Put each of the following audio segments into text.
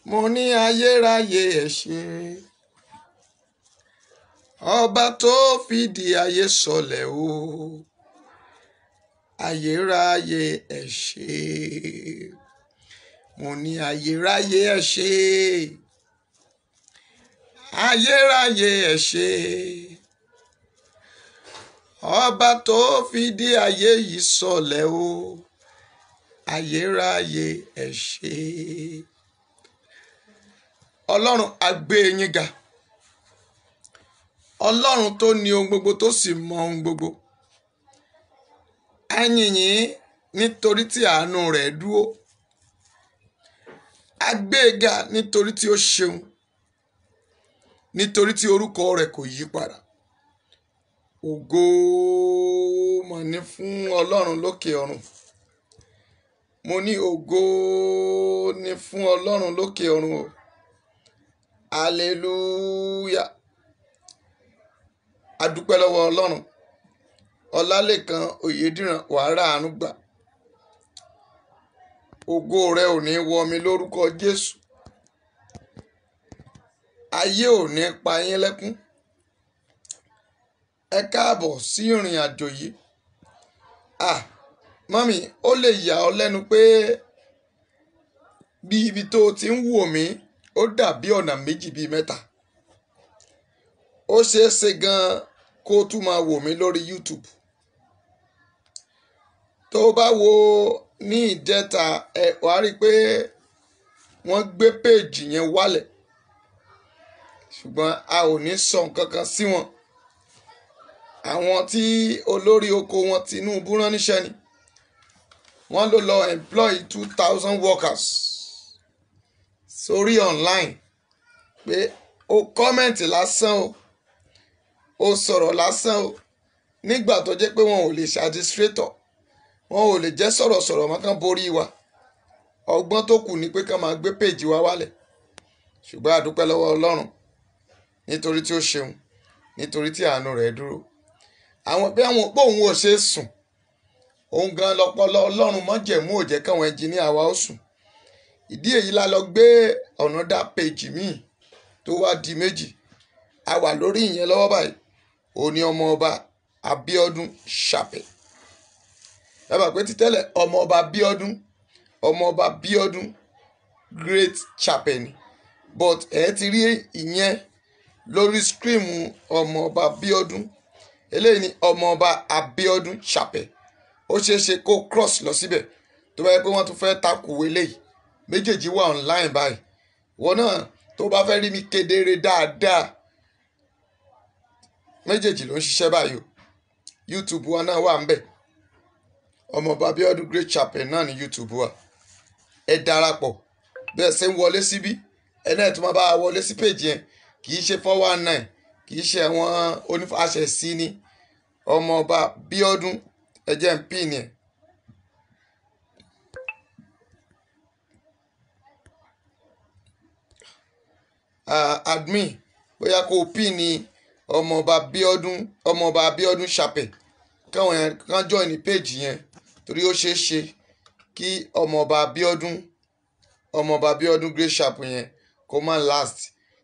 Mo ní ayérayé ẹ ṣé. Ọba tó fìdí ayé sọlẹ̀ o, ayérayé ẹ ṣé. Mo ní ayérayé ẹ ṣé. Ayérayé ẹ ṣé. Ọba tó fìdí ayé yìí sọlẹ̀ o, ayérayé ẹ ṣé. Ọlọ́run a gbé yín ga. Ọlọ́run tó ní ohun gbogbo tó sì mọ ohun gbogbo. A yìn yín nítorí tí àánú rẹ̀ dúró. A gbé e ga nítorí tí ó ṣeun, nítorí tí orúkọ rẹ̀ kò yí padà. Ògo mà ní fún Ọlọ́run lókè ọ̀run. Mo ní ògo ní fún Ọlọ́run lókè ọ̀run o. Hallelujah. A dúpẹ́ lọ́wọ́ Ọlọ́run. Ọlálékan Oyèdìran, wàá ràánú gbà. Ògo rẹ ò ní wọ mi lórúkọ Jésù. Ayé ò ní pa yín lẹ́kún. Ẹ káàbọ̀ sí ìrìn àjò yìí. Ah, mọ́mì, ó lè yà ọ́ lẹ́nu pé bí ibi tó o ti ń wò mí, ó dàbí ọ̀nà méjì bíi mẹ́ta. Ó ṣeé ṣe gan-an kó o tún máa wò mí lórí YouTube. Tó o bá wo ní ìjẹta, ẹ wàá rí i pé wọ́n gbé péèjì yẹn wálẹ̀, ṣùgbọ́n a ò ní sọ nǹkan kan sí wọn. Àwọn tí olórí oko wọn Tinubu rán níṣẹ́ ni. Wọ́n ló lọ employ 2,000 workers sórí online pé o kọ́mẹ̀ntì lásán o, o sọ̀rọ̀ lásán o, nígbà tó jẹ́ pé wọn ò lè ṣe administrator, wọn ò lè jẹ́ sọ̀rọ̀sọ̀rọ̀ mọ́ kán borí wa. Ọgbọ́n tó kù ni pé kán máa gbé péèjì wa wálẹ̀. Ṣùgbọ́n a dúpẹ́ lọ́wọ́ Ọlọ́run nítorí tí ó ṣeun, nítorí tí àánú rẹ̀ dúró. Àwọn bí àwọn òpó òun ò ṣe é sùn, òun gan lọpọlọ Ọlọ́run mọ́jẹ̀mú ò jẹ́ káwọn ẹnjìníà wa ó sùn. Ìdí èyí la lọ gbé ọ̀nà dá péèjì míì tó wá di méjì. A wà lórí ìyẹn lọ́wọ́ báyìí. Òun ni ọmọọba Abíọ́dún Ṣàpẹ̀. Ẹ bá pé títẹ́lẹ̀ ọmọọba Abíọ́dún, ọmọọba Abíọ́dún Great Chapel ni. But ẹ ti rí ìyẹn lórí screen ọmọọba Abíọ́dún. Eléyìí ni ọmọọba Abíọ́dún Chapel. Ó ṣeé ṣe kó cross lọ síbẹ̀ tó bá yẹ pé wọ́n tún fẹ́ takò eléyìí. Méjèèjì wà online báyìí. Ìwọ náà tó bá fẹ́ rí mi kedere dáadáa, méjèèjì ló ń ṣiṣẹ́ báyìí o. YouTube wa náà wà ń bẹ̀. Ọmọọba Abíọ́dún Great Chapel náà ní YouTube wa. Ẹ darapọ̀ bí ẹ ṣe ń wọlé síbí, ẹ náà tún máa bá wa wọlé sí péjì yẹn. Kì í ṣe 419, kì í ṣe àwọn onífàṣẹsí ni. Ọmọọba Abíọ́dún, ẹ jẹ́ ń pín yẹn. Admin, bóyá kó o pín ní ọmọọba Abíọ́dún, ọmọọba Abíọ́dún Chapel, káwọn yẹn kán join ní péjì yẹn, torí ó ṣeé ṣe kí ọmọọba Abíọ́dún, ọmọọba Abíọ́dún Great Chapel yẹn kó má last,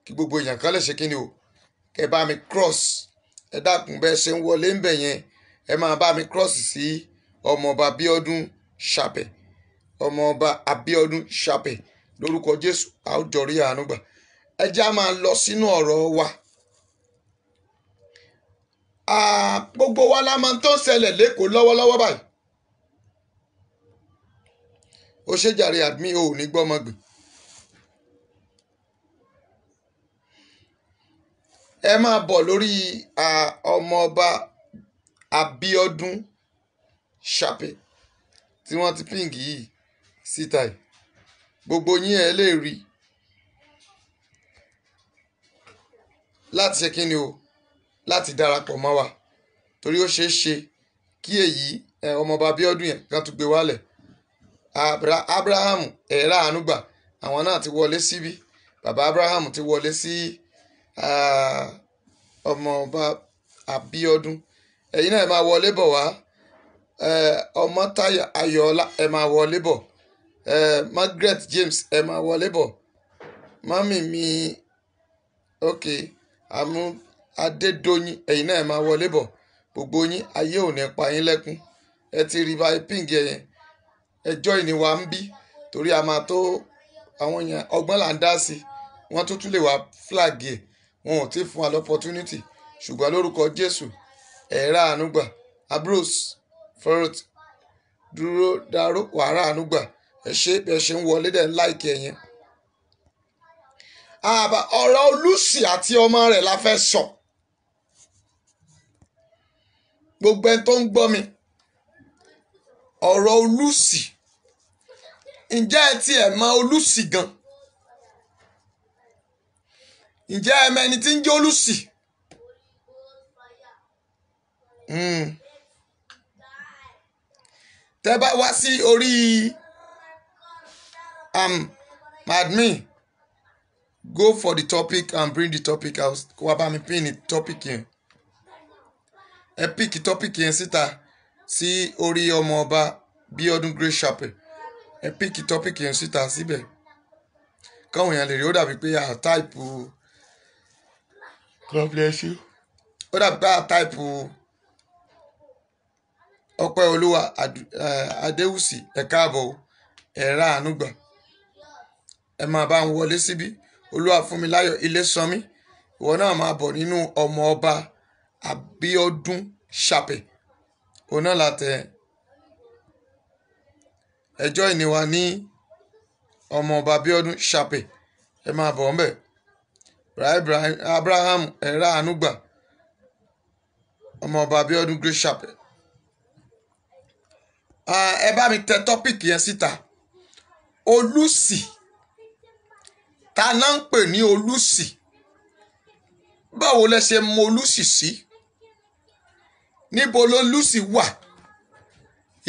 kí gbogbo èèyàn kan lè ṣe kíni o, kẹ bá mi cross. Ẹ dákun bẹ́ẹ̀ ṣe ń wọlé ń bẹ̀ yẹn, ẹ máa bá mi cross sí ọmọọba Abíọ́dún Chapel, ọmọọba Abíọ́dún Chapel. Lórúkọ Jésù, a ó jọ rí àánú gbà. Ẹ já máa lọ sínú ọ̀rọ̀ wa. Gbogbo wa la máa ń tó ń ṣẹlẹ̀ lẹ́kọ̀ọ́ lọ́wọ́lọ́wọ́ báyìí. Ó ṣe jàre admin, o ò ní gbọ́mọ gbìn. Ẹ máa bọ̀ lórí ọmọọba Abíọ́dún Chapel tí wọ́n ti píǹgì yìí síta yìí. Gbogbo yín ẹ lè rí láti ṣe kíni o, láti darapọ̀ mọ́ wa, torí ó ṣeé ṣe kí èyí ọmọọba Abíọ́dún yẹn kan tún gbé wálẹ̀. Abraham ẹ̀rá ànúgbà, àwọn náà ti wọlé síbí. Bàbá Abraham ti wọlé sí ọmọọba Abíọ́dún. Ẹ̀yin náà ẹ máa wọlé bọ̀ wá. Ọmọtáyọ̀ Ayọ̀ọ́lá, ẹ máa wọlé bọ̀. Margaret James, ẹ máa wọlé bọ̀. Mami mi, ok, àmú Adédọ́yìn, ẹ̀yin náà ẹ máa wọlé bọ̀. Gbogbo yín, ayé ò ní pa yín lẹ́kún. Ẹ ti rí báyìí píǹgì yẹn. Ẹjọ́ ìní wa ń bí torí a máa tó àwọn èèyàn ọgbọ́n là ń dá sí. Wọ́n tún tún lè wá flag ẹ̀. Wọn ò tí ì fún wa l'opportunity. Ṣùgbọ́n lórúkọ Jésù, ẹ rà àánú gbà. Abrose Ferret dúró daró wàrà àánú gbà. Ẹ ṣe bí ẹ ṣe ń wọlé dẹ̀ ń láìkí ẹ yẹn. Àbá ọ̀rọ̀ Olùsì àti ọmọ rẹ̀ la fẹ́ sọ. Gbogbo ẹni tó ń gbọ́ mi, ọ̀rọ̀ Olùsì, ǹjẹ́ ẹ tiẹ̀ mọ Olùsì gan? Ǹjẹ́ ẹ mọ ẹni tí ń jẹ́ Olùsì? Tẹ́ bá wá sí orí admin, go for the topic and bring the topic out. Kó wá bá mi pin ní topic yẹn. Ẹ pick topic yẹn síta sí orí ọmọ ọba Bíọ́dún Grace Chapel. Ẹ pick topic yẹn síta síbẹ̀. Káwọn èèyàn lè rí, ó dàbí pé a type. God bless you. Ó dàbí pé a type Ọpẹ́ Olúwa Adéwùsì, ẹ káàbọ̀, ẹ rà àánú gbà. Ẹ máa bá ń wọlé síbí. Olúwa fún mi láyọ̀ Ilé sanmi, ìwọ náà máa bọ̀ nínú ọmọ ọba Abíọ́dún Chapel. Òun náà látẹ ẹjọ́ ìníwa ní ọmọ ọba Abíọ́dún Chapel. Ẹ máa bọ̀ ńbẹ̀. Abraham, ẹ rà àánú gbà. Ọmọ ọba Abíọ́dún Grace Chapel. Ẹ bá mi tẹ topic yẹn síta. Olùsì, ta náà ń pè ní Olùsì? Báwo lẹ ṣe mọ Olùsì sí? Níbo lolùsì wà?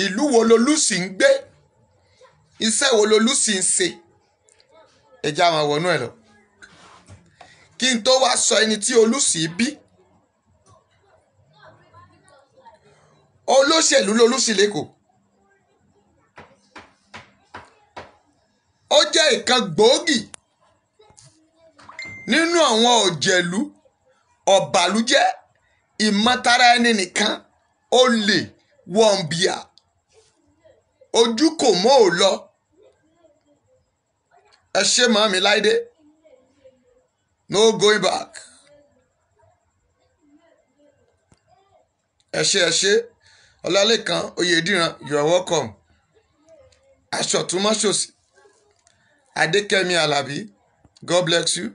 Ìlú wo lolùsì ń gbé? Iṣẹ́ wo lolùsì ń ṣe? Ẹ já máa wọnú ẹ lọ. Kí n tó wá sọ ẹni tí Olùsì bí. Olóṣèlú lolùsì lẹ́kọ̀ọ́. Ó jẹ́ ìkan gbòógì nínú àwọn ọ̀jẹ̀lú, ọ̀bàlújẹ́, ìmọ̀tara ẹni nìkan, olè, wọ̀nbìà, ojú kò mọ́ ò lọ. Ẹ ṣé màmí Láìdé, no going back. Ẹ ṣé, ẹ ṣé. Ọlálékan Oyèdìran, you are welcome. Aṣọ̀túnmọ́ṣòsì Adékẹ́mi Àlàbí, God bless you.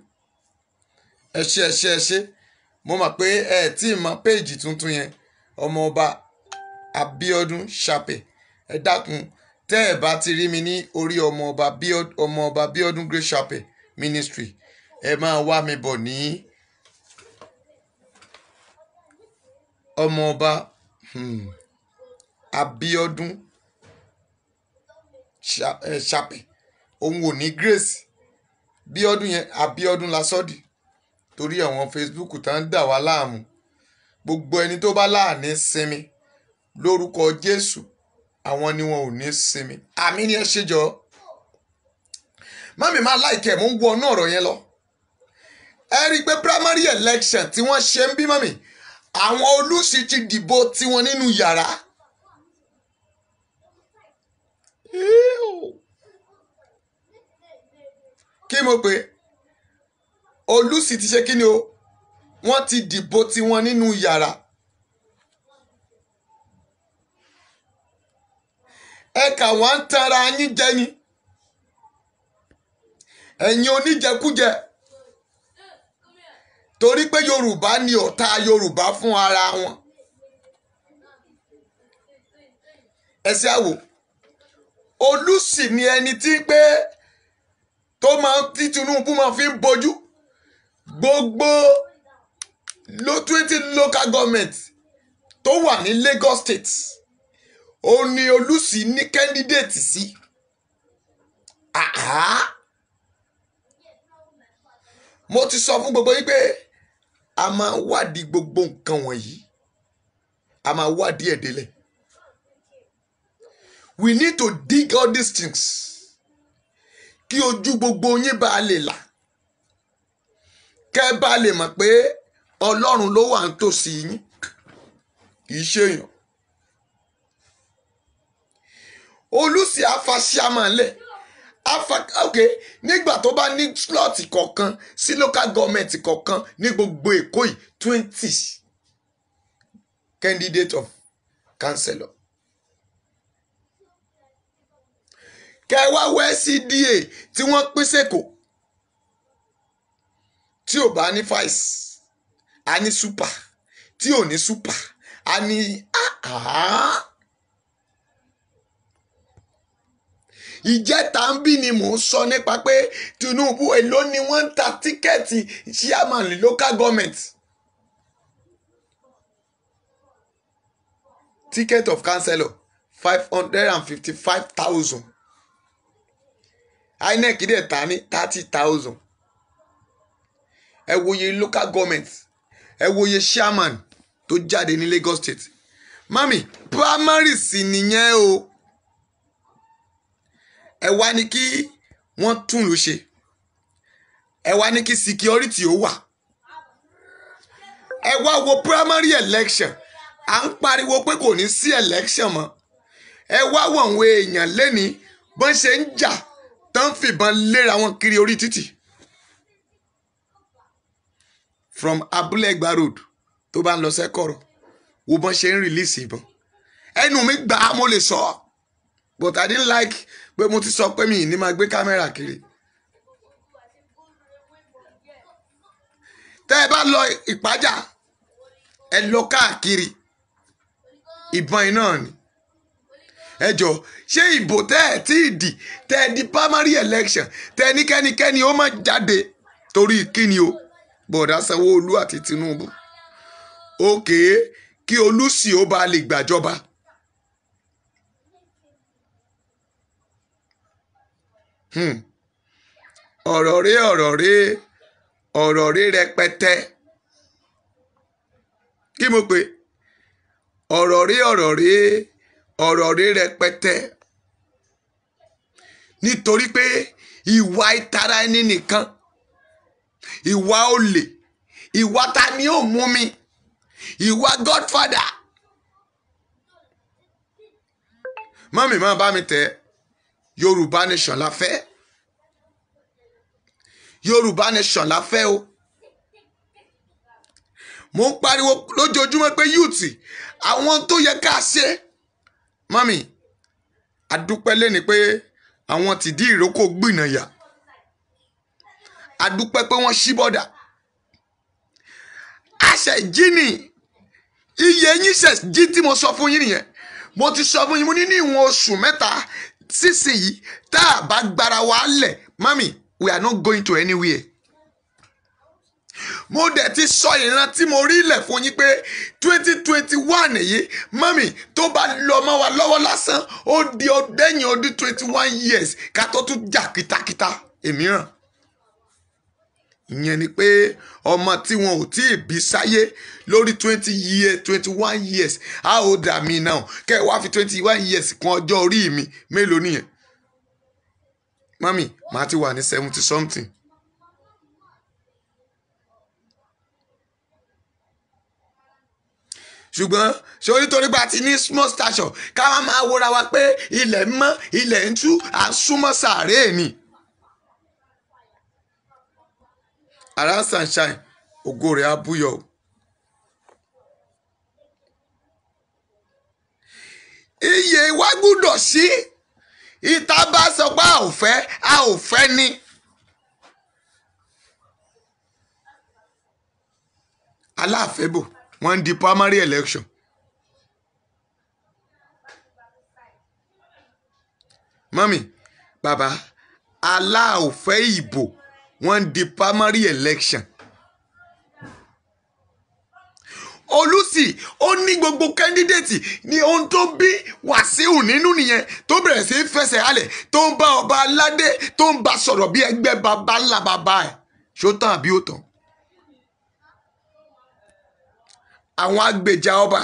Ẹ ṣé, ẹ ṣé, ẹ ṣé. Mo mọ̀ pé ẹ tí ì mọ péèjì tuntun yẹn, ọmọ ọba Abíọ́dún Chapel. Ẹ dákun, tẹ́ ẹ bá ti rí mi ní orí ọmọ ọba Abíọ́dún Grace Chapel Ministry, ẹ máa wá mi bọ̀ ní ọmọ ọba Abíọ́dún Chapel. Òun ò ní Grace Bíọ́dún yẹn, Abíọ́dún lásọdì, torí àwọn Facebook tá ń dà wá láàmú. Gbogbo ẹni tó bá láàní sinmi lórúkọ Jésù, àwọn ni wọn ò ní sinmi. Àmì ni ẹ ṣe jọ. Mami máa láìkẹ́, mò ń wọnú ọ̀rọ̀ yẹn lọ. Ẹ rí i pé primary election tí wọ́n ṣe ń bí mami, àwọn Olùsì ti dìbò tiwọn nínú yàrá. Kí mo pè? Olùsì ti ṣe kí ni o? Wọ́n ti dìbò tiwọn nínú yàrá. Ẹ kà wọ́n ń tanra yín jẹ ni. Ẹ̀yin oníjẹkújẹ. Torí pé Yorùbá ni ọ̀tá Yorùbá fún ara wọn. Ẹ ṣe àwò. Olùsì ni ẹni tí pé tó máa tí Tinubu máa fi ń bojú. Gbogbo 20 local government tó wà ní Lagos State, ó ní Olùsì ní candidate sí. Mo ti sọ fún gbogbo yín pé a máa wádìí gbogbo nǹkan wọ̀nyí, a máa wádìí ẹ̀ délẹ̀. We need to dig all these things. Kí ojú gbogbo yín bá lè là, kẹ́ bá lè mọ̀ pé Ọlọ́run ló wà nítòsí yín, kì í ṣèyàn. Olùsí afasiamanlẹ̀ afa ok nígbà tó bá ní slot kọ̀ọ̀kan sí local government kọ̀ọ̀kan ní gbogbo Èkó yìí 20 candidate of councillor. Kẹwàá wọ LCDA tí wọ́n pín sẹ́kọ̀ọ́, tí ò bá ní vice a ní super, tí ò ní super a ní Ìjẹta ń bí ni mò ń sọ nípa pé Tinubu èló ni wọ́n ń ta tíkẹ́ẹ̀tì chairman local government. Ticket of councillor 555,000. INEC dẹ̀ ta ní 30,000. Ẹ wòye local government, ẹ wòye chairman tó jáde ní Lagos State. Mami, primary sì nìyẹn o. Ẹ wá ní kí wọ́n tún lù ṣe, ẹ wá ní kí security ó wà. Ẹ wá wo primary election, à ń pariwo pé kò ní sí election mọ́. Ẹ wá wo àwọn èèyàn lẹ́ni bọ́n ṣe ń jà tán fìbọn léra wọn kiri orí títì. From Abúlé Ẹ̀gbá Road tó bá ń lọ sẹ́kọ̀rọ̀, wo bọ́n ṣe ń release ìbọn. Ẹnu mi gbà á, mo lè sọ, but I didn't like pé mo ti sọ pé mi ní máa gbé kámẹ́rà kiri. Tẹ́ ẹ bá lọ Ìpájà, ẹ lọ káàkiri, ìbọn iná ni. Ẹ jọ, ṣé ìbò tẹ́ ẹ tí ì dì, tẹ́ ẹ di primary election, tẹ́ ẹ ní kẹ́nikẹ́ni ó má jáde torí kíni o? Bọ̀dá Sanwó-Olú àti Tinubu. Òkè kí Olùsì ó bá lè gbàjọba. Ọ̀rọ̀ rẹ̀ ọ̀rọ̀ rẹ̀ ọ̀rọ̀ rẹ̀ rẹpẹtẹ. Kí mo pè? Ọ̀rọ̀ rẹ̀ ọ̀rọ̀ rẹ̀ ọ̀rọ̀ rẹ̀ rẹpẹtẹ. Nítorí pé ìwà ìtara ẹni nìkan, ìwà olè, ìwà ta ni ó mú mi, ìwà godfather. Mọ́mì máa bá mi tẹ̀. Yorùbá nation la fẹ́. Yorùbá nation la fẹ́ o. Mo ń pariwo lójoojúmọ́ pé youth, àwọn tó yẹ ká ṣe. Mọ́mì, adúpẹ́ lẹ́ni pé àwọn tìdí ìrókò gbìnàyà. Adúpẹ́ pé wọ́n ṣí bọ́dà. Àṣẹ ìjí ni iye yín ṣe jí tí mo sọ fún yín nìyẹn. Mo ti sọ fún yín, mo ní ní ìwọ̀n oṣù mẹ́ta sísìnyí tá a bá gbára wa lẹ̀, mami, we are not going to anywhere. Mo dẹ̀ ti sọ ìran tí mo rí lẹ̀ fún yín pé 2021 yìí, mami, tó bá lọ mọ́ wa lọ́wọ́ lásán, ó di ọdẹ́yìn ọdún 21 years ká tó tún jà kìtàkìtà èmíràn. Ìyẹn ni pé ọmọ tí wọn ò tí ì bí sáyé lórí 20 years, 21 years, how old am I now? Kẹ́ ẹ wá fi 21 years kún ọjọ́ orí mi, mélòó nìyẹn? Mami, màá ti wà ní 70 something. Ṣùgbọ́n ṣé onítorí bá ti ní small station ká má máa wọra wa pé ilẹ̀ ń mọ́, ilẹ̀ ń tú, à ń súnmọ́ sàárè ni. Ara sunshine, ògo rẹ̀ á búyọ. Iye wa gbúdọ̀ sí. Ìta bá sọ pé a ò fẹ́, a ò fẹ́ ni. Aláàfẹ́bò wọ́n ń di primary election. Mọ́mì, bàbá, aláàfẹ́ ìbò wọ́n ń di primary election. Olùsì ó ní gbogbo kẹ́ndídéètì ní ohun tó bí Wàsíù nínú nìyẹn, tó bẹ̀rẹ̀ sí í fẹsẹ̀ halẹ̀, tó ń bá ọba aládé, tó ń bá sọ̀rọ̀ bí ẹgbẹ́ baba ńlá baba ẹ̀. Ṣó tán àbí ó tán? Àwọn agbèjà ọba.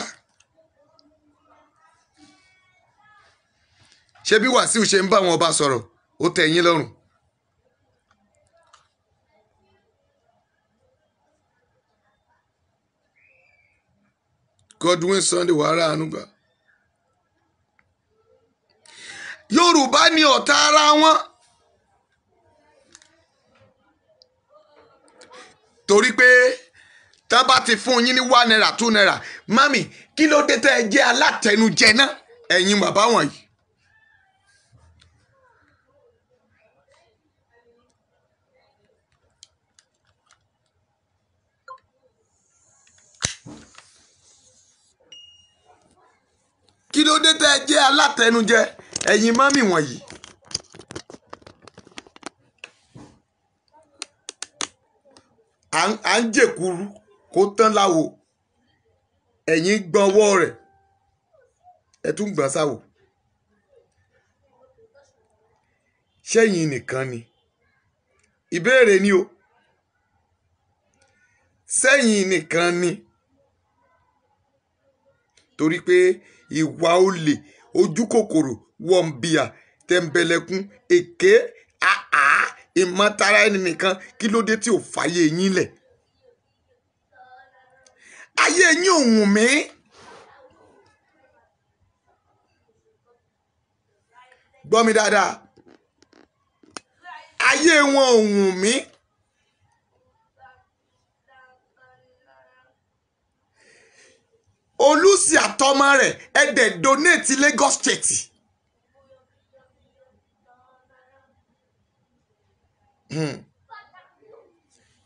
Ṣé bí Wàsíù ṣe ń bá àwọn ọba sọ̀rọ̀ ó tẹ́ yín lọ́rùn? Godwin Sunday wàhálà ànúgbà. Yorùbá ni ọ̀tá ara wọn. Torí pé tán bá ti fún yín ní ₦1, ₦2, mami kí ló dé tẹ́ ẹ jẹ́ alátẹnujẹ náà ẹ̀yin bàbá wọ̀nyí. Kí ló dé tẹ́ ẹ jẹ́ alátẹnujẹ ẹ̀yin mami wọ̀nyí. À ń jèkúrú kó tán láwo, ẹ̀yin gbọ́n ọwọ́ rẹ̀ ẹ tún gbọ́n sáwò. Ṣẹ́yìn nìkan ni ìbéèrè ni o, ṣẹ́yìn nìkan ni, torí pé ìwà olè, ojú kòkòrò, wọ̀nbìà, tẹ̀m̀bẹ̀lẹ̀kun, èké, àá, ìmọ̀tara ẹni nìkan, kí ló dé tí ò fàyè yín lẹ̀? Ayé yín ò wùn mí. Gbọ́ mi dáadáa, ayé wọn ò wùn mí. Olùsí àtọmọ rẹ̀ ẹ̀dẹ̀ donate Lagos State.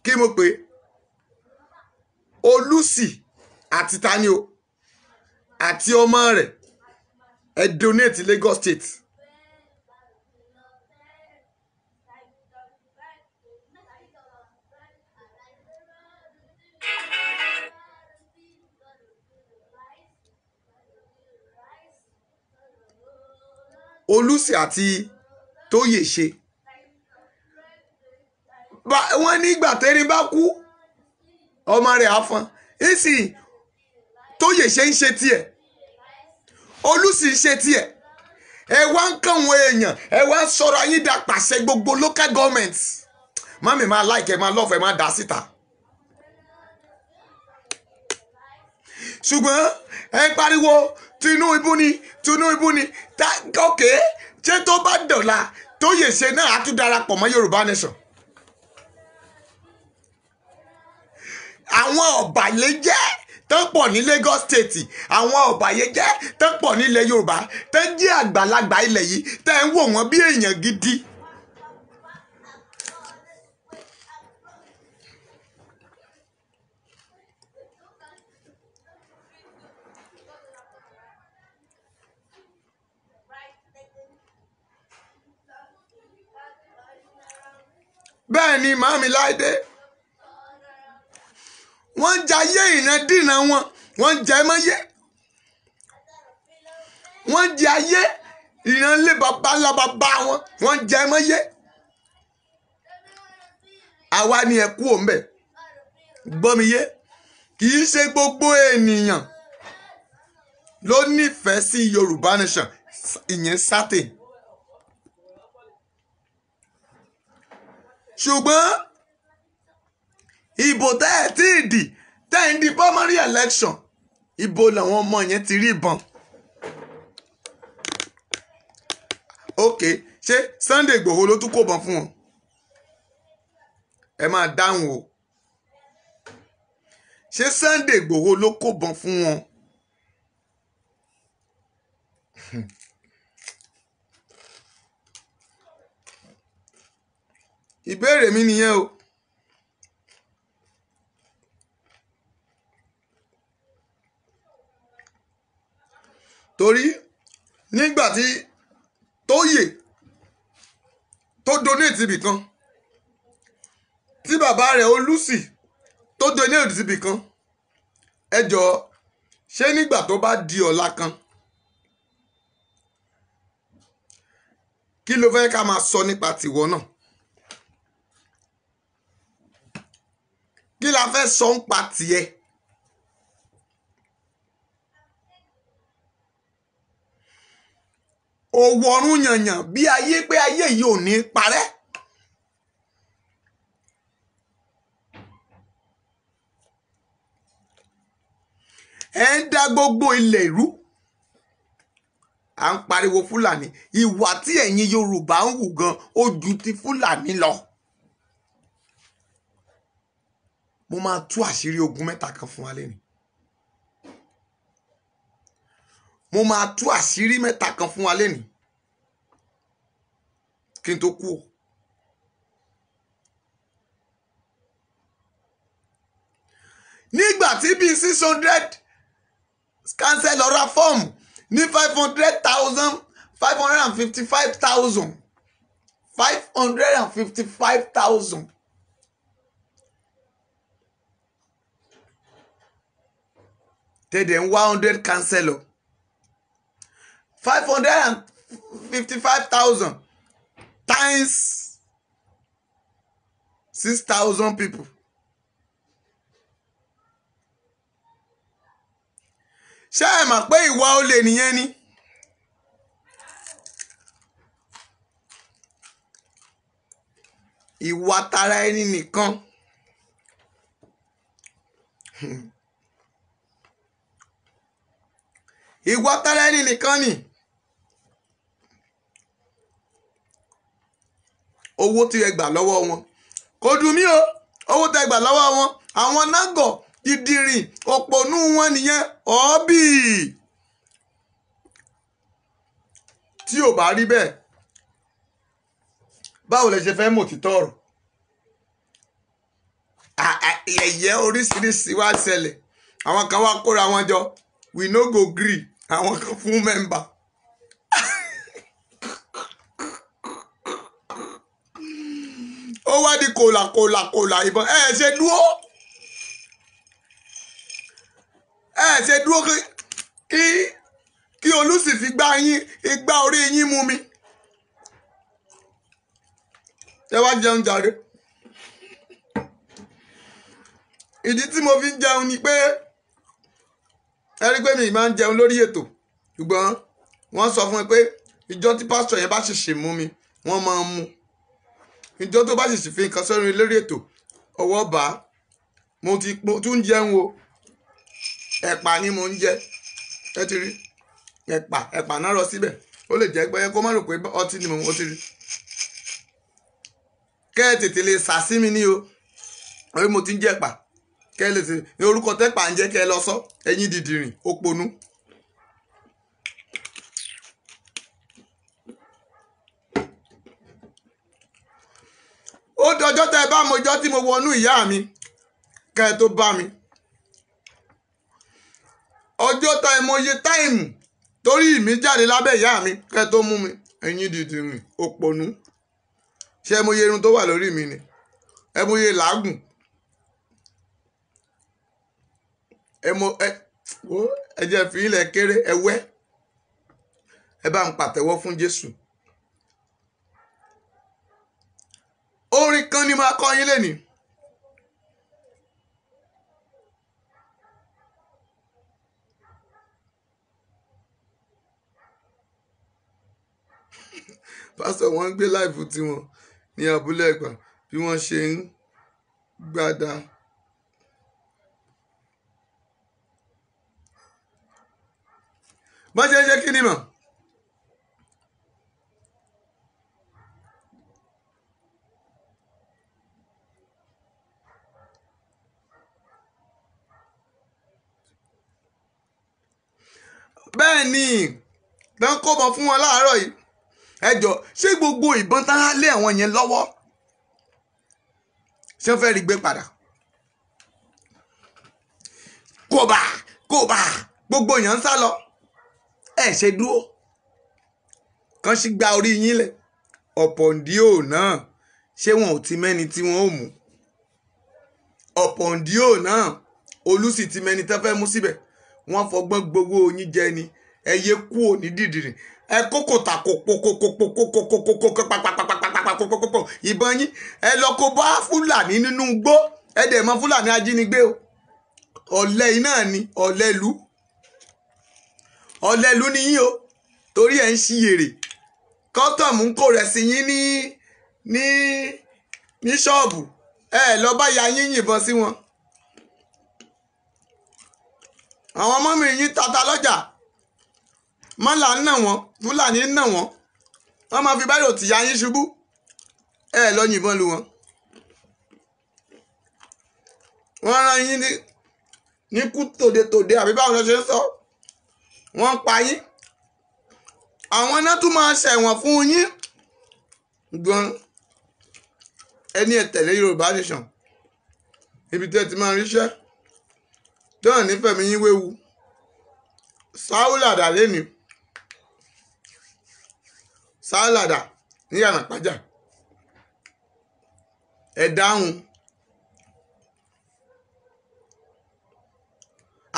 Kí mo pè Olùsí àti tani o àti ọmọ rẹ̀ ẹ donate Lagos State. Olùsí àti Tóyè ṣe wọ́n nígbà tẹ́rin bá kú ọmọ rẹ̀ á fọn ìsìn. Tóyè ṣe ń ṣe tiẹ̀, Olùsí ń ṣe tiẹ̀, ẹ wá ń kàwọn èèyàn, ẹ wá ń sọ̀rọ̀ ayé dà pàṣẹ gbogbo local government. Mami máa like ẹ, máa love ẹ, máa dà síta. Ṣùgbọ́n ẹ ń pariwo Tinubu ni, Tinubu ni, ókè ṣé tó bá dọ̀la Tóyè ṣe náà á tún darapọ̀ mọ́ Yorùbá Nation. Àwọn ọ̀bàyéjẹ́ tán pọ̀ ní Lagos State, àwọn ọ̀bàyéjẹ́ tán pọ̀ nílẹ̀ Yorùbá, tán jẹ́ àgbàlagbà ilẹ̀ yìí, tẹ́ ń wò wọ́n bí èèyàn gidi. Bẹ́ẹ̀ ni màámi Láìdé, wọ́n ń jayé ìrandíran wọn, wọ́n ń jẹ mọ́yé, wọ́n ń jẹ ayé ìrànlé babalábàbá wọn, wọ́n ń jẹ mọ́yé. Àwa ni ẹ kú òǹbẹ, gbọ́ mi yé, kì í ṣe gbogbo ènìyàn ló nífẹ̀ẹ́ sí Yorùbá Nation, ìyẹn certain. Ṣùgbọ́n ìbò tẹ́ ẹ̀ tí ì dì, tẹ́ ẹ̀ ń di primary election, ìbò làwọn ọmọ yẹn ti rí ìbọn. Ok, ṣé Sunday Igboho ló tún kó bọn fún wọn? Ẹ máa dáhùn o. Ṣé Sunday Igboho ló kó bọn fún wọn? Ìbéèrè mi nìyẹn o. Torí nígbà tí Tóyè tó donate ibì kan, tí bàbá rẹ̀ Olùsì tó donate ibì kan, ẹ jọ̀ọ́ ṣé nígbà tó bá di ọ̀la kan, kí ló fẹ́ ká máa sọ nípa tìwọ náà? Kí la fẹ́ sọ nípa tiẹ̀? Òwò ọ̀run yànyàn bí ayé pé ayé yìí ò ní parẹ́. Ẹ ń dá gbogbo ilẹ̀ ìrú. À ń pariwo Fúlàní. Ìwà tí ẹ̀yin Yorùbá ń hù gan ó ju ti Fúlàní lọ. Mo máa tú àṣírí ogun mẹ́ta kan fún wa lẹ́nu. Mo máa tú àṣírí mẹ́ta kan fún wa lẹ́nu kí n tó kú o. Nígbà tí bíi 600 councillor ra fọ́ọ̀mù ní 500,000, 555,000, 555,000. Tẹ̀dẹ̀ ń wá 100 councillor, 555,000 times 6,000 people. Ṣé ẹ mọ̀ pé ìwà olè nìyẹn ni? Ìwà tara ẹni nìkan. Ìwà tara ẹni nìkan ni. Owó tí ẹ gbà lọ́wọ́ wọn kò dùn mí o. Owó tí ẹ gbà lọ́wọ́ wọn, àwọn nágọ̀ ìdìrìn òpònú wọn nìyẹn. Ọ̀ọ́bì tí ò bá rí bẹ́ẹ̀, báwo lẹ ṣe fẹ́ mọ̀ títọ́ ọ̀rọ̀? Ẹ̀yẹ oríṣiríṣi wá ṣẹlẹ̀. Àwọn kan wá kóra wọn jọ, we no go gree. Àwọn kan fún mẹ́mbà. Ó wá di kòlà kòlà kòlà ìbọn. Ẹ ṣe dúró, ẹ ṣe dúró kí kí Olú sì fi gbá yín, igbá orí yín mú mi. Ẹ wá jẹun jàre. Ìdí tí mo fi ń jẹun ni pé ẹ rí pé mi máa ń jẹun lórí ètò, ṣùgbọ́n wọ́n sọ fún mi pé ìjọ tí pásítọ̀ yẹn bá ṣèṣì mú mi, wọ́n máa ń mú. Ìjọ tó bá ṣèṣì fi nǹkan sọ́rin lórí ètò, ọwọ́ bá mo ti tún jẹun o. Ẹ̀pà ni mo ń jẹ. Ẹ ti rí ẹ̀pà, ẹ̀pà náà rọ síbẹ̀. Ó lè jẹ́ pé kó má rò pé ọtí ni mo ti rí. Kẹ́ ẹ tètè lè sà sí mi ní o, orí mo ti ń jẹ ẹ̀pà. Kẹ́ ẹ lè tètè ní orúkọ tẹ́pà ń jẹ́ kẹ́ ẹ lọ sọ. Ẹ̀yin dìdìrìn òpònú. Ó dọjọ́ tẹ́ ẹ bá mọ ìjọ́ tí mo wọnú ìyá mi kẹ́ ẹ tó bá mi. Ọjọ́ tá ẹ mọ iye táìmù torí mi jáde lábẹ́ ìyá mi kẹ́ ẹ tó mú mi. Ẹ̀yin dìdìrìn òpònú. Ṣé ẹ mọ iye irun tó wà lórí mi ni? Ẹ mọ iye làágùn? Ẹ mọ ẹ wo ẹ jẹ́ fi ilẹ̀ kéré ẹ wẹ́. Ẹ bá ń pàtẹ́wọ́ fún Jésù. Orin kan ni màá kọ yín lénìí. Pásítọ̀ wọn ń gbé láìfù tiwọn ní abúlé Ẹ̀gbá bí wọ́n ṣe ń gbádà. Bọ́n ṣe ń ṣe kí ni mọ̀? Bẹ́ẹ̀ ni tán kó bọ̀ fún wọn láàárọ̀ yìí. Ẹ jọ, ṣé gbogbo ìbọn tán á lé àwọn yẹn lọ́wọ́, ṣé wọ́n fẹ́ rí gbé padà? Kóbá kóbá gbogbo èèyàn ń sá lọ. Ẹ ṣe dúró kàn sí gba orí yín lẹ̀. Ọ̀pọ̀ǹdíò náà, ṣé wọn ò ti mẹ́ni tí wọ́n ò mú? Ọ̀pọ̀ǹdíò náà, Olú sì ti mẹ́ni tán fẹ́ mú síbẹ̀. Wọ́n fọgbọ́n gbowó yín jẹ ni. Ẹ yé kú òní dìdìrìn. Ẹ kókò tà kókókókókókókókókókó pàpàpàpàpàpàpàpàpọ̀ ìbọn yín. Ẹ lọ kó bá Fúlàní nínú igbó. Ẹ dẹ̀ mọ Fúlàní ajínigbé o. Ọ̀lẹ iná ni ọ̀lẹ́lú. Ọ̀lẹ́lú ni yín o. Torí ẹ̀ ń ṣiyèrè. Kọ́tọ̀mù ń kó rẹ̀ sí yín ní ní ní ṣọ́ọ̀bù. Ẹ lọ bá ya yín yìnbọn sí wọn. Àwọn ọmọ mi yín tata lọ́jà, mọ́là ń nà wọ́n, Fúlàní ń nà wọ́n, wọ́n máa fi báyò tìyà yín ṣubú, ẹ lọ yìnbọn lu wọn. Wọ́n rán yín ní kú tòde-tòde, àbí báwo lọ ṣe ń sọ, wọ́n pa yín. Àwọn náà tún máa ṣẹ̀wọ̀n fún yín gan. Ẹni ẹ tẹ̀lé Yorùbá Nation, ibi tí ẹ ti máa ríṣẹ́ tọ́hàn nífẹ̀ẹ́ mi yín wéwu. Sáúlàdà lẹ́ni, sáúlàdà ní Ìyànà Ìpájà, ẹ dáhùn.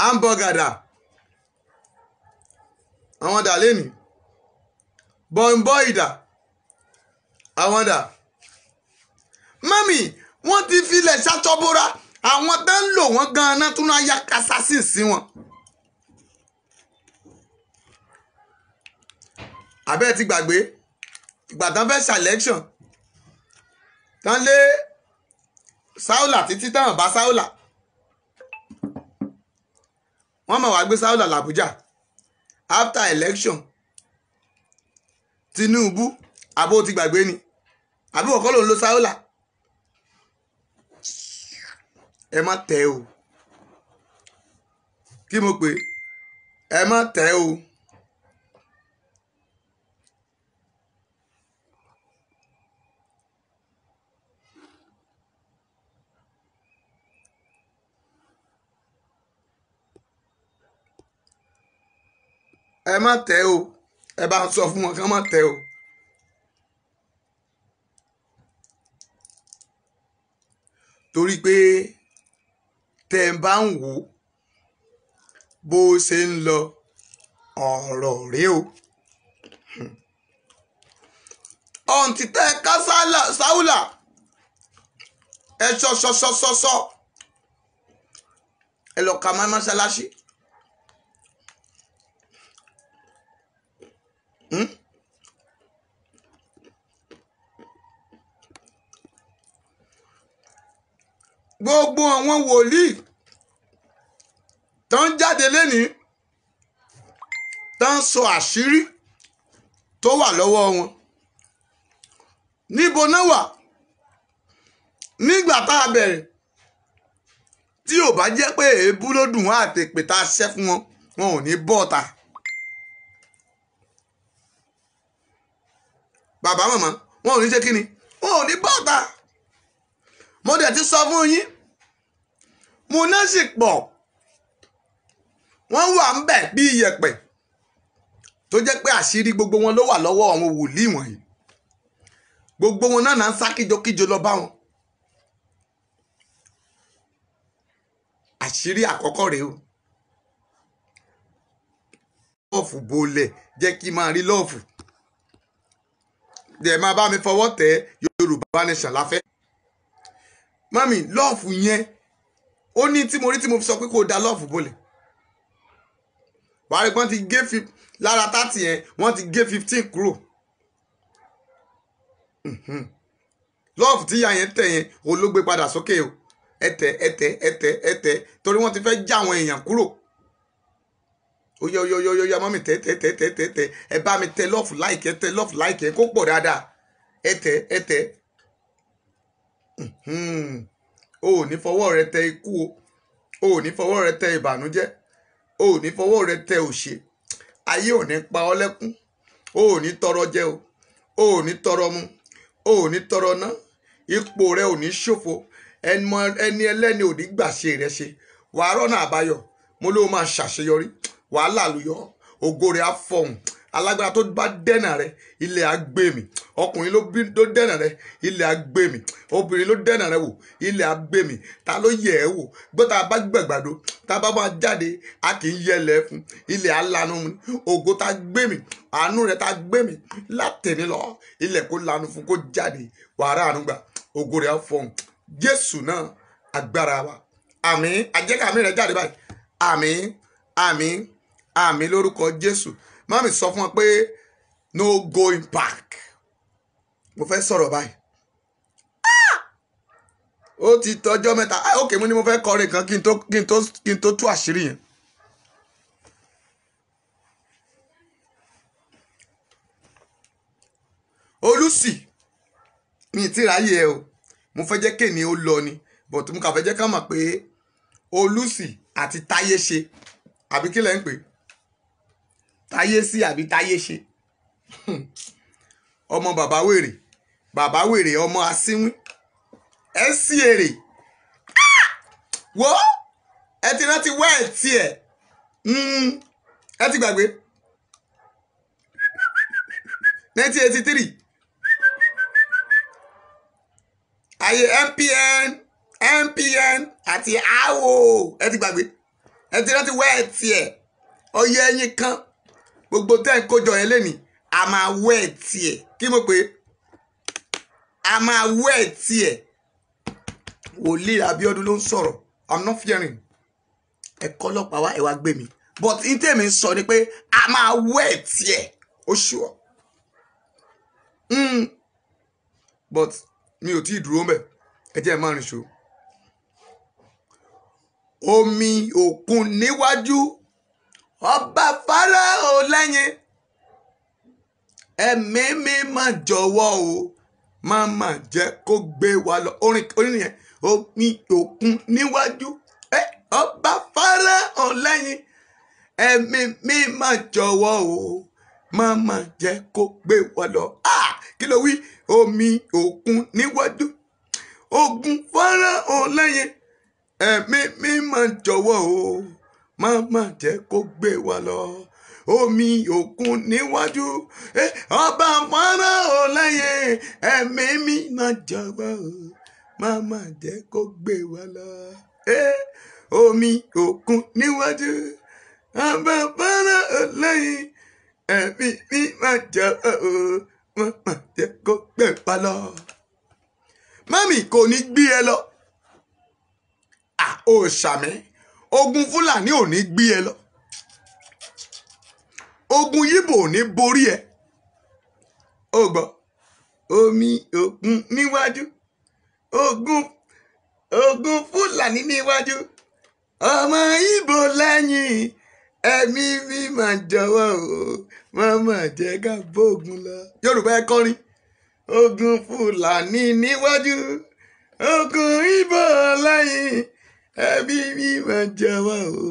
Hamburger àwọn dà lẹ́ni, bọ̀ǹbọ̀ ìdà àwọn dà. Mami, wọ́n ti filẹ̀ ṣàtọ́bóra, àwọn tó ń lò wọ́n gan-an tún náà ya assassin sí wọn. Àbẹ́ ti gbàgbé ìgbà tán fẹ́ selection tán lé Sáúlà títí tán bá Sáúlà, wọ́n mọ̀ wá gbé Sáúlà làbújá after election. Tinubu àbó ti gbàgbé ni, àbí wọ́n kọ́ ló ń lo Sáúlà? Ẹ má tẹ̀ o, kí mo pè, ẹ má tẹ̀ o. Ẹ má tẹ̀ o, ẹ bá sọ fún wọn kí wọ́n má tẹ̀ o. Torí pé tẹ́ ẹ bá ń wò bó ṣe ń lọ ọ̀rọ̀ rèé o. Ọ̀ǹtí tẹ́ ẹ ká Sáúlà, ẹ ṣọṣọṣọṣọṣọ, ẹ lọ ka mọ́ṣáláṣí. Gbogbo àwọn wòlíì tó ń jáde lénìí tó ń sọ àṣírí tó wà lọ́wọ́ wọn, níbo náà wà nígbà tá a bẹ̀rẹ̀? Tí ò bá jẹ́ pé èébú ló dùn wọ́n àtèpè tá a ṣẹ́ fún wọn, wọn ò ní bọ́ọ̀ta. Bàbá màmá wọn ò ní ṣe kí ni, wọn ò ní bọ́ọ̀ta. Mo dẹ̀ ti sọ fún yín, mo náà sì pọ̀, wọ́n wà ń bẹ̀ bí iyẹ̀pẹ̀, tó jẹ́ pé àṣírí gbogbo wọn ló wà lọ́wọ́ àwọn wòlíì wọ̀nyí. Gbogbo wọn náà ń sá kíjokíjo lọ bá wọn. Àṣírí àkọ́kọ́ rèé o. Lọ́ọ̀fù bolẹ̀ jẹ́ kí n máa rí lọ́ọ̀fù. Dẹ̀ máa bá mi fọwọ́ tẹ̀ Yorùbá Nation láfẹ́. Mami, lọ́ọ̀fù yẹn ó ní tí mo rí tí mo fi sọ pé kó da lọ́ọ̀fù bolẹ̀. Wàá rí pé wọ́n ti gé lára 30 yẹn, wọ́n ti gé 15 kúrò. Lọ́ọ̀fù tí ìyá yẹn tẹ̀ yẹn, òun ló gbé padà sókè o. Ẹ tẹ̀ ẹ tẹ̀ ẹ tẹ̀ ẹ tẹ̀, torí wọ́n ti fẹ́ já àwọn èèyàn kúrò. Ó yẹ ó yẹ ó yẹ, mọ́mì tẹ̀ tẹ̀ tẹ̀ tẹ̀ tẹ̀ tẹ̀, ẹ bá mi tẹ lọ́ọ̀fù láìkẹ́, tẹ lọ́ọ̀fù láìkẹ́ kó pọ̀ dáadáa. Ẹ tẹ̀ ẹ tẹ̀. O ò ní fọwọ́ rẹ tẹ ikú o, o ò ní fọwọ́ rẹ tẹ ìbànújẹ́, o ò ní fọwọ́ rẹ tẹ òṣè. Ayé ò ní pa ọ́ lẹ́kún, o ò ní tọrọ jẹ o, o ò ní tọrọ mu, o ò ní tọrọ ná, ipò rẹ ò ní ṣòfò, ẹni ẹlẹ́ni ò ní gbàṣe rẹ ṣe. Wàá rọ́nà àbáyọ, mo ló máa ṣàṣeyọrí, wàá làlùyọ, ògo rẹ á fọhùn. Alágbára tó bá dẹ́nà rẹ, ilẹ̀ á gbé mì. Ọkùnrin ló dẹ́nà rẹ, ilẹ̀ á gbé mì. Obìnrin ló dẹ́nà rẹ wò, ilẹ̀ á gbé mì. Ta ló yẹ̀ ẹ́ wò? Gbọ́ tá a bá gbẹ̀gbàdo, tá a bá máa jáde, a kì í yẹlẹ̀ fún. Ilẹ̀ á lanu mi. Ògo tá a gbé mì, àánú rẹ tá a gbé mì látẹ̀ní lọ, ilẹ̀ kó lanu fún kó jáde. Wàrà àánú gbà, ògo rẹ á fọhùn. Jésù náà agbára wa. Àmín. Àjẹkà mi rẹ jáde báyìí. Àmín, àmín, àmín lórúkọ Jésù. Mami sọ fún wọn pé no going back. Mo fẹ́ sọ̀rọ̀ báyìí. Ó ti tọjọ́ mẹ́ta. Ok, mo ní mo fẹ́ kọrin kan kí n tó tú àṣírí yẹn. Olùsì mi ti ráyè ẹ o, mo fẹ́ jẹ́ kéènì ó lọ ni, but mo kà fẹ́ jẹ́ ká mọ̀ pé Olùsì àti Táyé ṣe, àbí kí lẹ́ ń pè Táyé sí àbí Táyé ṣe, ọmọ bàbá wèrè, bàbá wèrè, ọmọ asínwín, ẹ sí èrè wo, ẹ ti rántí wẹ́ ẹ̀ tiẹ̀, ẹ ti gbàgbé 1983 ayé MPN MPN àti AO, ẹ ti gbàgbé, ẹ ti rántí wẹ́ ẹ̀ tiẹ̀, ọyẹ ẹyin kan gbogbo tẹ́ ń kójọ yẹn lẹ́nìí, a máa wẹ́ ẹ̀ tiẹ̀, kí mo pè é, a máa wẹ́ ẹ̀ tiẹ̀. Wòlíì Abíọ́dún ló ń sọ̀rọ̀, I'm not fearing. Ẹ kọ́ ọlọ́pàá wá, ẹ wá gbé mi, but n tèmi ń sọ ni pé a máa wẹ́ ẹ̀ tiẹ̀, ó ṣùọ́. But mi ò tí ì dúró mbẹ̀, ẹ jẹ́ ẹ máa rìn ṣó. Omi òkun níwájú, ọba Fáráò lẹ́yìn, ẹ̀mí mi máa jọ̀wọ́ o, má má jẹ́ kó gbé wa lọ. Orin orin nìyẹn. Omi òkun níwájú, ọba Fáráò lẹ́yìn, ẹ̀mí mi máa jọ̀wọ́ o, má má jẹ́ kó gbé wa lọ. Kí ló wí? Omi òkun níwájú, ogun Fáráò lẹ́yìn, ẹ̀mí mi máa jọ̀wọ́ o, má má jẹ́ kó gbé wa lọ. Omi òkun níwájú, ọba Fáráò lẹ́yìn, ẹ̀mí mi máa jọ̀wọ́ o, má má jẹ́ kó gbé wa lọ. Omi òkun níwájú, ọba Fáráò lẹ́yìn, ẹ̀mí mi máa jọ̀wọ́ o, má má jẹ́ kó gbé wa lọ. Mami kò ní gbé ẹ lọ. Ó ṣàmì, ogun Fúlàní ò ní gbé ẹ lọ, ogun Yíbò ò ní borí ẹ. Ó gbọ́, omi òkun níwájú, ogun Fúlàní níwájú, ọmọ Yíbò lẹ́yìn, ẹ̀mí mi máa jọ̀wọ́ o, má má jẹ́ ká bógun lọ. Yorùbá ẹ kọrin, ogun Fúlàní níwájú, ogun Yíbò lẹ́yìn, ẹ̀mí mi máa jọ̀wọ́ o,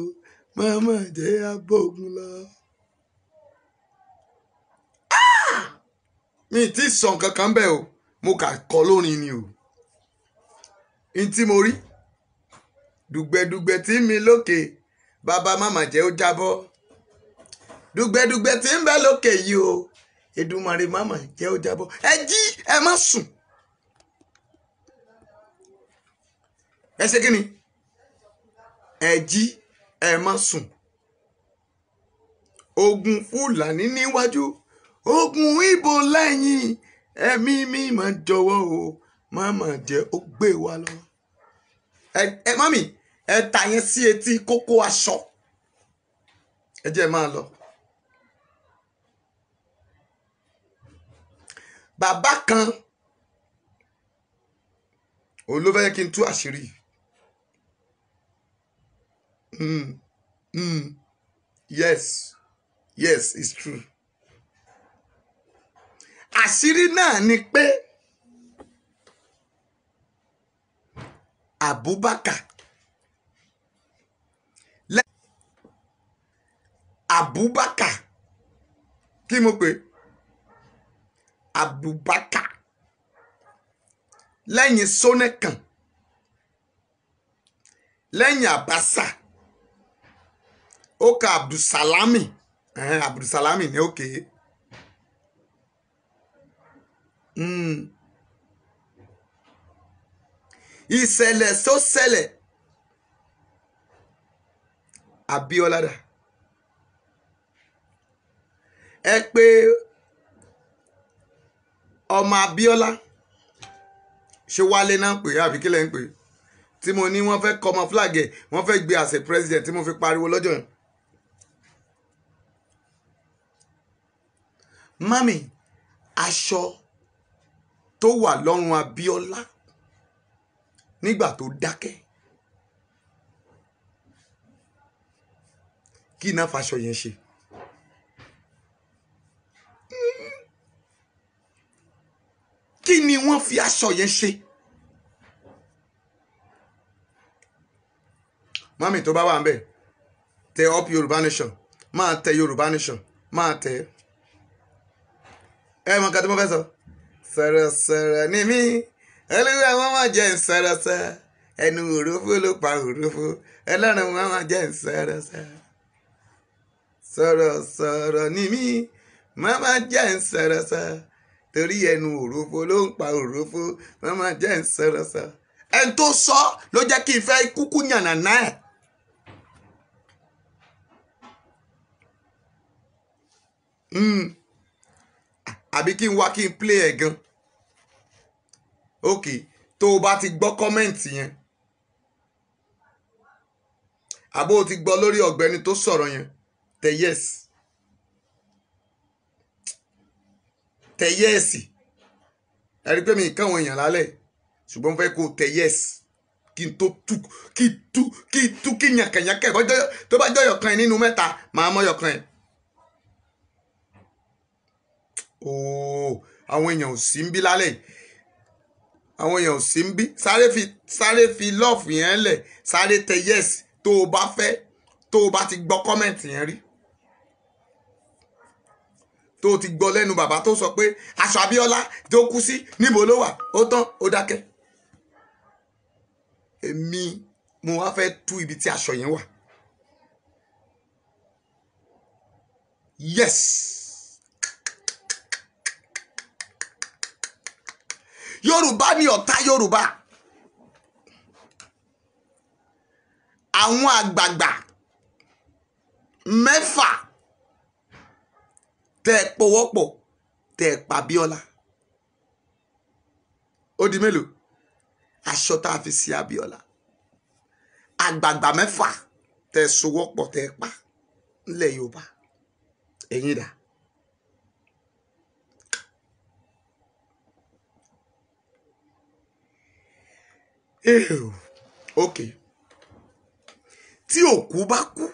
má má jẹ́ ká bógun lọ. Mi ti sọ nǹkan kan bẹ́ẹ̀ o, mo kà kọ́ lórin ni o. N tí mo rí, dùgbẹ̀dùgbẹ̀ tí mi lókè, bàbá màmá jẹ́ ó jábọ́. Dùgbẹ̀dùgbẹ̀ tí ń bẹ lókè yìí o, Èdùmàrè màmá jẹ́ ó jábọ́. Ẹ jí, ẹ má sùn. Ẹ ṣe kí ni? Ẹ jí, ẹ má sùn. Ogun Fúlàní níwájú, ogun Ìbò lẹ́yìn, ẹ̀mí mi máa jọ̀wọ́ o, má má jẹ́ ó gbé wa lọ. Ẹ mọ́mì, ẹ ta yẹn sí etí kókó aṣọ, ẹ jẹ́ máa lọ. Bàbá kan òun ló fẹ́ kí n tú àṣírí. Yes, yes, it's true. Àṣírí náà ni pé Abubakar, Abubakar, kí mo pè Abubakar lẹ́yìn Sónẹ́kàn, lẹ́yìn Abacha, ó ka Abdulsalami, Abdulsalami ní òkè. Ìṣẹ̀lẹ̀ tó ṣẹlẹ̀, Abíọ́lá dà, ẹ pé ọmọ Abíọ́lá, ṣé Wálé náà pè é àbí kílẹ̀ ń pè é, tí mo ní wọ́n fẹ́ kọ́mọ flag ẹ̀, wọ́n fẹ́ gbé as a president, tí mo fi pariwo lọ́jọ́ yẹn. Mami, aṣọ tó wà lọ́rùn Abíọ́lá nígbà tó dákẹ́, kí iná faṣọ yẹn ṣe? Kí ni wọ́n fi aṣọ yẹn ṣe? Mami tó bá wà ń bẹ̀, tẹ up Yorùbá Nation, máa tẹ Yorùbá Nation, máa tẹ. Ẹ mọ nǹkan tí mo fẹ́ sọ. Sọ̀rọ̀sọ̀rọ̀ ni mí, Olúwa wọn máa jẹ́ sọ̀rọ̀sọ̀rọ̀, ẹnu òrófó ló pa òrófó, Ọlọ́run wọn máa jẹ́ sọ̀rọ̀sọ̀rọ̀. Sọ̀rọ̀sọ̀rọ̀ ni mí, má máa jẹ́ sọ̀rọ̀sọ̀rọ̀, torí ẹnu òrófó ló ń pa òrófó, má máa jẹ́ sọ̀rọ̀sọ̀rọ̀. Ẹni tó sọ ló jẹ́ kí n fẹ́ kúkú yànnàná ẹ̀. Àbí kí n wá kí n play ẹ̀ gan. Ok, tó o bá ti gbọ́ kọ́mẹ̀ǹtì yẹn, àbó o ti gbọ́ lórí ọ̀gbẹ́ni tó sọ̀rọ̀ yẹn, tẹ yes. Tẹ yes. Ẹ rí i pé mi kàn wọ́n èèyàn lálẹ́, ṣùgbọ́n mo fẹ́ kó o tẹ yes kí n tó tú kí tú kí tú kí yànkànyànkà tó bá jọyọ̀ kan ẹ nínú mẹ́ta, màá mọ́yọ̀ kan ẹ. Ooo, àwọn èèyàn ò sí ń bí lálẹ́ yìí, àwọn èèyàn ò sí ń bí. Sáré fi lọ́ọ̀fù yẹn lẹ̀, sáré tẹ yes tó o bá fẹ́, tó o bá ti gbọ́ kọ́mẹ̀ntì yẹn rí, tó o ti gbọ́ lẹ́nu bàbá tó sọ pé aṣọ Abíọ́lá tó kú sí níbo ló wà, ó tán, ó dákẹ́. Èmi mo wá fẹ́ tú ibi tí aṣọ yẹn wà. Yes. Yorùbá ni ọ̀tá Yorùbá. Àwọn àgbààgbà mẹ́fà tẹ́ ẹ pọwọ́pọ̀ tẹ́ ẹ pa Abíọ́lá. Ó di mélòó? Aṣọ tá a fi sí Abíọ́lá. Àgbààgbà mẹ́fà tẹ́ ẹ sowọ́pọ̀ tẹ́ ẹ pa nílẹ̀ Yorùbá. Ẹ̀yin dà? Ew. Okay. Tí òkú bá kú,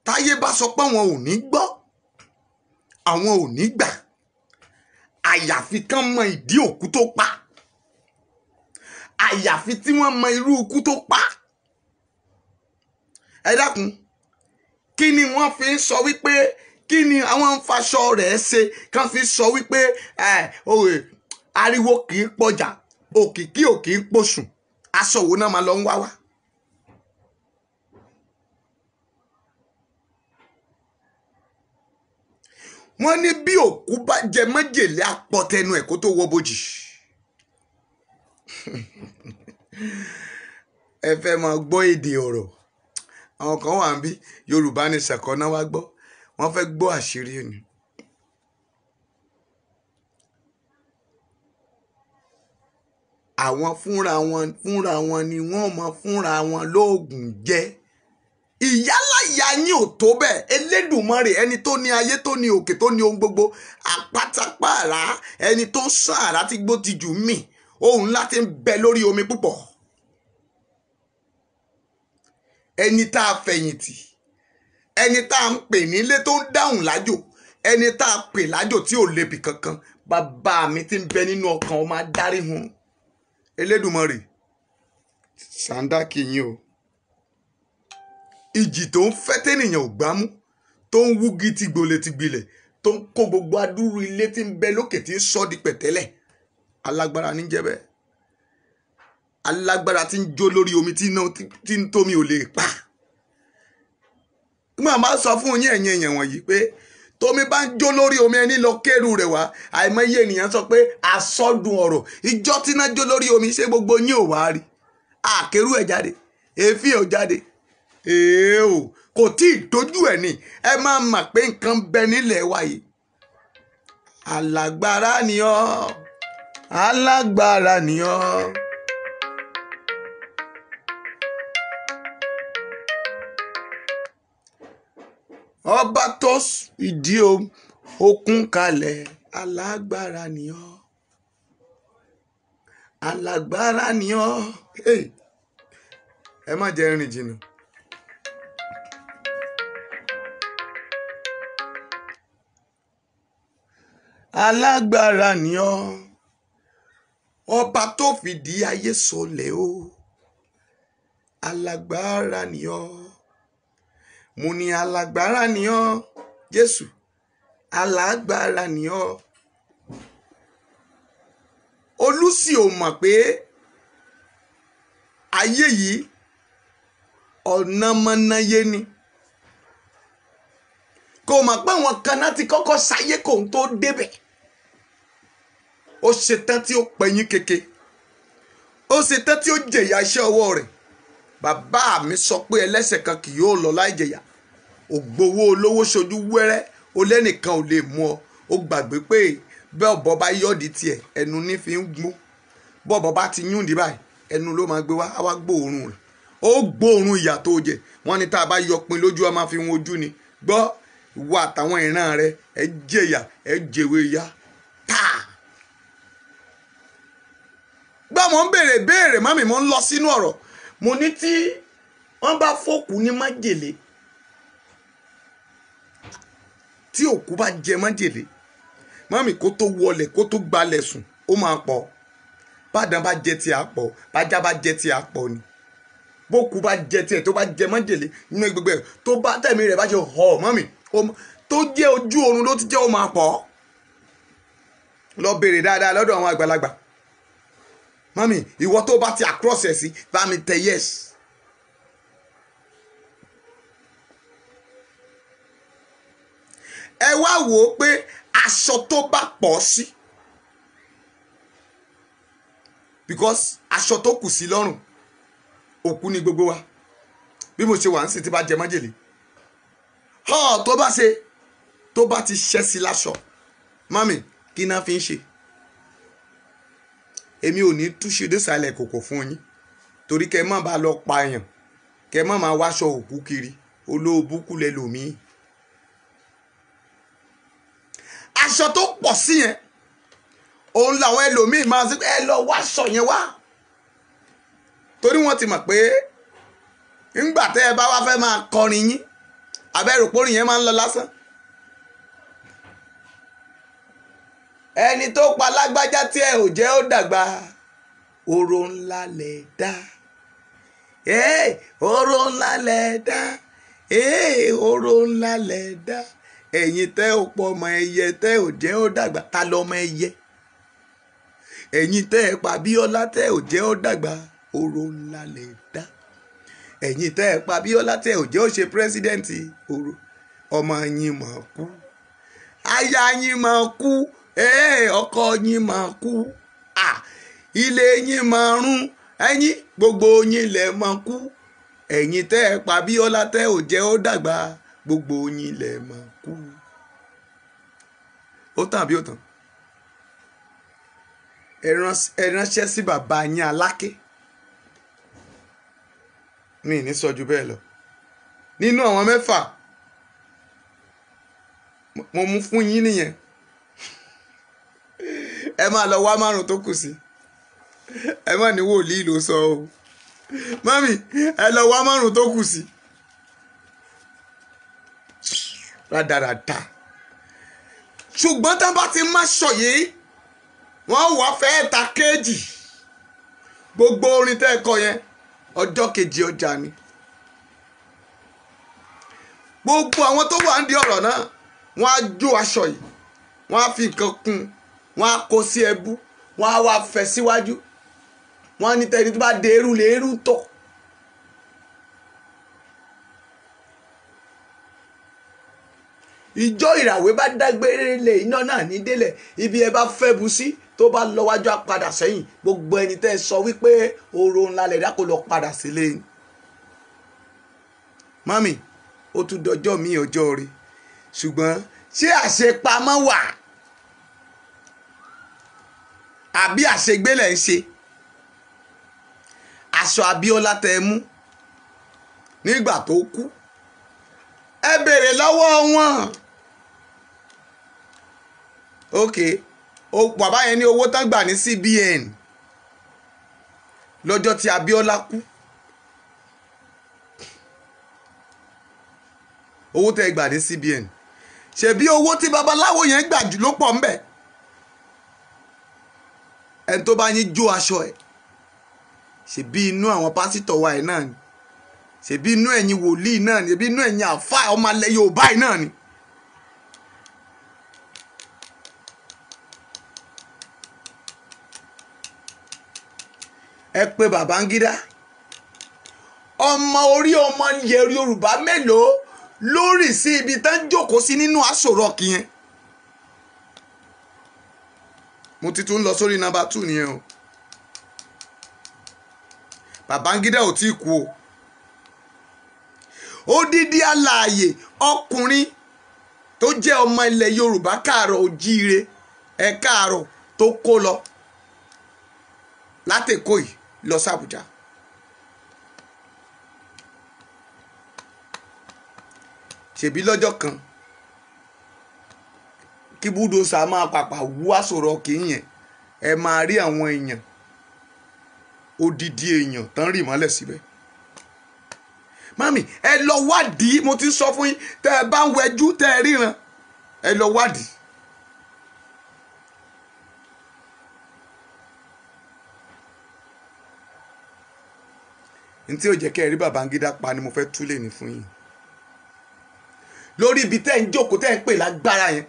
táyé bá sọ pé àwọn ò ní gbọ́, àwọn ò ní gbà, àyàfi kán mọ ìdí òkú tó pa, àyàfi tí wọ́n mọ irú ikú tó pa. Ẹ dákun, kí ni wọ́n fi ń sọ wípé kí ni àwọn ń faṣọ rẹ̀ ṣe kán fi sọ wípé ariwo kì í pọjà, òkìkí ò kì í pòṣùn, aṣọ wo náà máa lọ ń wá wá. Wọ́n ní bí òkú bá jẹ májèlé apọ̀tẹnu ẹ̀ kó tó wọ bojì. Ẹ fẹ́ máa gbọ́ èdè ọ̀rọ̀. Àwọn kan wà ń bí Yorùbá ní ṣàkọ́ná wá gbọ́, wọ́n fẹ́ gbọ́ àṣírí ni. Àwọn fúnra wọn ni wọ́n mọ fúnra wọn lóògùn jẹ. Ìyálàyà yín ò tó bẹ́ẹ̀. Elédùmarè, ẹni tó ní ayé, tó ní òkè, tó ní ohun gbogbo, àpátápàrà, ẹni tó ń sàn àrà tí gbó ti jù mí, ohun ńlá ti ń bẹ lórí omi púpọ̀. Ẹni tá a fẹ̀yìntì, ẹni tá a ń pè nílé tó ń dáhùn lájò, ẹni tá a pè lájò tí ò lebi kankan, bàbá mi ti ń bẹ nínú ọkàn ọmọ adarí hun. Elédùmarè, sàǹdákì yín o. Ìjì tó ń fẹ́ tẹ́nìyàn ò gbámú, tó ń wúgi ti gbolẹ̀ ti gbilẹ̀, tó ń kó gbogbo adúrú ilé tí ń bẹ lókè tí ń sọ di pẹ̀tẹ́lẹ̀. Alágbára ní jẹ́ bẹ́ẹ̀. Alágbára tí ń jó lórí omi tí ń tómi ò lè pa. Nígbà máa sọ fún yín ẹ̀yin èèyàn wọ̀nyí pé tómi bá ń jó lórí omi ẹni lọ kérù rẹ̀ wá, àìmọye ènìyàn sọ pé àsọdùn ọ̀rọ̀ ìjọ tí náà jó lórí omi ṣé gbogbo yín ò wá rí? Àkérú ẹ̀ jáde, èéfín ò jáde. Èèó kò tí ì dojú ẹ̀ ní. Ẹ máa mà pé nǹkan bẹ nílẹ̀ wa yìí. Alágbára ni ọ́, alágbára ni ọ́. Ọba tó ìdí okun kalẹ̀, alágbára ni ọ́, alágbára ni ọ́. Ẹ má jẹ́ rìn jìnnà. Alágbára ni ọ́, ọba tó fìdí ayé sọlẹ̀ o. Alágbára ni ọ́, mo ní alágbára ni ọ́, Jésù, alágbára ni ọ́. Olùsí ò mọ̀ pé ayé yìí ọ̀nà mọ̀nàyé ni. Kò mọ̀ pé àwọn kan náà ti kọ́kọ́ ṣayé kò ń tó débẹ̀. Ó ṣetán tí ó pẹ̀yìn keke, ó ṣetán tí ó jẹ̀yà iṣẹ́ ọwọ́ rẹ̀. Bàbá mi sọ pé ẹlẹ́ṣẹ̀ kan kì yóò lọ láì jẹ̀yà. Ògbówó olówó ṣojú wẹ́rẹ́, ó lẹ́nìkan ò lè mú ọ. Ó gbàgbé pé bẹ́ẹ̀ ọ̀bọ bá yọ̀dí tiẹ̀, ẹnu ní fi ń gbó. Bọ́ọ̀bọ bá ti yúndì báyìí, ẹnu ló máa gbé wá, á wá gbóòórùn rẹ̀. Ó gbóòórùn ìyà tó jẹ. Wọ́n ní tá a bá yọpin lójú, a máa fi wọn ojú ni. Gbọ́, ìwọ àtàwọn ìran rẹ, ẹ jẹ̀yà, ẹ jẹ̀wé ya. Táà! Gbọ́, mo ń béèrè béèrè, mọ́mì, mo ń lọ sínú ọ̀rọ̀. Mo ní tí wọ́n bá fòkú ní májèlé, tí òkú bá jẹ májèlé, mọ́mì, kó tó wọlé, kó tó gbalẹ̀ sùn, ó máa pọ̀. Bàdàn bá jẹ tí a pọ̀, bájá bá jẹ tí a pọ̀ ni. Bókú bá jẹ tiẹ̀, tó bá jẹ májèlé nínú gbogbo ẹ̀, tó bá tẹ̀mí rẹ̀ bá ṣe họ, mọ́mì, tó jẹ́ ojú oorun ló ti jẹ́, ó máa pọ̀. Lọ béèrè dáadáa lọ́dọ̀ àwọn àgbàlagbà. Mọ́mì, ìwọ tó bá ti across ẹ̀ sí, bá mi tẹ yes. Ẹ wá wò ó pé aṣọ tó bá pọ̀ sí, because aṣọ tó kù sí lọ́rùn òkú ni gbogbo wa. Bí mo ṣe wà ń sìn, tí bá jẹ májèlé, tó bá ṣe, tó bá ti ṣẹ́ sí láṣọ, mọ́mì, kí náà fi ń ṣe? Èmi ò ní túṣe désàlẹ̀ kòkò fún yín, torí kẹ má bàa lọ pààyàn, kẹ má máa wáṣọ òkú kiri, olóòbùkún lẹ lòmíì. Aṣọ tó pọ̀ sí yẹn, òun làwọn ẹlòmíì máa ṣe, ẹ lọ wáṣọ yẹn wá, torí wọ́n ti mọ̀ pé ńgbà tẹ́ ẹ bá wá fẹ́ máa kọrin yín, abẹ́rù pórin yẹn máa ń lọ lásán. Ẹni tó pa lágbájá tí ẹ ò jẹ́ ó dàgbà, oró ńlá lẹ̀ dá, oró ńlá lẹ̀ dá, oró ńlá lẹ̀ dá. Ẹ̀yin tẹ́ ò pọ̀ ọmọ ẹyẹ tẹ́ ò jẹ́ ó dàgbà, ta lọmọ ẹyẹ? Ẹ̀yin tẹ́ ẹ pa Bíọ́lá tẹ́ ò jẹ́ ó dàgbà, oró ńlá lẹ̀ dá. Ẹ̀yin tẹ́ ẹ pa Bíọ́lá tẹ́ ò jẹ́ ó ṣe pírẹ́sídẹ́ǹtì, oró ọmọ yín máa kú, aya yín máa kú, ọkọ yín máa kú, ilé yín máa rún, ẹ̀yin gbogbo yín lẹ̀ máa kú. Ẹ̀yin tẹ́ ẹ pa Bíọ́lá tẹ́ ò jẹ́ ó dàgbà, gbogbo yín lẹ̀ máa kú. Ó tàn àbí ó tàn? Ẹ ránṣẹ́ sí bàbá yín Aláké. Mi ní sọ ju bẹ́ẹ̀ lọ. Nínú àwọn mẹ́fà mo mú fún yín nìyẹn. Ẹ máa lọ wá márùn tó kù sí. Ẹ má ní wòlíì ló sọ o. Mọ́mì, ẹ lọ wá márùn tó kù sí. Rádaràda. Ṣùgbọ́n tán bá ti má sọ yìí, wọ́n wá fẹ́ ta kéèjì. Gbogbo orin tẹ́ ẹ kọ yẹn, ọjọ́ kejì ọjà ni. Gbogbo àwọn tó wà ń di ọ̀rọ̀ náà, wọ́n á jó aṣọ yìí, wọ́n á fi nǹkan kún, wọ́n á kó sí ẹbú, wọ́n á wá fẹ́ síwájú. Wọ́n á ní tẹni tó bá de eru lè eru tọ̀. Ìjọ ìràwé bá dágbére lé iná náà ní délẹ̀, ibi ẹ bá fẹ́ bu sí, tó bá lọ wájú á padà sẹ́yìn. Gbogbo ẹni tẹ́ ẹ sọ wípé oró ńlá lẹ̀ dákò lọ padà sílé. Mọ́mì, ó tún dọjọ́ mi ọjọ́ rí, ṣùgbọ́n ṣé àṣepamọ́ wà àbí àṣegbé lẹ̀ ń ṣe? Aṣọ Abíọ́lá tẹ́ ẹ mú nígbà tó kú, ẹ béèrè lọ́wọ́ wọn. Ok, bàbá yẹn ní owó tán gbà ní CBN lọ́jọ́ tí Abíọ́lá kú. Owó tẹ́ gbà ní CBN, ṣebí owó tí babaláwo yẹn gbà jù ló pọ̀ ńbẹ̀. Ẹni tó bá yín jó aṣọ ẹ̀, ṣebí inú àwọn pásítọ̀ wa ẹ̀ náà ni, ṣebí inú ẹ̀yin wòlíì náà ni, ṣebí inú ẹ̀yin àfáà ọmọ alẹ́ Yorùbá ẹ̀ náà ni. Ẹ pé Babangida, ọmọ orí ọmọ yẹrí Yorùbá mélòó lórí sí ibi tán jókòó sí nínú Aso Rock yẹn? Mo ti tún lọ sórí nọ́mbà 2 nìyẹn o. Babangida ò tí kú o. Odidi alààyè ọkùnrin tó jẹ́ ọmọ ilẹ̀ Yorùbá káàrọ̀ ojíire ẹ káàrọ̀ tó kó lọ látẹ̀kọ́ yìí lọ sí Àbújá. Ṣèbí lọ́jọ́ kan kí búdòsà máa pàpà wú Aso Rock yẹn, ẹ máa rí àwọn èèyàn, odidi èèyàn tán rì mọ́lẹ̀ síbẹ̀. Mami, ẹ lọ wádìí, mo ti sọ fún yín, tẹ́ ẹ bá ń wẹjú tẹ́ ẹ ríran, ẹ lọ wádìí. N tí ò jẹ́ kẹ́ ẹ rí Babangida pa ni mo fẹ́ túlẹ̀ ní fún yín. Lórí ibi tẹ́ ń jókòó tẹ́ ń pè lágbára yẹn,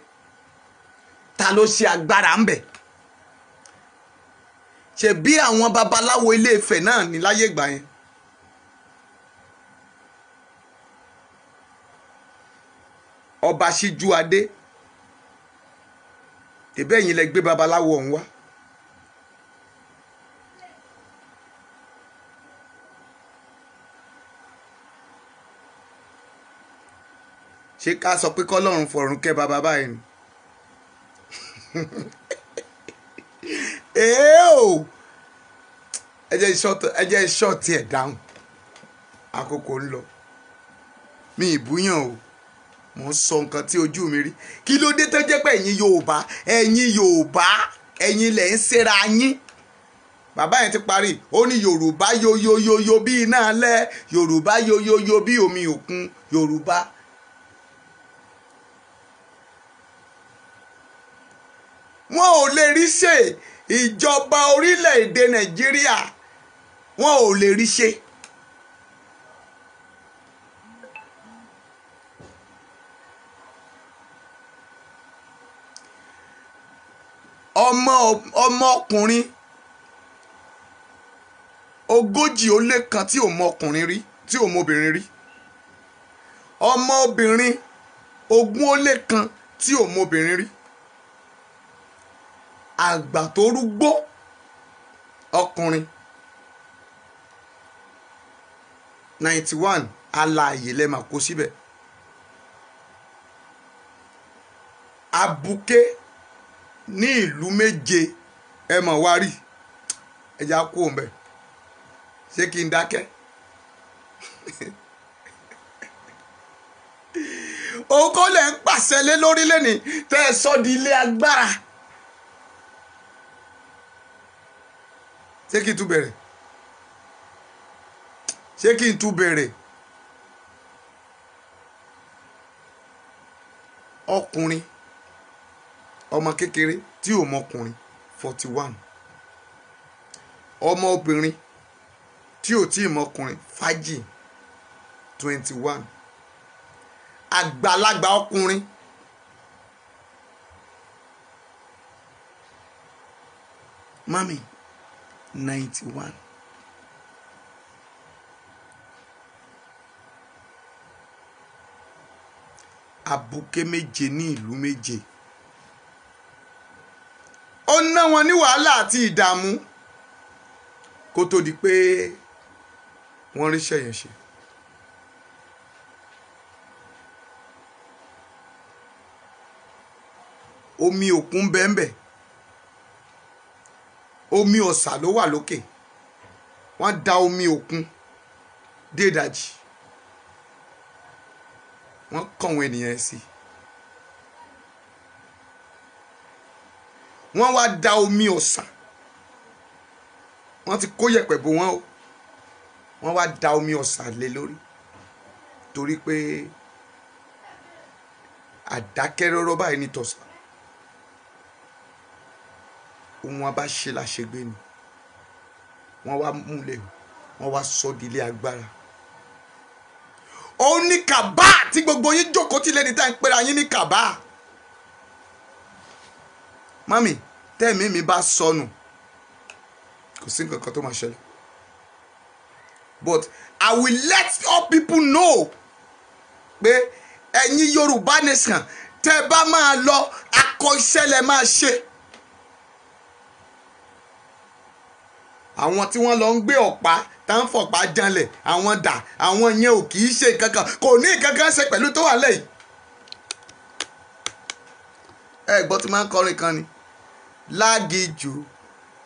ta ló ṣe agbára ń bẹ̀? Ṣe bí àwọn babaláwo Ilé Ifẹ̀ náà ní láyé ìgbà yẹn. Ọba Síjú Adé, tẹ̀bẹ́ ẹ̀yin lẹ gbé babaláwo ọ̀hún wá. Ṣé ká sọ pé kọ́lọ́run fọ̀run kẹ́ bàbá báyìí ni? Èèó, ẹ jẹ́ ṣọ́ọ̀tì ẹ̀ dáhùn, àkókò ń lọ. Mi ìbúyàn o, mo ń sọ nǹkan tí ojú mi rí. Kí ló dé tó jẹ́ pé ẹ̀yin Yorùbá, ẹ̀yin Yorùbá, ẹ̀yin lẹ̀ ń ṣera yín? Bàbá yẹn ti parí, ó ní Yorùbá yoyoyoyo bí iná alẹ́, Yorùbá yoyoyo bí omi òkun, Yorùbá. Wọn ò lè rí ṣe ìjọba orílẹ̀-èdè Nàìjíríà, wọn ò lè rí ṣe. Ọmọkùnrin 41 tí ò mọ ọkùnrin rí, tí ò mọ obìnrin rí. Ọmọbìnrin 21 tí ò mọ obìnrin rí. Àgbà tó rúgbó ọkùnrin 91 alààyè lẹ máa kó síbẹ̀. Abuké ní ìlú méje ẹ mọ̀ wá rí, ẹja kú òun bẹ̀. Ṣé kí n dákẹ́? Òun kọ́ lẹ̀ ń pàṣẹ lé lórí lẹ́ni tẹ́ ẹ sọ di ilé agbára. Ṣé kí n tún bẹ̀rẹ̀? Ṣé kí n tún bẹ̀rẹ̀? Ọkùnrin ọmọ kékeré tí ò mọkùnrin 41, ọmọ obìnrin tí ò tí ì mọkùnrin fájì 21, àgbàlagbà ọkùnrin mami 91. Abuké méje ní ìlú méje. Ó ná wọn ní wàhálà àti ìdààmú kó tó di pé wọ́n ríṣẹ́ yẹn ṣe. Omi òkun bẹ́ẹ̀nbẹ́ẹ̀, omi ọ̀sà ló wà lókè. Wọ́n da omi òkun dé ìdajì, wọ́n kàn wọ́n ènìyàn sí. Wọ́n wá da omi ọ̀sà, wọ́n ti kó yẹ̀pẹ̀ bò wọ́n o, wọ́n wá da omi ọ̀sà lé lórí torí pé àdákẹ́rọ́rọ́ báyìí ní tọ̀sà. Ohun wọn bá ṣe láṣegbé ni wọ́n wá múlẹ̀, wọ́n wá sọ di ilé agbára. Òun ní kàbá tí gbogbo yín jókòó tí lẹ́ni tá ń pera yín ní kàbá. Mami, tẹ́ẹ̀mí mi bá sọnù, kò sí nǹkan kan tó máa ṣẹlẹ̀. But I will let all people know pé ẹ̀yin Yorùbá nation, tẹ́ ẹ bá máa lọ, akọ iṣẹ́ lẹ máa ṣe. Àwọn tí wọ́n lọ ń gbé ọ̀pá tá ń fọ̀pá janlẹ̀, àwọn dà, àwọn yẹn ò kì í ṣe kankan, kò ní kankan ṣe pẹ̀lú tó wà lẹ́yìn. Ẹ gbọ́ tí máa ń kọrin kan ni. Lágìjù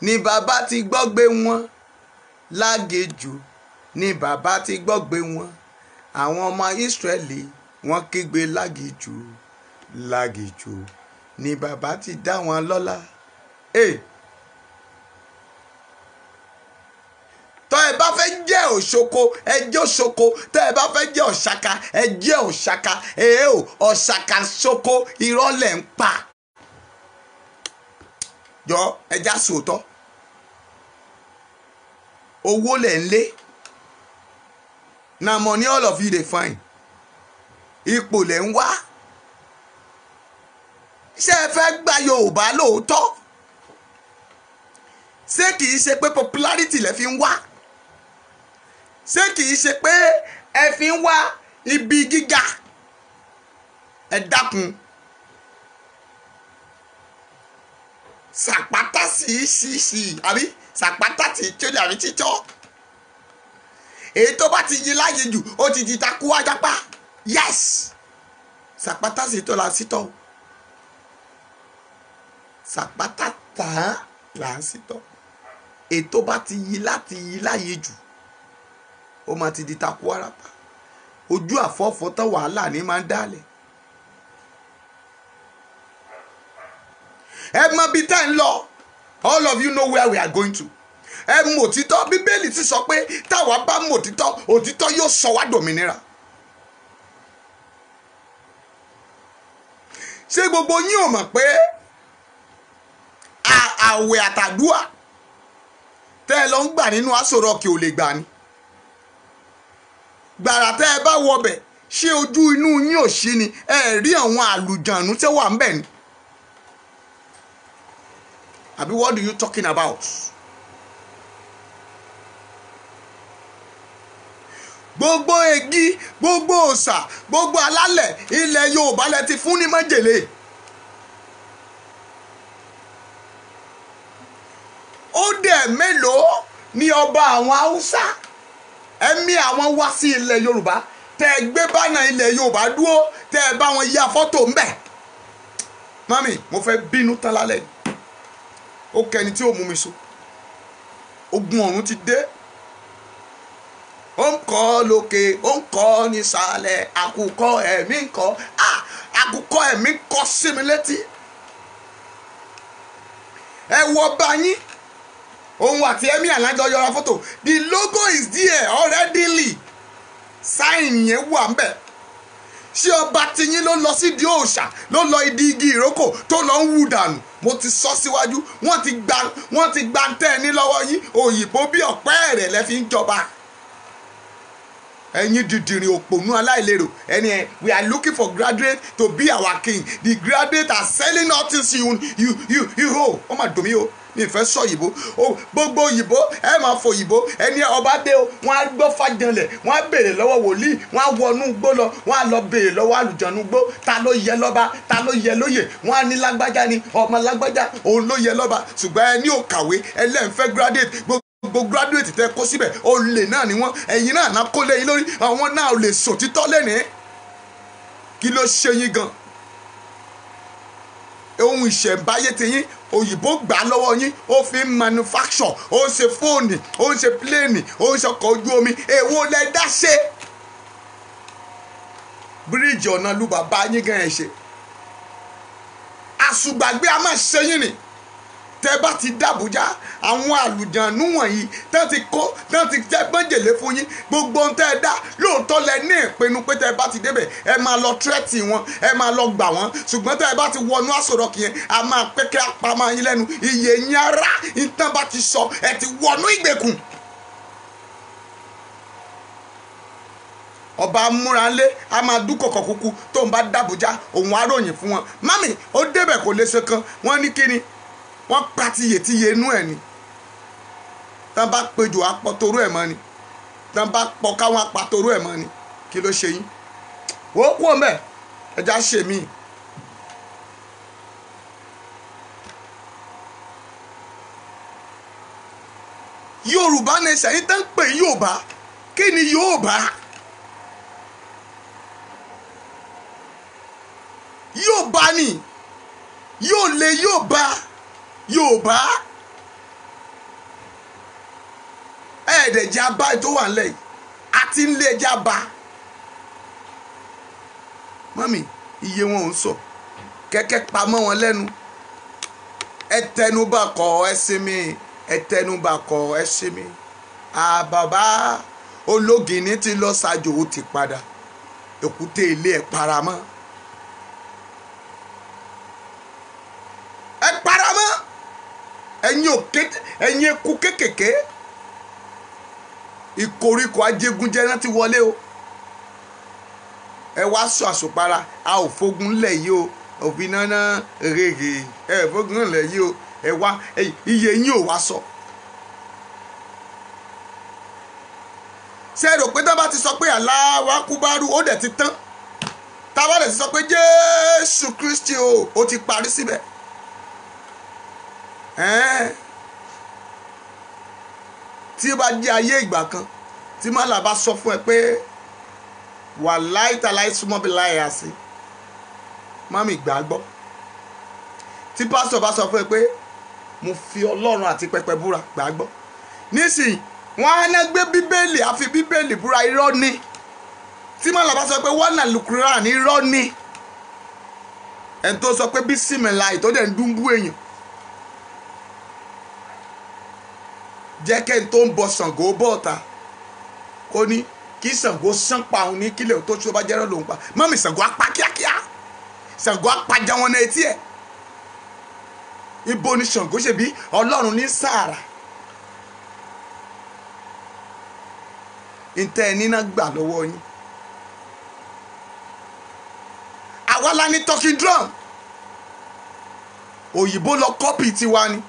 ni bàbá ti gbọ́gbé wọn, lágìjù ni bàbá ti gbọ́gbé wọn, àwọn ọmọ Ísírẹ́lì wọ́n kígbe lágìjù, lágìjù ni bàbá ti dá wọn lọ́lá. Tọ́ ẹ bá fẹ́ jẹ́ òṣoko, ẹ jẹ́ òṣoko. Tọ́ ẹ bá fẹ́ jẹ́ ọ̀ṣàkà, ẹ jẹ́ ọ̀ṣàkà. Èé o, ọ̀ṣàkà ṣoko, irọ́ lẹ̀ ń pa. Jọ ẹja sòótọ́. Owó lẹ̀ ń lé. Na money all of you dey find. Ipò lẹ̀ ń wá. Ṣé ẹ fẹ́ gba Yorùbá lóòótọ́? Ṣé kìí ṣe pé popularity lẹ fi ń wá? Ṣé kìí ṣe pé ẹ fi ń wá ibi gíga? Ẹ dákun. Sàpátá sí sí sí àbí sàpátá tí tí ó lè àbí títọ́. Èyí tó bá ti yí láàyè jù, ó ti di takú ajápá. Yes! Sàpátá sí tó la sítọ́. Sàpátá tàn là ń sítọ́. Èyí tó bá ti yí láti yí láàyè jù, ó máa ti di takú arapa. Ojú àfọ́fọ́ tán wàhálà ní máa ń dálẹ̀. Ẹ mọ ibi tẹ́ ń lọ. All of you know where we are going to. Ẹ mọ òtítọ́. Bíbélì ti sọ pé táwa bá mọ òtítọ́, òtítọ́ yóò sọ wá dòmìnira. Ṣé gbogbo yín ò mọ̀ pé àwẹ̀ àtàdúà tẹ́ ẹ lọ ń gbà nínú Aso Rock ò lè gbà ni? Gbàrà tẹ́ ẹ bá wọbẹ̀, ṣé ojú inú yín ò ṣí ni? Ẹ rí àwọn àlùjànnú tẹ́ wà ń bẹ̀ ni? Àbí what do you talking about? Gbogbo egi, gbogbo òòṣà, gbogbo alálẹ̀ ilẹ̀ Yorùbá lẹ ti fún ní májèlé. Ó dẹ̀ mélòó ni ọba àwọn Haúsá ẹ̀mí àwọn wá sí ilẹ̀ Yorùbá tẹ́ ẹ gbé bánà ilẹ̀ Yorùbá dúró, tẹ́ ẹ bá wọn ya fọ́tò ńbẹ̀. Mami, mo fẹ́ bínú tán lálẹ́. Ó kẹni tí ó mú mi so. Ogun ọ̀run ti dé. Ó ń kọ́ lókè, ó ń kọ́ nísàlẹ̀, àkùkọ ẹ̀mí ń kọ́. Àkùkọ ẹ̀mí ń kọ́ sí mi létí. Ẹ wọ ọba yín. Òun àti ẹ̀mí àlájọ yọra fọ́tò. The logo is there already. Sign yẹn wà ń bẹ̀. Ṣé ọba tiyín ló lọ sídìí òòṣà, ló lọ ìdí igi ìrókò tó lọ ń wú dànù? Mo ti sọ síwájú, wọ́n ti gba tẹ́ ẹ ní lọ́wọ́ yín. Òyìnbó bí ọ̀pẹ́ rẹ̀ lẹ fi ń jọba. Ẹ̀yin dìdìrìn òpònú aláìlérò. Ẹni ẹ, we are looking for graduate to be our king. The graduate are selling all things you hold. Ó mà dùn mí o, mi fẹ́ sọ òyìnbó. Gbogbo òyìnbó ẹ máa fọ òyìnbó. Ẹni ọba dé o, wọ́n á gbọ́ fàjànlẹ̀, wọ́n á béèrè lọ́wọ́ wòlíì, wọ́n á wọnú gbó lọ, wọ́n á lọ béèrè lọ́wọ́ àlùjànnú gbó. Ta ló yẹ lọ́ba? Ta ló yẹ lóyè? Wọ́n á ní lágbájá ni, ọmọ lágbájá òun ló yẹ lọ́ba. Ṣùgbọ́n ẹni ò kàwé, ẹlẹ́nfẹ́ graduate, gbogbo graduate tẹ kó síbẹ̀, olè náà ni wọ́n. Ẹ̀yin náà ná kó léyìn lórí, àwọn náà ò lè sòtítọ́ lẹ́nìí. Kí ló ṣe yín gan? Ohun ìṣẹ̀ǹbáyé ti yín, òyìnbó gbà á lọ́wọ́ yín, ó fi ń manufacture, ó ń ṣe fóònù, ó ń ṣe pléènì, ó ń ṣe ọkọ̀ ojú omi. Èwo lẹ dá ṣe? Bíríìjì ọ̀nà lu bàbá yín gan ẹ̀ ṣe. Àṣùgbàgbé a máa ṣe yín ni. Tẹ́ bá ti dàbújá, àwọn àlùjànnú wọ̀nyí tẹ́ ti kó, tẹ́ ti jẹ́ gbọ́njèlé fún yín, gbogbo ohun tẹ́ ẹ dá lóòótọ́ lẹ ní ìpinnu pé tẹ́ bá ti débẹ̀ ẹ máa lọ tírẹ́tì wọn, ẹ máa lọ gbà wọ́n. Ṣùgbọ́n tẹ́ ẹ bá ti wọnú Aso Rock yẹn, a máa pẹ́ kí apá máa yín lẹ́nu. Iye yín ara ìtàn bá ti sọ, ẹ ti wọnú ìgbèkùn. Ọba múranlé a máa dúnkọ̀kọ̀ kúkú tó ń bá dàbújá, òun á ròyìn fún wọn. Mami ó débẹ̀ kò lè ṣe kan, wọ́n ní kíni, wọ́n pa tiyetiye inú ẹ̀ ni. Tán bá péjọ apọ̀torú ẹ̀ mọ́ ni, tán bá pọ̀ káwọn apàtorú ẹ̀ mọ́ ni. Kí ló ṣe yín? Wò ó kú ọmọ ẹ̀, ẹja ṣe mí. Yorùbá nation yín tán ń pè Yorùbá, kí ni Yorùbá? Yorùbá ni yóò lè Yorùbá. Yorùbá ẹ̀ẹ́dẹ̀jẹ̀ abá tó wà nílẹ̀ yìí àti nílé ẹjẹ́ abá. Mọ́mì, iye wọn ò ń sọ kẹ́kẹ́ pamọ́ wọn lẹ́nu. Ẹ tẹnubà kọ ẹ sinmi, ẹ tẹnubà kọ ẹ sinmi. Àbàbá ológìní ti lọ ṣàjò, ó ti padà, èkúté ilé ẹ̀ paramọ́. Ẹ paramọ́. Ẹ̀yin òkè, ẹ̀yin eku kékèké, ìkoríko ajégúnjẹ náà ti wọlé o. Ẹ wá sọ àsopara, a ò fogun lẹ̀ yìí o, òfin náná rèé, ẹ fogun lẹ̀ yìí o. Ẹ wá iye yín ò wá sọ. Ṣé ẹ rò pé tá bá ti sọ pé Allahu Akbar ó dẹ̀ ti tán? Tá bá dẹ̀ ti sọ pé Jésù Kristi o, ó ti parí síbẹ̀. Tí ó bá jẹ́ ayé ìgbà kan tí mọ́là bá sọ fún ẹ pé wàláì tàláì súnmọ́ bí láì yà sí, mọ́mì gbàgbọ́. Tí pásítọ̀ bá sọ fún ẹ pé mo fi Ọlọ́run àti pẹpẹ búra, gbàgbọ́. Nísìnyí wọ́n á ná gbé Bíbélì, àfi Bíbélì búra, irọ́ ni. Tí mọ́là bá sọ pé wọ́n nà lùkúrà ní, irọ́ ni. Ẹni tó sọ pé bísímìláì tó dẹ̀ ń dúnbú èèyàn, jẹ́ kẹ́ni tó ń bọ Ṣàngó bọ́ọ̀ta kó ní kí Ṣàngó sán pa òun ní kílẹ̀ tó tó bá jẹ́rọ̀ lòun pa. Mọ́mì, Ṣàngó apá kíákíá, Ṣàngó apá jẹun náà etí ẹ̀. Ibo ni Ṣàngó ṣe bí Ọlọ́run ní sàárà? Ntẹ́ ẹ níná gbà lọ́wọ́ yín. Àwa la ní talking drum, òyìnbó lọ kọ́pì tiwa ni.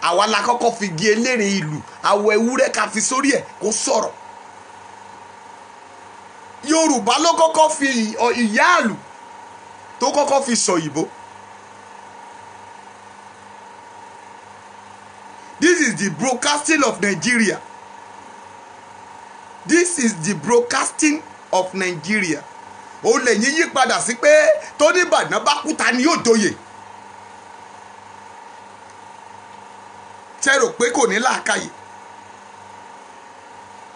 Àwa la kọ́kọ́ fi gi eléré ìlú awọ ewúrẹ́ ká fi sórí ẹ̀ kó sọ̀rọ̀. Yorùbá ló kọ́kọ́ fi ìyá àlù tó kọ́kọ́ fi sọ òyìnbó. This is the broadcasting of Nigeria. This is the broadcasting of Nigeria. Ó lè yín yí padà sí pé tó ní Ìbàdàn bá kú, ta ni yóò joyè? Ṣé rò pé kò ní làákàyè?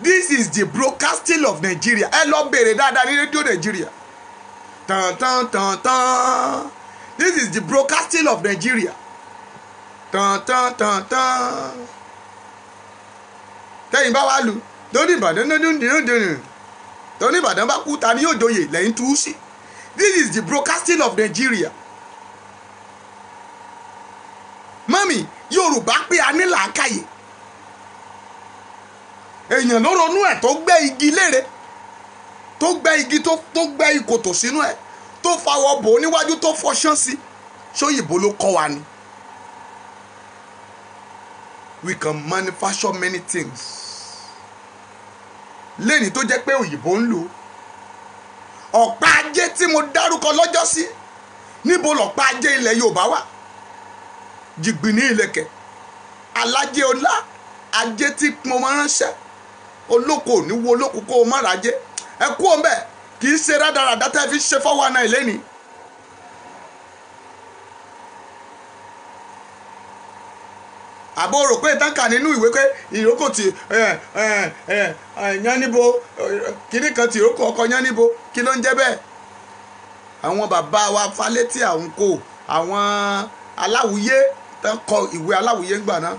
This is the broadcasting of Nigeria. Ẹ lọ bèrè dáadáa ní rédíò Nigeria. Tàn tàn tàn tàn. This is the broadcasting of Nigeria. Tàn tàn tàn tàn. Tẹ́yìn bá wá lu lórí Ìbàdàn lórí Ìbàdàn bá kú, ta ni yóò joyè lẹ́yìn tú sí? This is the broadcasting of Nigeria. Mọ́mì, Yorùbá pé a ní làákàyè. Èèyàn ló ronú ẹ̀ tó gbẹ́ igi léèrè, tó gbẹ́ igi, tó gbẹ́ ìkòtò sínú ẹ̀, tó fawọ́ bò ó níwájú, tó fọṣán sí. Ṣóyìnbó ló kọ́ wa ni? We can manufacture many things. Lẹ́ni tó jẹ́ pé òyìnbó ń lò ọ̀pá ajé tí mo dárúkọ lọ́jọ́ sí, níbo lọ̀pá ajé ilẹ̀ Yorùbá wà? Jìgbìnì ìlẹ̀kẹ̀, alájẹ ọlá, ajé tí mo máa ránṣẹ́ olóko ò ní wo olóko kó o má rajé. Ẹ kú òun bẹ́ẹ̀, kì í ṣe rádaràdá tẹ́ fi ṣe 419 lẹ́ni. Àbó rò pé ìtànkà nínú ìwé pé ìrókò tí yánníbo kínní kan tí ìrókò ọkọ yánníbo, kí ló ń jẹ́ bẹ́ẹ̀? Àwọn bàbá wa Fálétí, àwọn kò àwọn aláwùyé Tán kọ ìwé aláwìyé ńgbà náà.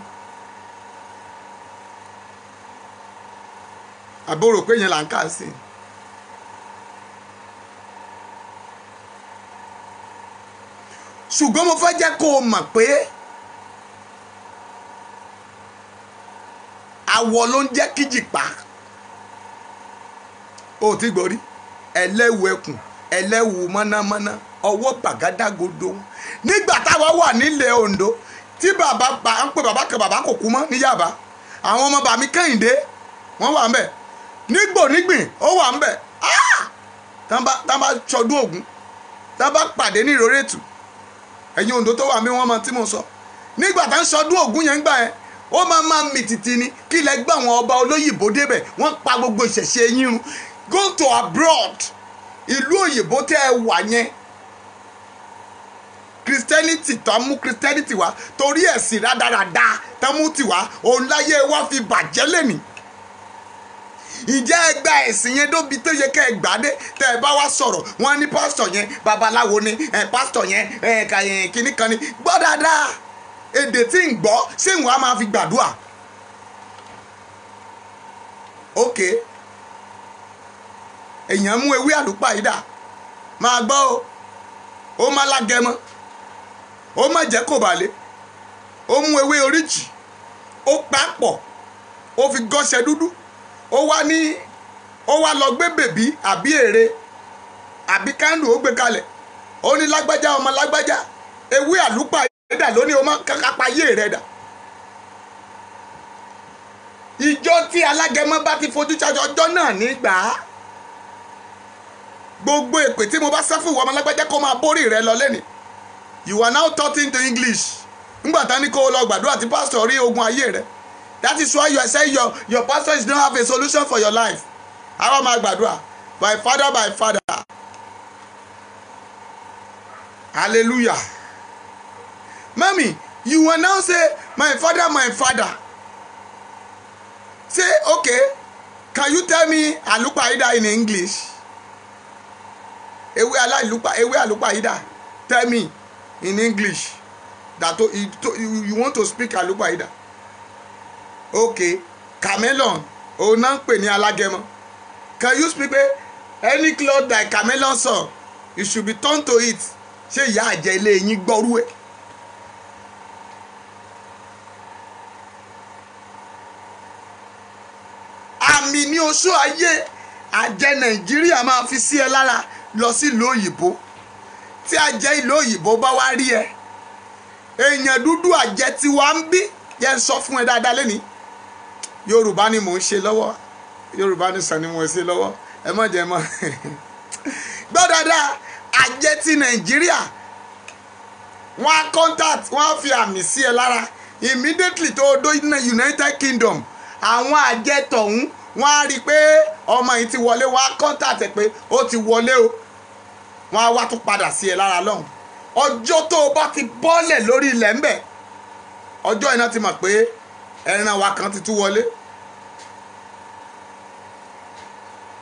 Àbúrò pé yẹn là ń kà sí. Ṣùgbọ́n mo fẹ́ jẹ́ kó o mọ̀ pé àwọ̀ ló ń jẹ́ kíjìpá. O ti gbọ́ rí ẹlẹ́wù ẹkùn, ẹlẹ́wù mọ́námọ́ná, ọwọ́ gbàgádágodo. Nígbà táwa wà nílẹ̀ Oǹdó tí bàbá ń pè bàbá kan, bàbá kò kú mọ́ ní Yàbá. Àwọn ọmọ bàmí Kẹ́hìndé wọ́n wà ńbẹ̀. Nígbò nígbìn ó wà ńbẹ̀. Tán bá sọdún Ògún, tán bá pàdé ní Ìrórètù, ẹ̀yin Oǹdó tó wà mí wọ́n mọ tí mo sọ. Nígbà tá ń sọdún Ògún yẹn gbà yẹn, ó máa máa mì tìtì ni. Kí ilẹ̀ gbà àwọn ọba olóyìnbó débẹ̀, wọ́n pa gbogbo ìṣẹ̀ṣe yín run. Go to abroad, ìlú òyìnbó tẹ́ ẹ wà yẹn, Christianity tó mú Christianity wá torí ẹ̀sìn rádaràda tó mú tiwa, òun láyé wá fi bàjẹ́ lẹ́nìí. Ǹjẹ́ ẹ gba ẹ̀sìn yẹn dóbi tó yẹ kẹ́ ẹ gbà dé? Tẹ́ ẹ bá wá sọ̀rọ̀, wọ́n ní pásítọ̀ yẹn babaláwo ni, pásítọ̀ yẹn kínní kan ni. Gbọ́ dáadáa, èdè tí ń gbọ́ ṣé ìwọ̀n á máa fi gbàdúrà? Ok, èèyàn mú ewé àlùpàídà, máa gbọ́ o, ó má lágẹmọ, ó má jẹ́ kò balẹ̀, ó mú ewé oríjì, ó pa pọ̀, ó fi gọ́ṣẹ́ dúdú, ó wá ní ó wá lọ gbé bèbí àbí ère àbí kándù, ó gbé kalẹ̀, ó ní lágbájá ọmọ lágbájá, ewé àlùpàídà lóní o má kápá yé rẹ dà. Ìjọ tí alágẹmọ bá ti fojú ṣaṣọ ọjọ́ náà nígbà á. Gbogbo èpè tí mo bá sá fún ìwọ ọmọ lágbájá kó máa bórí rẹ lọ lẹ́nìí. You are now taught into English. Ńgbà tán ní kó o lọ gbàdúrà tí pásítọ̀ rí ogun ayé rẹ. That is why you are saying your pastor is not have a solution for your life. Àwa máa gbàdúrà. My father, my father. Hallelujah. Mami, you will now say, my father, my father. Say, okay, can you tell me àlùpàídà in English? Ewé aláìlúpa, ewé àlùpàídà. Tell me in English that you want to speak àlùpàídà. Okay, chameleon, òun náà ń pè ní alágẹmọ. Can you speak any cloth that chameleon saw, you should be turned to it. Ṣé ìyá àjẹ ilé yín gbọ́rú ẹ̀? Àmì ní oṣù ayé àjẹ Nàìjíríà máa fi sí ẹ lára lọ sí ìlú òyìnbó. Tí àjẹ ìlú òyìnbó bá wá rí ẹ, èèyàn dúdú àjẹ tí wàá ń bí yẹn sọ fún ẹ dáadáa lẹ́ni. Yorùbá ni mò ń ṣe lọ́wọ́, Yorùbá ni sàn ni mò ń ṣe lọ́wọ́, ẹ má jẹ́ mọ́. Gbọ́ dáadáa, àjẹ ti Nàìjíríà wọ́n á contact, wọ́n á fi àmì sí ẹ lára immediately tó o dó United Kingdom. Àwọn àjẹ tọ̀hún wọ́n á rí i pé ọmọ yìí ti wọlé, wọ́n á contact ẹ pé ó ti wọlé o, wọ́n á wá tún padà sí ẹ lára lọ́hùn. Ọjọ́ tó o bá ti bọ́lẹ̀ lórí ilẹ̀ ńbẹ̀, ọjọ́ iná ti mọ̀ pé ẹran wa kan ti tún wọlé.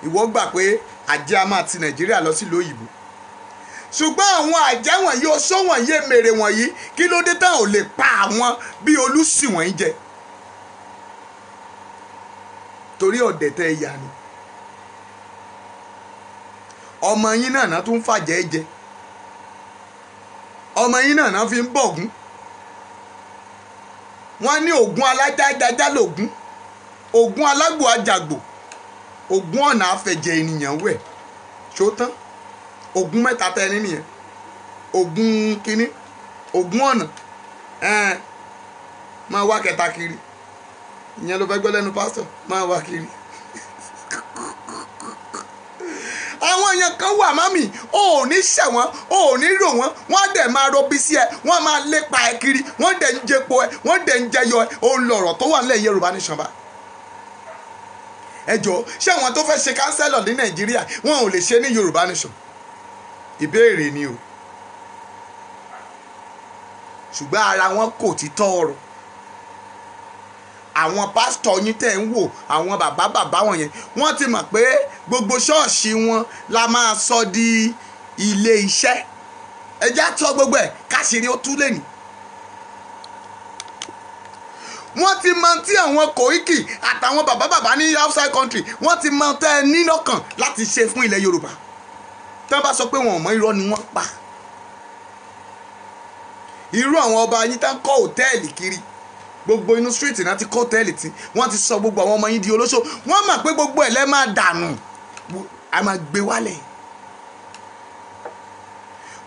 Ìwọ gbà pé àjẹ́ a máa ti Nàìjíríà lọ sílùú òyìnbó, ṣùgbọ́n àwọn àjẹ́ wọ̀nyí, oṣó wọ̀nyí, èmèrè wọ̀nyí, kí ló dé tán ò lè pa àwọn bí olùsì wọ̀nyí jẹ? Torí ọ̀dẹ̀ tẹ́ ẹ yà ni. Ọmọ yín náà náà tún fàjẹ́ jẹ, ọmọ yín náà náà fi ń bọ̀gún. Wọ́n ní ògún alájájájá lògún, ògún alágbò ajàgbò, ògún ọ̀nà àfẹ̀jẹ̀ ènìyàn wẹ̀. Ṣó tán? Ògún mẹ́ta tẹ́ ní nìyẹn, ògún kínní, ògún ọ̀nà, máa wá kẹta kiri. Ìyẹn ló fẹ́ gbọ́ lẹ́nu pásítọ̀, máa wá kiri. Àwọn èèyàn kan wà mami, o ò ní ṣẹ̀ wọ́n, o ò ní rò wọ́n, wọ́n á dẹ̀ máa rọbí sí ẹ, wọ́n máa lépa ẹ kiri, wọ́n dẹ̀ ń jẹpo ẹ, wọ́n dẹ̀ ń jẹyọ ẹ. Òun lọ̀rọ̀ tó wà nílẹ̀ Yorùbá Nation bá. Ẹ jọ̀ọ́, ṣé àwọn tó fẹ́ ṣe kánsẹ́lọ̀ ní Nàìjíríà wọn ò lè ṣe ní Yorùbá Nation? Ìbéèrè ni o. Ṣùgbọ́n ara wọn kò ti tọ́ ọ̀rọ̀. Àwọn pásítọ̀ yín tẹ̀ ń wò, àwọn bàbá bàbá wọn yẹn, wọ́n ti mọ̀ pé gbogbo ṣọ́ọ̀ṣì wọn la máa sọ di ilé iṣẹ́. Ẹ já tọ́ gbogbo ẹ̀ káṣírí ó tú lẹ́nu. Wọ́n ti mọ tí àwọn Koiki àtàwọn bàbá bàbá ní outside country, wọ́n ti mọ tẹ́ ẹ ní lọ́kàn láti ṣe fún ilẹ̀ Yorùbá. Tí wọ́n bá sọ pé wọn ò mọ, irọ́ ni wọ́n pa. Irú àwọn ọba yín tá ń kọ́ hòtẹ́ẹ̀lì kiri, gbogbo inú street náà ti kọ́ hòtẹ́ẹ̀lì, tí wọ́n ti sọ gbogbo àwọn ọmọ yín di olóṣó. Wọ́n mọ̀ pé gbogbo ẹ̀ lẹ́ máa dànù, a máa gbé wálẹ̀.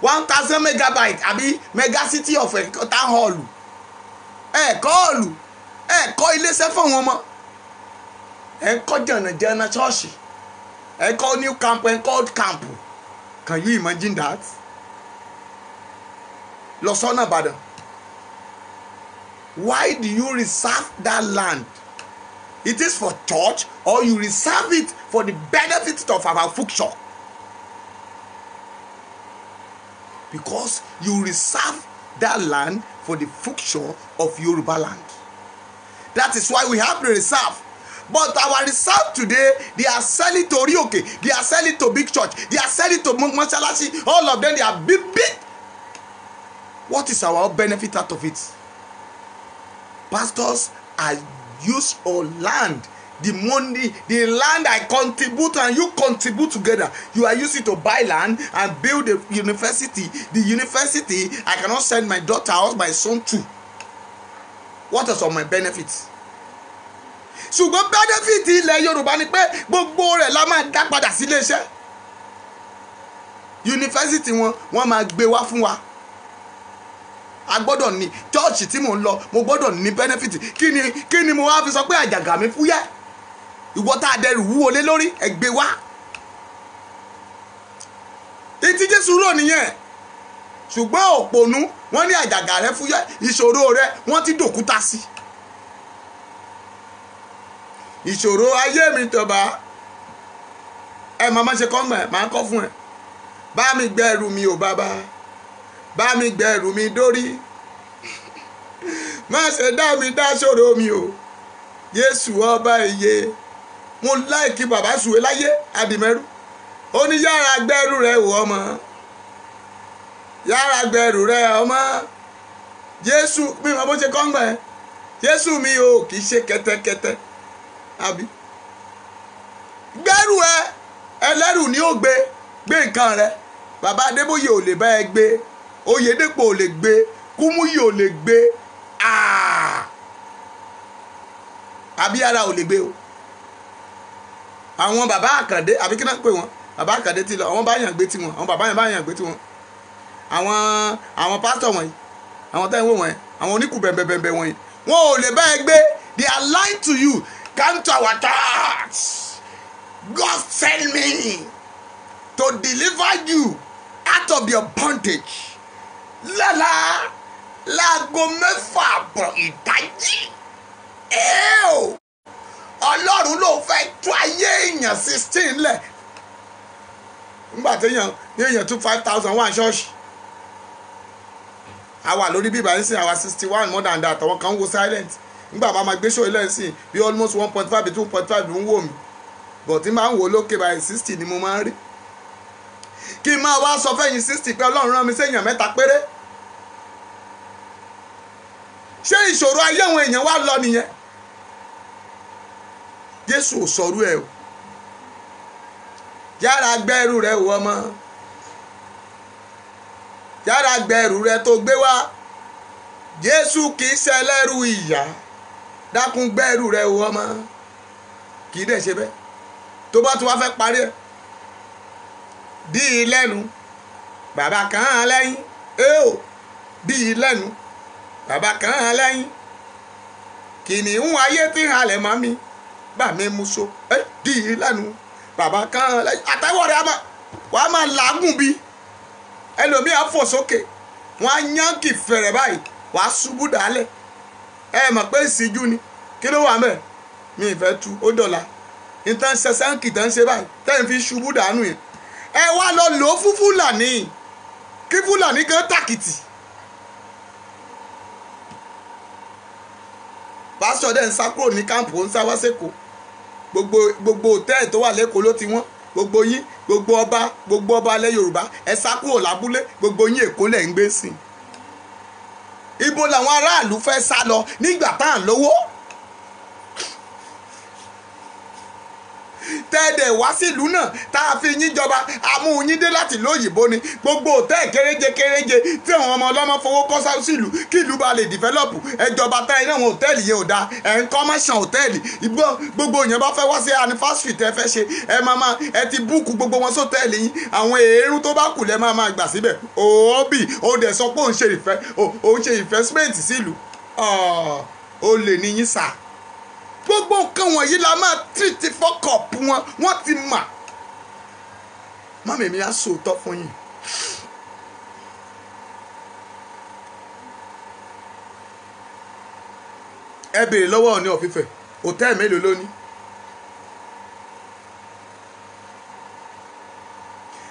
1000 megabyte àbí mega city of town hall, ẹ̀ẹ́kọ́ hall, ẹ̀ẹ́kọ́ iléeṣẹ́ fún àwọn ọmọ, ẹ̀ ń kọ́ jànàjànà ṣọ́ọ̀ṣì, ẹ̀ ń kọ́ new camp, ẹ̀ ń kọ́ old camp. Can you imagine that? Lọ sọ́nà Ìbàdàn. Why do you reserve that land? It is for church or you reserve it for the benefit of our future? Because you reserve that land for the future of Yoruba land. That is why we have the reserve. But our reserve today, they are selling to Orioke, they are selling to big church, they are selling to Mọ́ṣáláṣí. All of them, they are big, big. What is our benefit out of it? Pastors are use our land, the money, the land I contribute and you contribute together. You are using to buy land and build a university. The university I cannot send my daughter or my son to. What are some of my benefits? Ṣùgbọ́n benefit ilẹ̀ Yorùbá ni pé gbogbo rẹ̀ la máa dá padà sí iléeṣẹ́. Yunifásitì wọn, wọ́n máa gbé wá fún wa. A gbọ́dọ̀ ní chọ́ọ̀chì tí mò ń lọ, mo gbọ́dọ̀ ní benefit. Kí ni mo wá fi sọ pé àjàgà mi fúyẹ́? Ìwọ tá a dẹrù wúwo lé lórí, ẹ gbé wá. Etí Jésù rò nìyẹn. Ṣùgbọ́n òpònú, wọ́n ní àjàgà rẹ fúyẹ́, ìṣòro rẹ wọ́n ti dòkúta sí. Ìṣòro ayé mi tọba ẹ máa má ṣe kọ́ mọ̀ ẹ máa kọ́ fún ẹ. Bá mi gbẹ́rù mi ò bàbá, bá mi gbẹ́rù mi dórí, má ṣe dá mi dá ṣòro mi o, Jésù ọba iye. Mo láìkí bàbá Sùwé láyé àdìmẹ́rù. Ó ní yára gbẹ́rù rẹ wò ọmọ, yára gbẹ́rù rẹ ọmọ, Jésù mi mọ bó ṣe kọ́ mọ̀ ẹ. Jésù mi o kì í ṣe kẹ́tẹ́kẹ́tẹ́ àbí gbẹ́rù ẹ, ẹlẹ́rù ni ó gbé, gbé nǹkan rẹ. Bàbá Adébóyè ò lè bá ẹ gbé, Oyèdèpọ̀ ò lè gbé, Kúmúyì ò lè gbé, Abíyára ò lè gbé o. Àwọn bàbá Àkàndé àbí kí náà pè wọ́n, bàbá Àkàndé ti lọ, àwọn báyàn gbé tiwọn, àwọn bàbá yẹn báyàn gbé tiwọn. Àwọn pásítọ̀ wọ̀nyí, àwọn táyà ń wò wọ̀nyí, àwọn oníkù bẹ̀m̀bẹ̀m̀bẹ̀ wọ̀nyí, wọn ò lè bá ẹ gbé. They are lying to you. Come to our church. God send me to deliver you out of your bondage. Lọ́la láago 6:30 ìdájí. Ọlọ́run ló fẹ́ tú ayé èèyàn 16 lẹ̀. Nígbà téèyàn èèyàn tún 5,000 wà ṣọ́ọ̀ṣì. Àwa lórí bíbá yín sìn, àwa 61 more than that, àwọn kan ń wo silent. Nígbà bá máa gbé show ilé sìn bí almost 1.5 2.5 ló ń wò mí. But tí máa ń wò lókè báyìí, 60 ni mo máa ń rí. Kí n máa wá sọ fẹ́yìn 60 pé Ọlọ́run rán mi séèyàn 3 péré. Ṣé ìṣòro ayé àwọn èèyàn wá lọ nìyẹn? Jésù ò sọrú ẹ o. Yára gbẹ́rù rẹ wò ọmọ, yára gbẹ́rù rẹ tó gbé wá. Jésù kì í ṣẹlẹ́rù ìyà, dákun gbẹ́rù rẹ wò ọmọ. Kì í dẹ̀ ṣe bẹ́ẹ̀. Tó bá tún wá fẹ́ parí ẹ̀, dí i lẹ́nu bàbá kan án lẹ́yìn. Ẹ ò dí i lẹ́nu bàbá kan án lẹ́yìn. Kìnìún ayé tí ń halẹ̀ mọ́ mi, bà mí mú so. Ẹ dí i lẹ́nu bàbá kan án lẹ́yìn. Àtẹ́wọ́ rẹ̀ wàá máa làágùn bí ẹlòmíì á fò sókè, wọ́n á yánkì fẹ̀rẹ̀ báyìí, wàá ṣubú dálẹ̀. Ẹ mọ̀ pé ìsìnjú ni. Kí ló wà mẹ́? Mi ìfẹ́ tu ó dọ̀la. Ìtàn ṣe sáǹkì tán ṣe báyìí tẹ́yìn fi ṣubú dànù yẹn. Ẹ wá lọ lò ó fún Fúlàní, kí Fúlàní gan tàkìtì. Pásítọ̀ dẹ̀ ń sá kúrò ní káàmpù, ó ń sá wá sẹ́kọ̀ọ́. Gbogbo hòtẹ́ẹ̀lì tó wà lẹ́kọ̀ọ́ ló ti wọ́n. Gbogbo yín, gbogbo ọba alẹ́ Yorùbá, ẹ sá kúrò lábúlé, gbogbo yín Èkó lẹ̀ ń gbé sí. Ibo làwọn aráàlú fẹ́ sá lọ nígbà tá à ń lówó? Tẹ́ẹ̀dẹ̀ wá sílùú náà tá a fi yín jọba, àmú yín dé láti lóyìnbó ni. Gbogbo òtẹ́ẹ̀ kéréje kéréje tí àwọn ọmọ ọlọ́mọ fowó kọ́ sílùú kí ìlú ba lè dìfẹ́lọ́pù. Ẹjọba tá iná àwọn òtẹ́ẹ̀lì yẹn ò dáa, ẹ̀ ń kọ́ mọ́ṣán òtẹ́ẹ̀lì. Gbogbo èèyàn bá fẹ́ wá sí anifásitì tẹ́ fẹ́ ṣe, ẹ máa máa ẹ ti búùkù gbogbo wọn sótẹ́ẹ̀lì yín. Àwọn èérún tó bá kù lẹ́ máa máa gbà síbẹ̀. Òóbì ó dẹ̀ sọ pé òun ṣe investment sílùú. Ó lè ní yín sà. Gbogbo nǹkan wọ̀nyí la máa tírìtì fọ́kọ̀pù wọn, wọ́n ti mà. Mọ́mì mi á sòótọ́ fún yín. Ẹ béèrè lọ́wọ́ Ọọ̀ni of Ifẹ̀, hòtẹ́ẹ̀lì mélòó ló ní?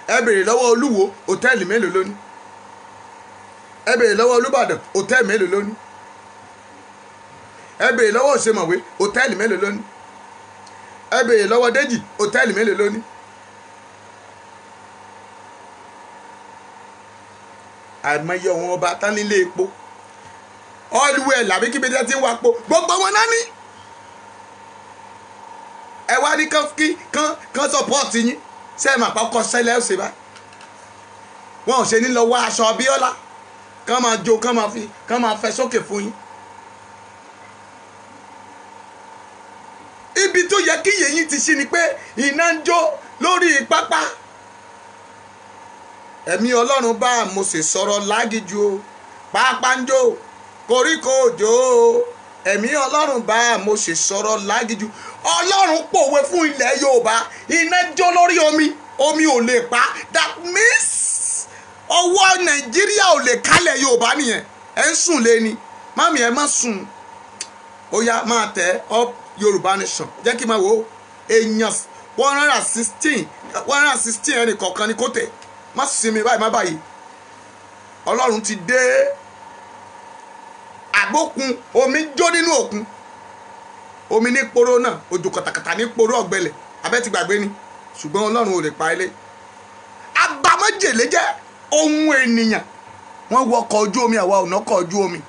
Ẹ béèrè lọ́wọ́ Olúwo, hòtẹ́ẹ̀lì mélòó ló ní? Ẹ béèrè lọ́wọ́ Olúbàdàn, hòtẹ́ẹ̀lì mélòó ló ní? Ẹ béèrè lọ́wọ́ Òṣèmọ̀wé, hòtẹ́ẹ̀lì mélòó ló ní? Ẹ béèrè lọ́wọ́ Déjì, hòtẹ́ẹ̀lì mélòó ló ní? Àìmọye àwọn ọba tán nílé epo, ọ́lùwẹ̀ làbí kíbi tí wọ́n ti ń wa po, gbogbo wọn náà ní. Ẹ wá ní kán sọpọ́ọ̀tì yín, ṣé ẹ mà pa ọkọ sẹ́lẹ̀ ọ̀sẹ̀ báyìí? Wọn ò ṣe ní lọ wá aṣọ Abíọ́lá, kán máa jó, kán máa fi, kán máa fẹ́ sókè fún yín. Ibi tó yẹ kí yẹ̀yìn ti ṣí ni pé iná ń jó lórí pápá. Ẹ̀mí Ọlọ́run bá Mósè sọ̀rọ̀ lágìjú o, pápá ń jó, koríko òjò o. Ẹ̀mí Ọlọ́run bá Mósè sọ̀rọ̀ lágìjú. Ọlọ́run pòwe fún ilẹ̀ Yorùbá, iná jó lórí omi, omi ò lè pa. That means ọwọ́ Nàìjíríà ò lè kálẹ̀ Yorùbá nìyẹn. Ẹ ń sùn lé ni, mami ẹ má sùn. Ó yá máa tẹ̀ up Yorùbá Nation. Jẹ́ kí n máa wò ó. Èèyàn 116 116 ẹnì kọ̀ọ̀kan ni kò tẹ̀. Má sinmi báyìí, má báyìí. Ọlọ́run ti dé. Àgbókun omi jó nínú òkun. Omi ní poro náà, òjò kàtàkàtà ní poro ọ̀gbẹlẹ̀. Abẹ́ ti gbàgbé ni. Ṣùgbọ́n Ọlọ́run ò lè pa ilé. Àbámọ́jèlé jẹ́ ohun ènìyàn. Wọ́n wọ ọkọ̀ ojú omi, àwa ò nọ́kọ̀ ojú omi.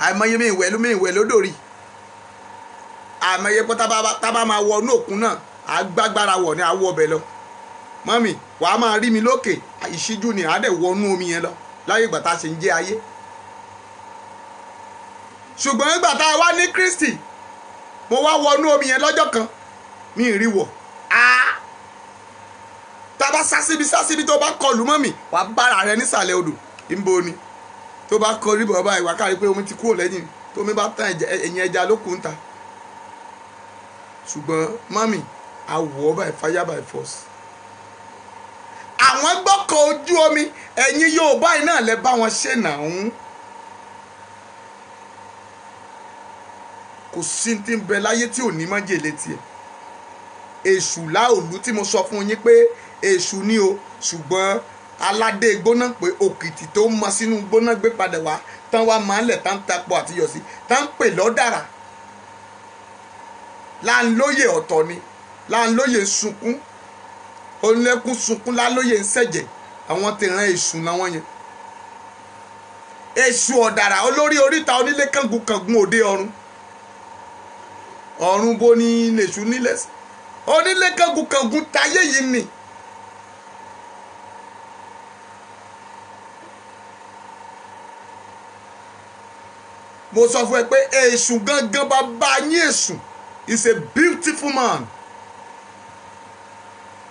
Àìmọye mi ìwẹ̀ lómi ìwẹ̀ lódò rí. Àmọye pé tábà máa wọ inú òkun náà, àgbàgbára wọ̀ ni à wọ ọbẹ̀ lọ. Mọ́mì, wàá máa rí mi lókè, ìṣíjú ni àá dẹ̀ wọ inú omi yẹn lọ láyé ìgbà tá a ṣe ń jẹ́ ayé. Ṣùgbọ́n nígbà tá a wá ní Kristi, mo wá wọ inú omi yẹn lọ́jọ́ kan, mi ì rí wọ̀. Tá a bá sásíbi tó bá kọlù mọ́mì, wàá bára rẹ nísàlẹ̀ odò. Ńbo ni? Tó bá kọ rí bọ̀ báyìí, wàá kárí pé omi ti kúrò lẹ́yìn, tómi bá tán ẹ̀yìn ẹja ló kù ń ta. Ṣùgbọ́n mami, àwọ̀ by fire by force. Àwọn gbọ́kọ̀ ojú omi, ẹ̀yin Yorùbá yìí náà lẹ bá wọn ṣe nàún. Kò sí ti ń bẹ láyé tí ò ní májèlé tiẹ̀. Èṣù láòlú tí mo sọ fún yín pé èṣù ni o, ṣùgbọ́n aládé gbóná pé òkìtì tó mọ sínú gbóná gbé padà wá, tán wá máa ń lẹ̀ tán tapọ̀ àti yọ̀ sí, tán ń pè lọ́dàrà. Láńlóyè ọ̀tọ̀ ni, láńlóyè ń sunkún, onílẹ̀kùn sunkún, láńlóyè ń ṣẹ̀jẹ̀. Àwọn ti ran èṣù làwọn yẹn. Èṣù ọ̀dàrà olórí oríta onílé kángun kángun òde ọ̀run. Ọ̀run bo ni lèṣù nílẹ̀ sí? Onílé kángun kángun tayé yìí ni. Mo sọ fún ẹ pé èṣù gangan bàbá yín èṣù is a beautiful man.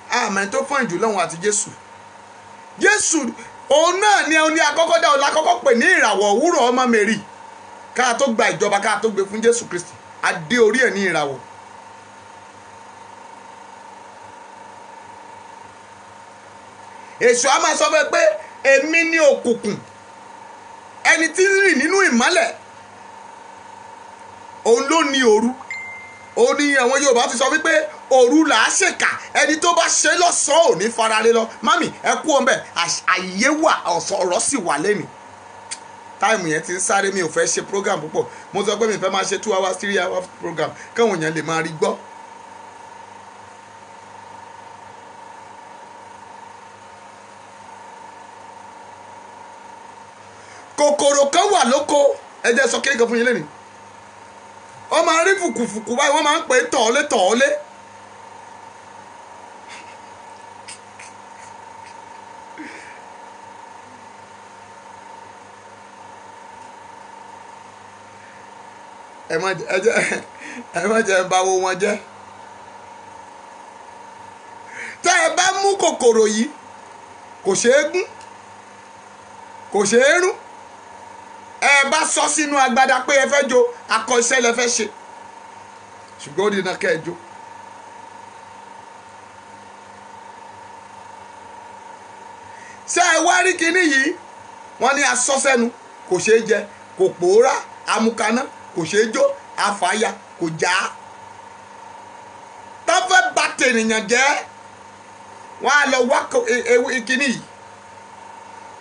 Àmín tó fún ìjù lọ́hùn àti Jésù. Jésù òun náà ni òun ní àkọ́kọ́ dá òun lákọ́kọ́ pè ní ìràwọ̀ òwúrọ̀ ọmọ Mary. Ká tó gba ìjọba, ká tó gbé fún Jésù Kristi. Adé orí ẹ̀ ní ìràwọ̀. Èṣù á máa sọ fún ẹ pé èmi ní òkùnkùn. Ẹni tí ń rìn nínú ìmọ́lẹ̀, òun ló ní òru. Ó ní àwọn Yorùbá ti sọ wípé òru là á ṣèkà, ẹni tó bá ṣe lọ́sàn-án ò ní farare lọ. Mami, ẹ kú ọmọ ẹ, àyè wà, ọ̀rọ̀ sì wà lẹ́nu. Táìmù yẹn ti ń sáré, mi ò fẹ́ ṣe program púpọ̀. Mo sọ pé mi fẹ́ máa ṣe 2 hours 3 hours program káwọn èèyàn lè máa rí gbọ́. Kòkòrò oko. Ẹ jẹ́ sọ kékeré kan fún yín lẹ́nu. Ó máa rí fùkùfùkù báyìí, wọ́n máa ń pè é tọ̀ọ́lé tọ̀ọ́lé. Ẹ má jẹ́ bà wo wọn jẹ́. Tẹ́ ẹ bá mú kòkòrò yìí, kò ṣeé gún, kò ṣeé rún. Ẹ bá sọ sínú agbada pé ẹ fẹ́ jó, akọ iṣẹ́ lẹ fẹ́ ṣe, ṣùgbọ́n ó di iná kẹ́ ẹ jó. Ṣé ẹ wá rí kinní yìí? Wọ́n ní asọ́ sẹ́nu, kò ṣeé jẹ, kò pòórá, amúkaná, kò ṣeé jó, afàyà, kò já. Tó fẹ́ bà tènìyàn jẹ́, wọ́n á lọ wá ewé kinní yìí,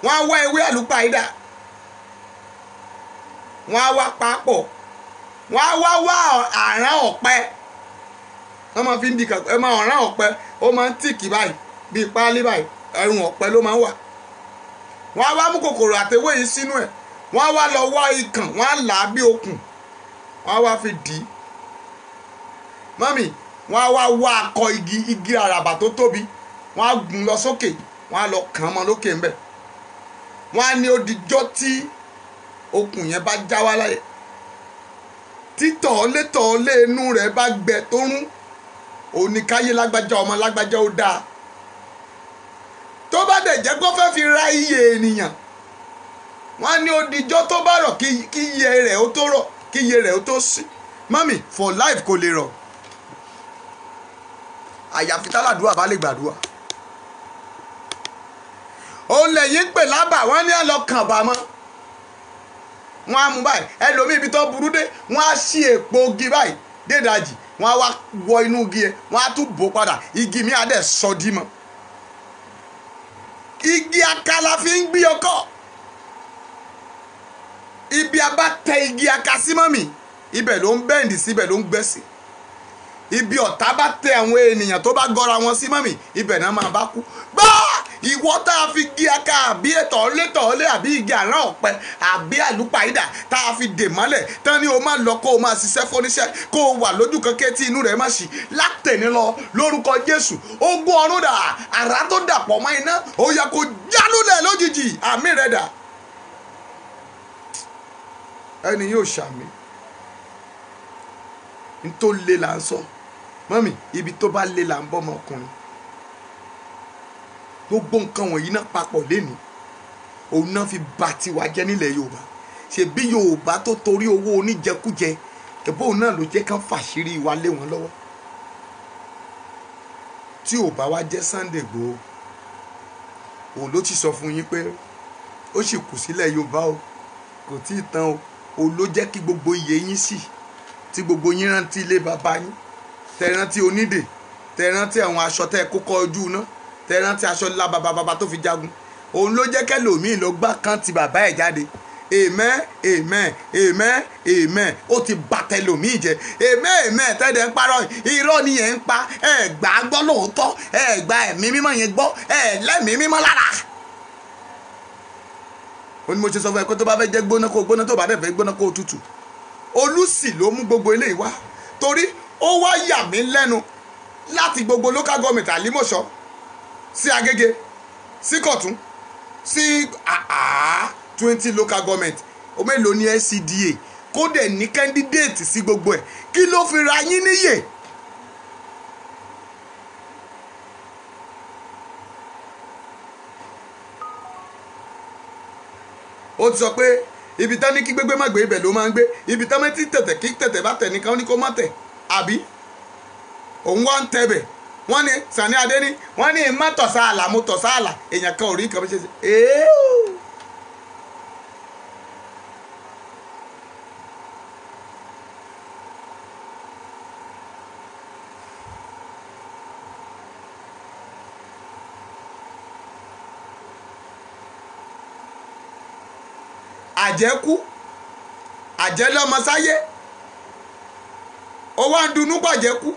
wọ́n á wá ewé àlùpàídà, wọ́n á wá papọ̀, wọ́n á wá wá àrán ọ̀pẹ. Wọ́n máa fi ń di kàkọ́ ẹ máa ọ̀rán ọ̀pẹ, ó máa ń tìkì báyìí bíi páálí báyìí, ẹrùn ọ̀pẹ ló máa ń wà. Wọ́n á wá mú kòkòrò àtẹwé yìí sínú ẹ̀, wọ́n á wá lọ wá ikàn, wọ́n á là á bí okùn, wọ́n á wá fi dì í. Mọ́mì, wọ́n á wá wá akọ igi, igi àràbà tó tóbi, wọ́n á gùn lọ sókè, wọ́n á lọ kàn án mọ́ lókè ńbẹ̀. Wọ́n á ní odijọ́ tí okùn yẹn bá já wá láyé, títọ̀ọ́lé tọ̀ọ́lé inú rẹ̀ bá gbẹ tó rún, oníkáyé lágbájá ọmọ lágbájá ó dáa. Tó bá dẹ̀ jẹ́ kó fẹ́ fi ra iye ènìyàn, wọ́n á ní odijọ́ tó bá rọ̀ kí iye rẹ̀ ó tó rọ̀, kí iye rẹ̀ ó tó sí. Mọ́mì, for life kò lè rọ̀, àyàfi tálàdúrà bá lè gbàdúrà. Òun lẹ́yìn pè lábà, wọ́n ní àlọ́ kàn bá mọ́. Wọ́n á mú báyìí, ẹlòmíì ibi tó burú dé, wọ́n á ṣí èpo igi báyìí dédajì, wọ́n á wá wọ inú igi yẹn, wọ́n á tún bò padà, igi mi á dẹ̀ sọ dí mọ́. Igi aka la fi ń gbé ọkọ̀. Ibi a bá tẹ igi aka sí, mọ́mì, ibẹ̀ ló ń bẹ́ǹdì sí, ibẹ̀ ló ń gbẹ́ sí. Ibi ọ̀tá bá tẹ àwọn ènìyàn tó bá gọra wọn sí, mọ́mì, ibẹ̀ náà máa bá kú. Gbọ́ ìwọ tá a fi gé aka àbí tọ̀ọ́lé àbí igi àrán ọ̀pẹ àbí àlùpàídà tá a fi dè mọ́lẹ̀ tán ni o máa lọ kó o máa ṣiṣẹ́ fóníṣẹ́, kó o wà lójú kan kétí inú rẹ̀ má ṣì látẹ̀ní lọ lórúkọ Jésù. Ogun ọ̀run dà, àrá tó dàpọ̀ mọ́ iná, ó yẹ kó jálulẹ̀ lójijì, àmì rẹ̀ dà. Ẹni yóò ṣàmì ntó le là ń sọ, mọ́mì, ibi tó bá le là ń bọ́ ọmọkùnrin. Gbogbo nǹkan wọ̀nyí náà papọ̀ lénìí, òun náà fi bà tiwa jẹ́ nílẹ̀ Yorùbá. Ṣebí Yorùbá tó torí owó oníjẹkújẹ, ẹ̀bọ́n òun náà ló jẹ́ kán fàṣírí wa lé wọn lọ́wọ́. Tí ò bá wá jẹ́ Sunday Igboho, òun ló ti sọ fún yín pé ó sì kù sílẹ̀ Yorùbá o, kò tí ì tán o. Òun ló jẹ́ kí gbogbo iye yín sì, tí gbogbo yín rántí ilé bàbá yín, tẹ rántí onídè, tẹ rántí àwọn aṣọ tẹ kó kọ ojú iná, tẹ rántí aṣọ ńlá bàbá bàbá tó fi jagun. Òun ló jẹ́ kẹlòmíì ló gbá kan ti bàbá ẹ̀ jáde. Amen, amen, amen, amen. Ó ti bà tẹlòmíì jẹ́. Amen, amen. Tẹ́lẹ̀ ń parọ́, irọ́ ni ẹ̀ ń pa. Ẹ̀ gbà á gbọ́ lóòótọ́, ẹ̀ gba ẹ̀mí mímọ́ yẹn gbọ́, ẹ̀ lẹ́mìí mímọ́ lára. Ó ní mo ṣe sọ fún ẹ pé tó bá fẹ́ jẹ́ gbóná kó gbóná, tó bá dẹ̀ fẹ́ gbóná kó tutù. Olùsì ló mú gbogbo eléyìí wá, torí ó wá yà mí lẹ́nu láti gbogbo local government Àlímọ̀ṣọ́ sí Agége sí Kọ̀tún sí 20 local government, ó mélòó ní LCDA kó dẹ̀ ní candidate sí gbogbo ẹ̀, kí ló fi ra yín níyè? Ó ti sọ pé ibi tán ní kí gbégbé má gbé, ibẹ̀ ló máa ń gbé. Ibi tán mẹ́tí tẹ̀tẹ̀ kí tẹ̀tẹ̀ bá tẹ̀ nìkan ní kó má tẹ̀, àbí òun wá ń tẹ̀bẹ̀. Wọ́n ní Sani Adé ní wọ́n ní má tọ̀sáàlà, mo tọ̀sáàlà, èèyàn kan ò rí nǹkan bí ṣe ṣe. Àjẹkú àjẹ lọmọ sáyé, ó wá ń dunú pàjẹkú.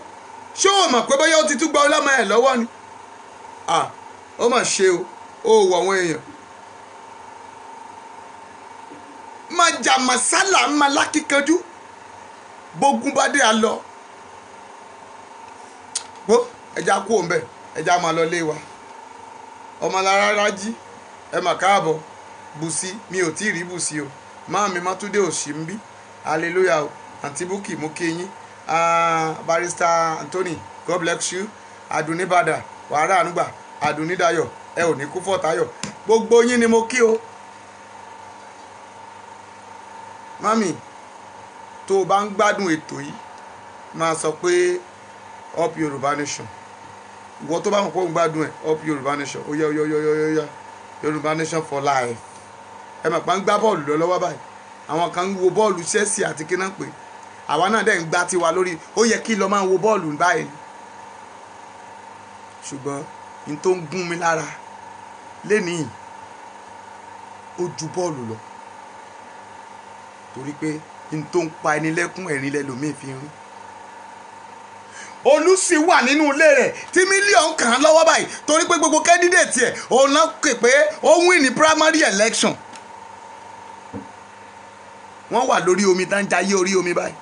Ṣé o mọ̀ pé bóyá ó ti tún gba ọlọ́mọ ẹ̀ lọ́wọ́ ni? Ó mà ṣe o, ó wọ àwọn èèyàn. Májà màsálà máa lákìkanjú. Bógun bá dé a lọ. Gbó ẹja kú òun bẹ̀, ẹja máa lọ lé wa. Ọmọlára Rájí, ẹ mà káàbọ̀. Bùsí, mi ò tí ì rí Bùsí o. Máàmi Mátúndé ò sí ń bí. Hallelujah o. Àǹtí Búkì mú kí yín. Barrister Anthony, God bless you. Àdùnní Bàdà, wàhálà ànúgbà, Àdùnní Dayọ̀, ẹ ò ní kú fọ́tayọ̀. Gbogbo yín ni mo kí o. Mami, tó o bá ń gbádùn ètò yìí, máa sọ pé up Yorùbá Nation. Ìwọ tó bá mọ̀ pé òun gbádùn ẹ̀, up Yorùbá Nation. Ó yá, ó yá, ó yá, ó yá, Yorùbá Nation for life. Ẹ mọ̀ pa ń gbá bọ́ọ̀lù lọ lọ́wọ́ báyìí. Àwọn kan ń wo bọ́ọ̀lù Chelsea àti kíná pé àwa náà dẹ̀ ń gbá tiwa lórí. Ó yẹ kí lọ máa wo bọ́ọ̀lù báyìí. Ṣùgbọ́n n tó ń gún mi lára lénìí ó ju bọ́ọ̀lù lọ. Torí pé n tó ń pa ẹni lẹ́kún ẹ̀rín lẹ́lòmíì fi ń rí. Olùsí wà nínú ilé rẹ̀ tí mílíọ̀nù kàn án lọ́wọ́ báyìí torí pé gbogbo kẹ́ndídéètì ẹ̀ òun náà pè pé ó win ní primary election. Wọ́n wà lórí omi tá ń jayé orí omi báyìí,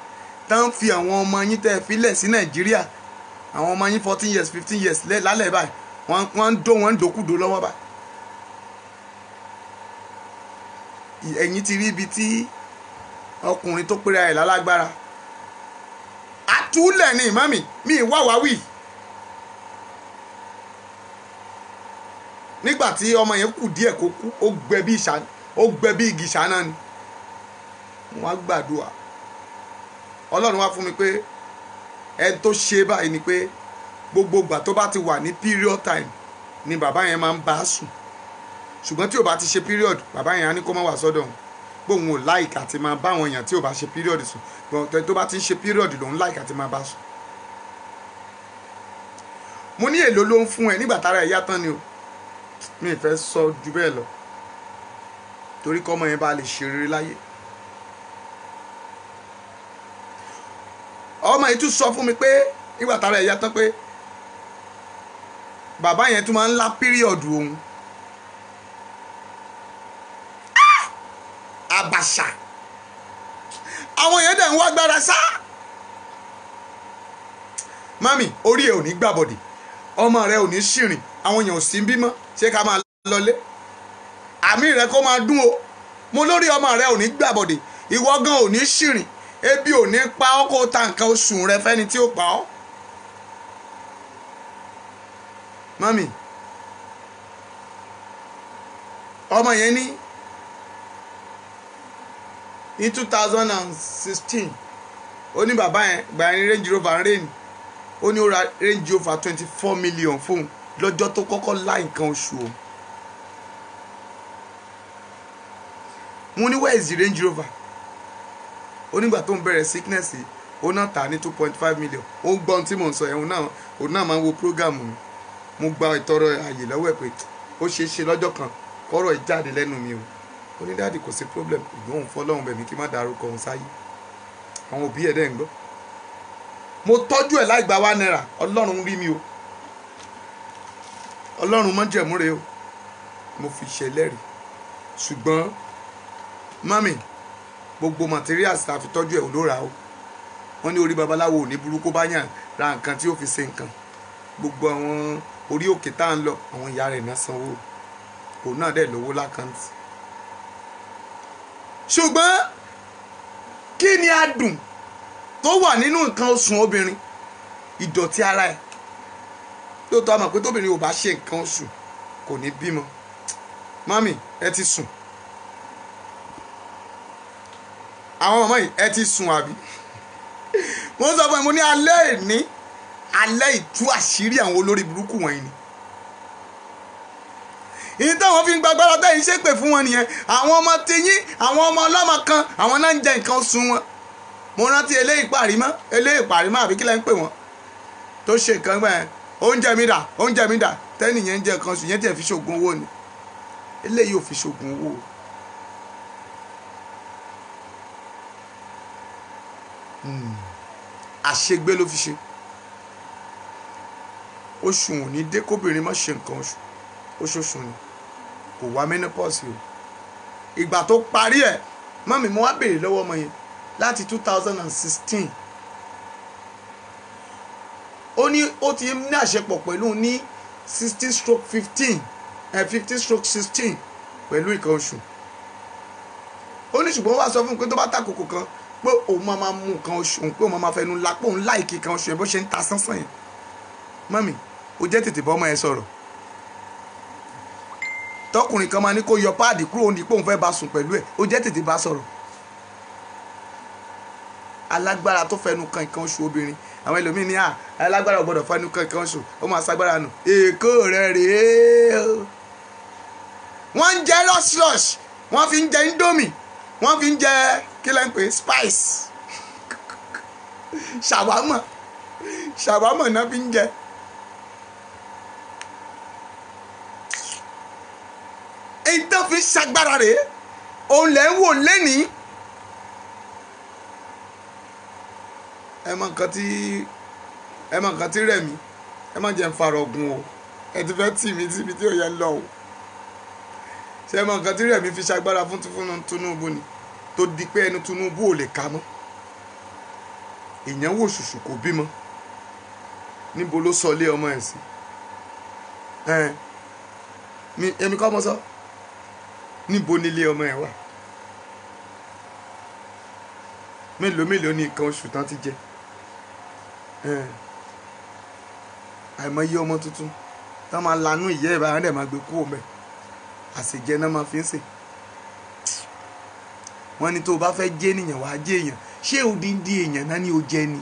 tá ń fi àwọn ọmọ yín tẹ́ ẹ filẹ̀ sí Nàìjíríà, àwọn ọmọ yín 14 years 15 years lálẹ́ báyìí, wọ́n ń dó wọ́n ń dòkúdò lọ́wọ́ báyìí. Ẹ̀yin ti rí ibi tí ọkùnrin tó pera ẹ̀ lálágbára àtúlẹ̀ ni mami mi wá wá wí. Nígbà tí ọmọ yẹn kù díẹ̀ kó kú, ó gbẹ bí ìṣá, ó gbẹ bí igi ìṣáná ni. Wọ́n á gbàdúrà. Ọlọ́run wá fún mi pé ẹni tó ṣe báyìí ni pé gbogbo ìgbà tó bá ti wà ní period time ni bàbá yẹn máa ń bá a sùn. Ṣùgbọ́n tí ò bá ti ṣe period, bàbá yẹn á ní kó má wá sọ́dọ̀ òun. Bóun ò like àti máa bá àwọn èèyàn tí ò bá ṣe period sùn. Gbọ̀n tó bá ti ń ṣe period lòun like àti máa bá sùn. Mo ní èlò ló ń fún ẹ nígbà tára ẹ̀ yá tán ni o. Mi ì fẹ́ sọ ju bẹ́ẹ̀ lọ. Torí kọ́mọ yẹn bá lè ṣe rere láyé. Ọmọ yìí tún sọ fún mi pé nígbà tára ẹ̀ yá tán pé bàbá yẹn tún máa ń lá píríọ̀dù òun. Àbàṣà. Àwọn yẹn dẹ̀ ń wá gbára sá. Mami, orí ẹ ò ní gbàbọ̀dì, ọmọ rẹ ò ní ṣìrìn, àwọn èèyàn ò sí ń bímọ, ṣé ká máa lọlé? Àmì rẹ kó máa dún o. Mo lórí ọmọ rẹ ò ní gbàbọ̀dì, ìwọ gan ò ní ṣìrìn, ebi ò ní pa ọ́ kó ta nǹkan oṣù rẹ fẹ́ni tí ó pa ọ́. Mami, ọmọ yẹn ní 2016, ó ní bàbá yẹn gbà ní Range Rover rain, ó ní ó ra Range Rover 24 million fóun lọ́jọ́ tó kọ́kọ́ lá nǹkan oṣù o. Mo ní where is the Range Rover? Ó nígbà tó ń bẹ̀rẹ̀ sickness yìí, ó náà tà ní 2.5 million. Ó ń gbọ́ ohun tí mò ń sọ yẹn, òun náà máa ń wo program mi. Mo gba ìtọrọ àyè lọ́wọ́ ẹ̀ pé ó ṣeé ṣe lọ́jọ́ kan kọ́rọ̀ ẹ̀ jáde lẹ́nu mi o. Ó ní dáàdì kò sí problem, ìgbọ́n òun fọlọ́run bẹ̀ mí kí má dárúkọ òun sáyé. Àwọn òbí ẹ̀ dẹ̀ ń gbọ́. Mo tọ́jú ẹ̀ láì gba 1 naira, Ọlọ́run rí mi o. Ọlọ́run májẹ̀mú rèé o. Mo fi ṣẹlẹ́rìí. Ṣùgbọ́n mami, gbogbo materials tá a fi tọ́jú ẹ̀ ò ló ra o. Wọ́n ní orí babaláwo ò ní burúkú bá yàn ra nǹkan tí ó fi ṣe nǹkan. Gbogbo àwọn orí òkè tá à ń lọ, àwọn ìyá rẹ̀ náà sanwó. Òun náà dẹ̀ lówó lákàntì. Ṣùgbọ́n kí ni adùn tó wà nínú nǹkan oṣù obìnrin? Ìdọ̀tí ara ẹ̀. Lóòótọ́ a mọ̀ pé tóbìnrin ò bá ṣe nǹkan oṣù kò ní bímọ. Mami, ẹ ti sùn. Àwọn màmá yìí ẹ ti sùn àbí? Mo ń sọ fún ẹ, mo ní alẹ́ ìní, alẹ́ ìtú àṣírí àwọn olórí burúkú wọ̀nyí ni. Ìyí táwọn fi ń gbàgbára tẹ́yìn ṣépè fún wọn nìyẹn. Àwọn ọmọ tiyín, àwọn ọmọ ọlọ́mọ kan, àwọn náà ń jẹ nǹkan oṣù wọn. Mo rántí eléyìí parímọ́ àbí kí lẹ́ ń pè wọ́n tó ṣe nǹkan gbà yẹn. Oúnjẹ mi dà, oúnjẹ mi dà, tẹ́nì yẹn ń jẹ nǹkan oṣù yẹn tiẹ̀ fi ṣògùn owó ni. Eléyìí ò fi ṣògùn owó. Àṣegbé ló fi ṣe. Oṣù ò ní dé kóbìnrin má ṣe nǹkan oṣù. Oṣooṣù ni. Kò wá menopause o. Ìgbà tó parí ẹ̀ Mọ́mì, mo wá béèrè lọ́wọ́ ọmọ yẹn láti 2016. Ó ní ó ti ní àṣepọ̀ pẹ̀lú ní 16/15, 15/16 pẹ̀lú ìkan oṣù. Ó ní ṣùgbọ́n wá sọ fún un pé tó bá tàkókò kan pé òun máa mú nǹkan oṣù òun, pé òun máa fẹnu la, pé òun láìkí nǹkan oṣù yẹn bó ṣe ń ta sánsán yẹn. Mọ́mì, ó jẹ́ tètè bọ́ ọmọ yẹn sọ̀rọ̀. Tọkùnrin kan máa ní kó yọ páàdì kúrò ní pé òun fẹ́ bá sùn pẹ̀lú ẹ̀, ó jẹ́ tètè bá sọ̀rọ̀. Alágbára tó fẹnu kan nǹkan oṣù obìnrin, àwọn ẹlòmíín ní à alágbára ò gbọdọ̀ fẹnu kan nǹkan oṣù, ó máa ṣagbára nù. Èkó rẹ̀ rèé o. Wọ́n ń jẹ rush rush, wọ́n fi ń jẹ indomie, wọ́n fi ń jẹ kí lẹ́ ń pè spice, ṣàwámọ̀ ṣàwámọ̀ náà fi ń jẹ. Èyí tó fi ṣagbára rèé, òun lẹ́ ń wò lẹ́nìí. Ẹ mọ nǹkan tí ẹ mọ nǹkan tí rẹ̀ mí, ẹ má jẹ́ ń farọ̀ ogun o, ẹ ti fẹ́ tì mí síbi tí ò yẹ lọ o. Ṣé ẹ mọ nǹkan tí rẹ̀ mí fi ṣagbára fún Tinubu ni tó di pé ẹnu Tinubu ò lè ka mọ́. Ìyẹn wò ṣùṣù kò bímọ, níbo ló sọ lé ọmọ ẹ̀ sí? Èmi kọ́ mọ sọ, níbo nílé ọmọ ẹ̀ wà? Mélòó mélòó ní nǹkan oṣù tán ti jẹ? Àìmọye ọmọ tuntun tán máa lanú ìyá ẹ̀ báyìí, dẹ̀ máa gbé kú òun ẹ̀, àṣejẹ náà máa fi ń sè. Wọ́n ní tó o bá fẹ́ jẹ́ ènìyàn wàá jẹ́ èèyàn. Ṣé odindi èèyàn náà ni o jẹ ni?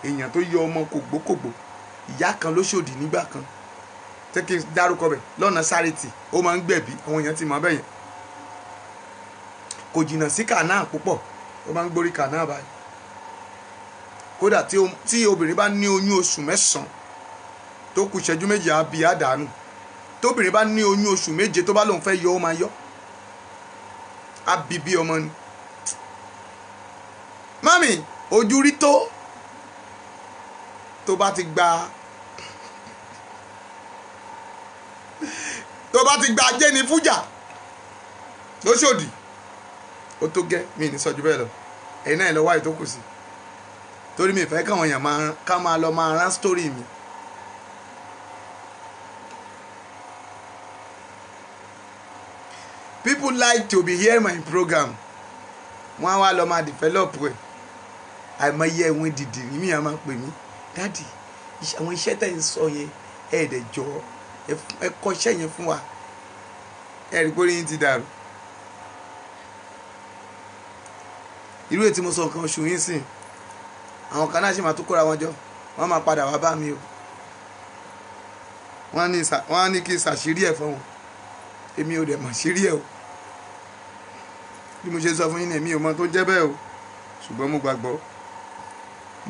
Èèyàn tó yọ ọmọ kògbókògbó, ìyá kan ló ṣòdì nígbà kan tẹ́ kí n dárúkọ bẹ̀ lọ́nà sárétì, ó máa ń gbẹ̀bí, àwọn èèyàn ti mọ̀ bẹ́yẹn. Kò jìnnà sí kànáà púpọ̀, ó máa ń gbórí kànáà báyìí. Kódà tí obìnrin bá ní oyún oṣù 9 tó kù ìṣẹ́jú 2 á bí àdánù. Tóbìnrin bá ní oyún oṣù 7 tó bá lóun fẹ́ yọ, ó máa yọ, á bí bí ọmọ ni. Mami, ojú rí tó bá ti gba tó bá ti gba ajé ní fújà lóṣòdì, ó tó gẹ́. Mi ní sọ́jú bẹ́ẹ̀ lọ, ẹ̀yin náà lọ wáyé tó kù sí, torí mi ìfẹ́ káwọn èèyàn ká máa lọ máa rán sítórì mi. People like to be hear my program, wọ́n á wá lọ máa develop ẹ̀. Àìmọye ẹ̀wọ̀n dìdì ní mi à máa pè mí, dáàdì, àwọn iṣẹ́ tẹ̀ ń sọ yẹn, ẹ̀ dẹ̀ jọ ẹ kọ́ iṣẹ́ yẹn fún wa. Ẹ rí pé orí yín ti dàrú. Irú ètí mo sọ nǹkan oṣù yín sìn, àwọn kan náà ṣì máa tún kóra wọn jọ, wọ́n máa padà wá bá mi o. Wọ́n á ní kí n ṣàṣírí ẹ̀ fún wọn, èmi ò dẹ̀ mọ̀ ṣírí ẹ̀ o. Bí mo ṣe sọ fún yín ní, èmi ò mọ tó jẹ́ bẹ́ẹ̀ o, ṣùgbọ́n mo gbàgbọ́.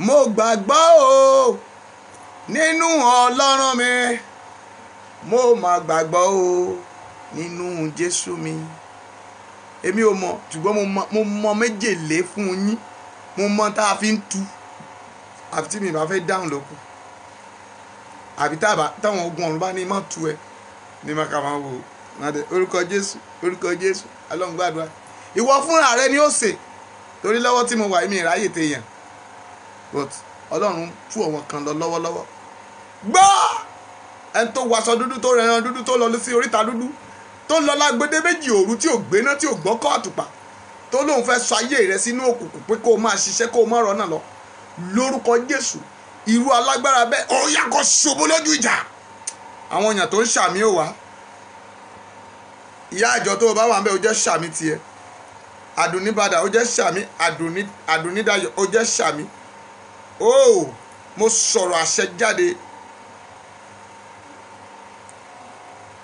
Mo gbàgbọ́ o nínú Ọlọ́run mi, mo mà gbàgbọ́ o nínú Jésù mi. Èmi ò mọ̀, ṣùgbọ́n mo mọ méjèlé fún yín, mo mọ tá a fi ń tu, àfi tí mi bá fẹ́ dáhùn lókù, àbí táwọn ogun ọ̀run bá ní má tu ẹ ní má kà máa wò ó. Orúkọ Jésù, orúkọ Jésù, Ọlọ́run gbàdúrà. Ìwọ fúnra rẹ ni ó sè, torí lọ́wọ́ tí mo wà mi ìráyè téèyàn, but Ọlọ́run tú àwọn kan lọ lọ́wọ́lọ́wọ́. Gbọ́, ẹni tó waṣọ dúdú, tó rẹran dúdú, tó lọ sí oríta dúdú, tó lọ lágbede 2 òru, tí ò gbéná, tí ò gbọ́kọ́ àtùpà, tó lóun fẹ́ sọ ayé rẹ sínú òkùnkùn pé kó o máa ṣiṣẹ́ kó o má rọ́nà lọ, lórúkọ Jésù, irú alágbára bẹ́ẹ̀ ó yá kó ṣubú lójú ìjà. Àwọn èèyàn tó ń ṣàmì ò wá. Ìyá àjọ tó o bá wà ń bẹ́, o jẹ́ ṣàmì tiẹ̀. Àdùnníbàdà, o jẹ́ ṣàmì. Àdùnnídàyọ̀, o jẹ́ ṣàmì. Ó mo sọ̀rọ̀ àṣẹ jáde.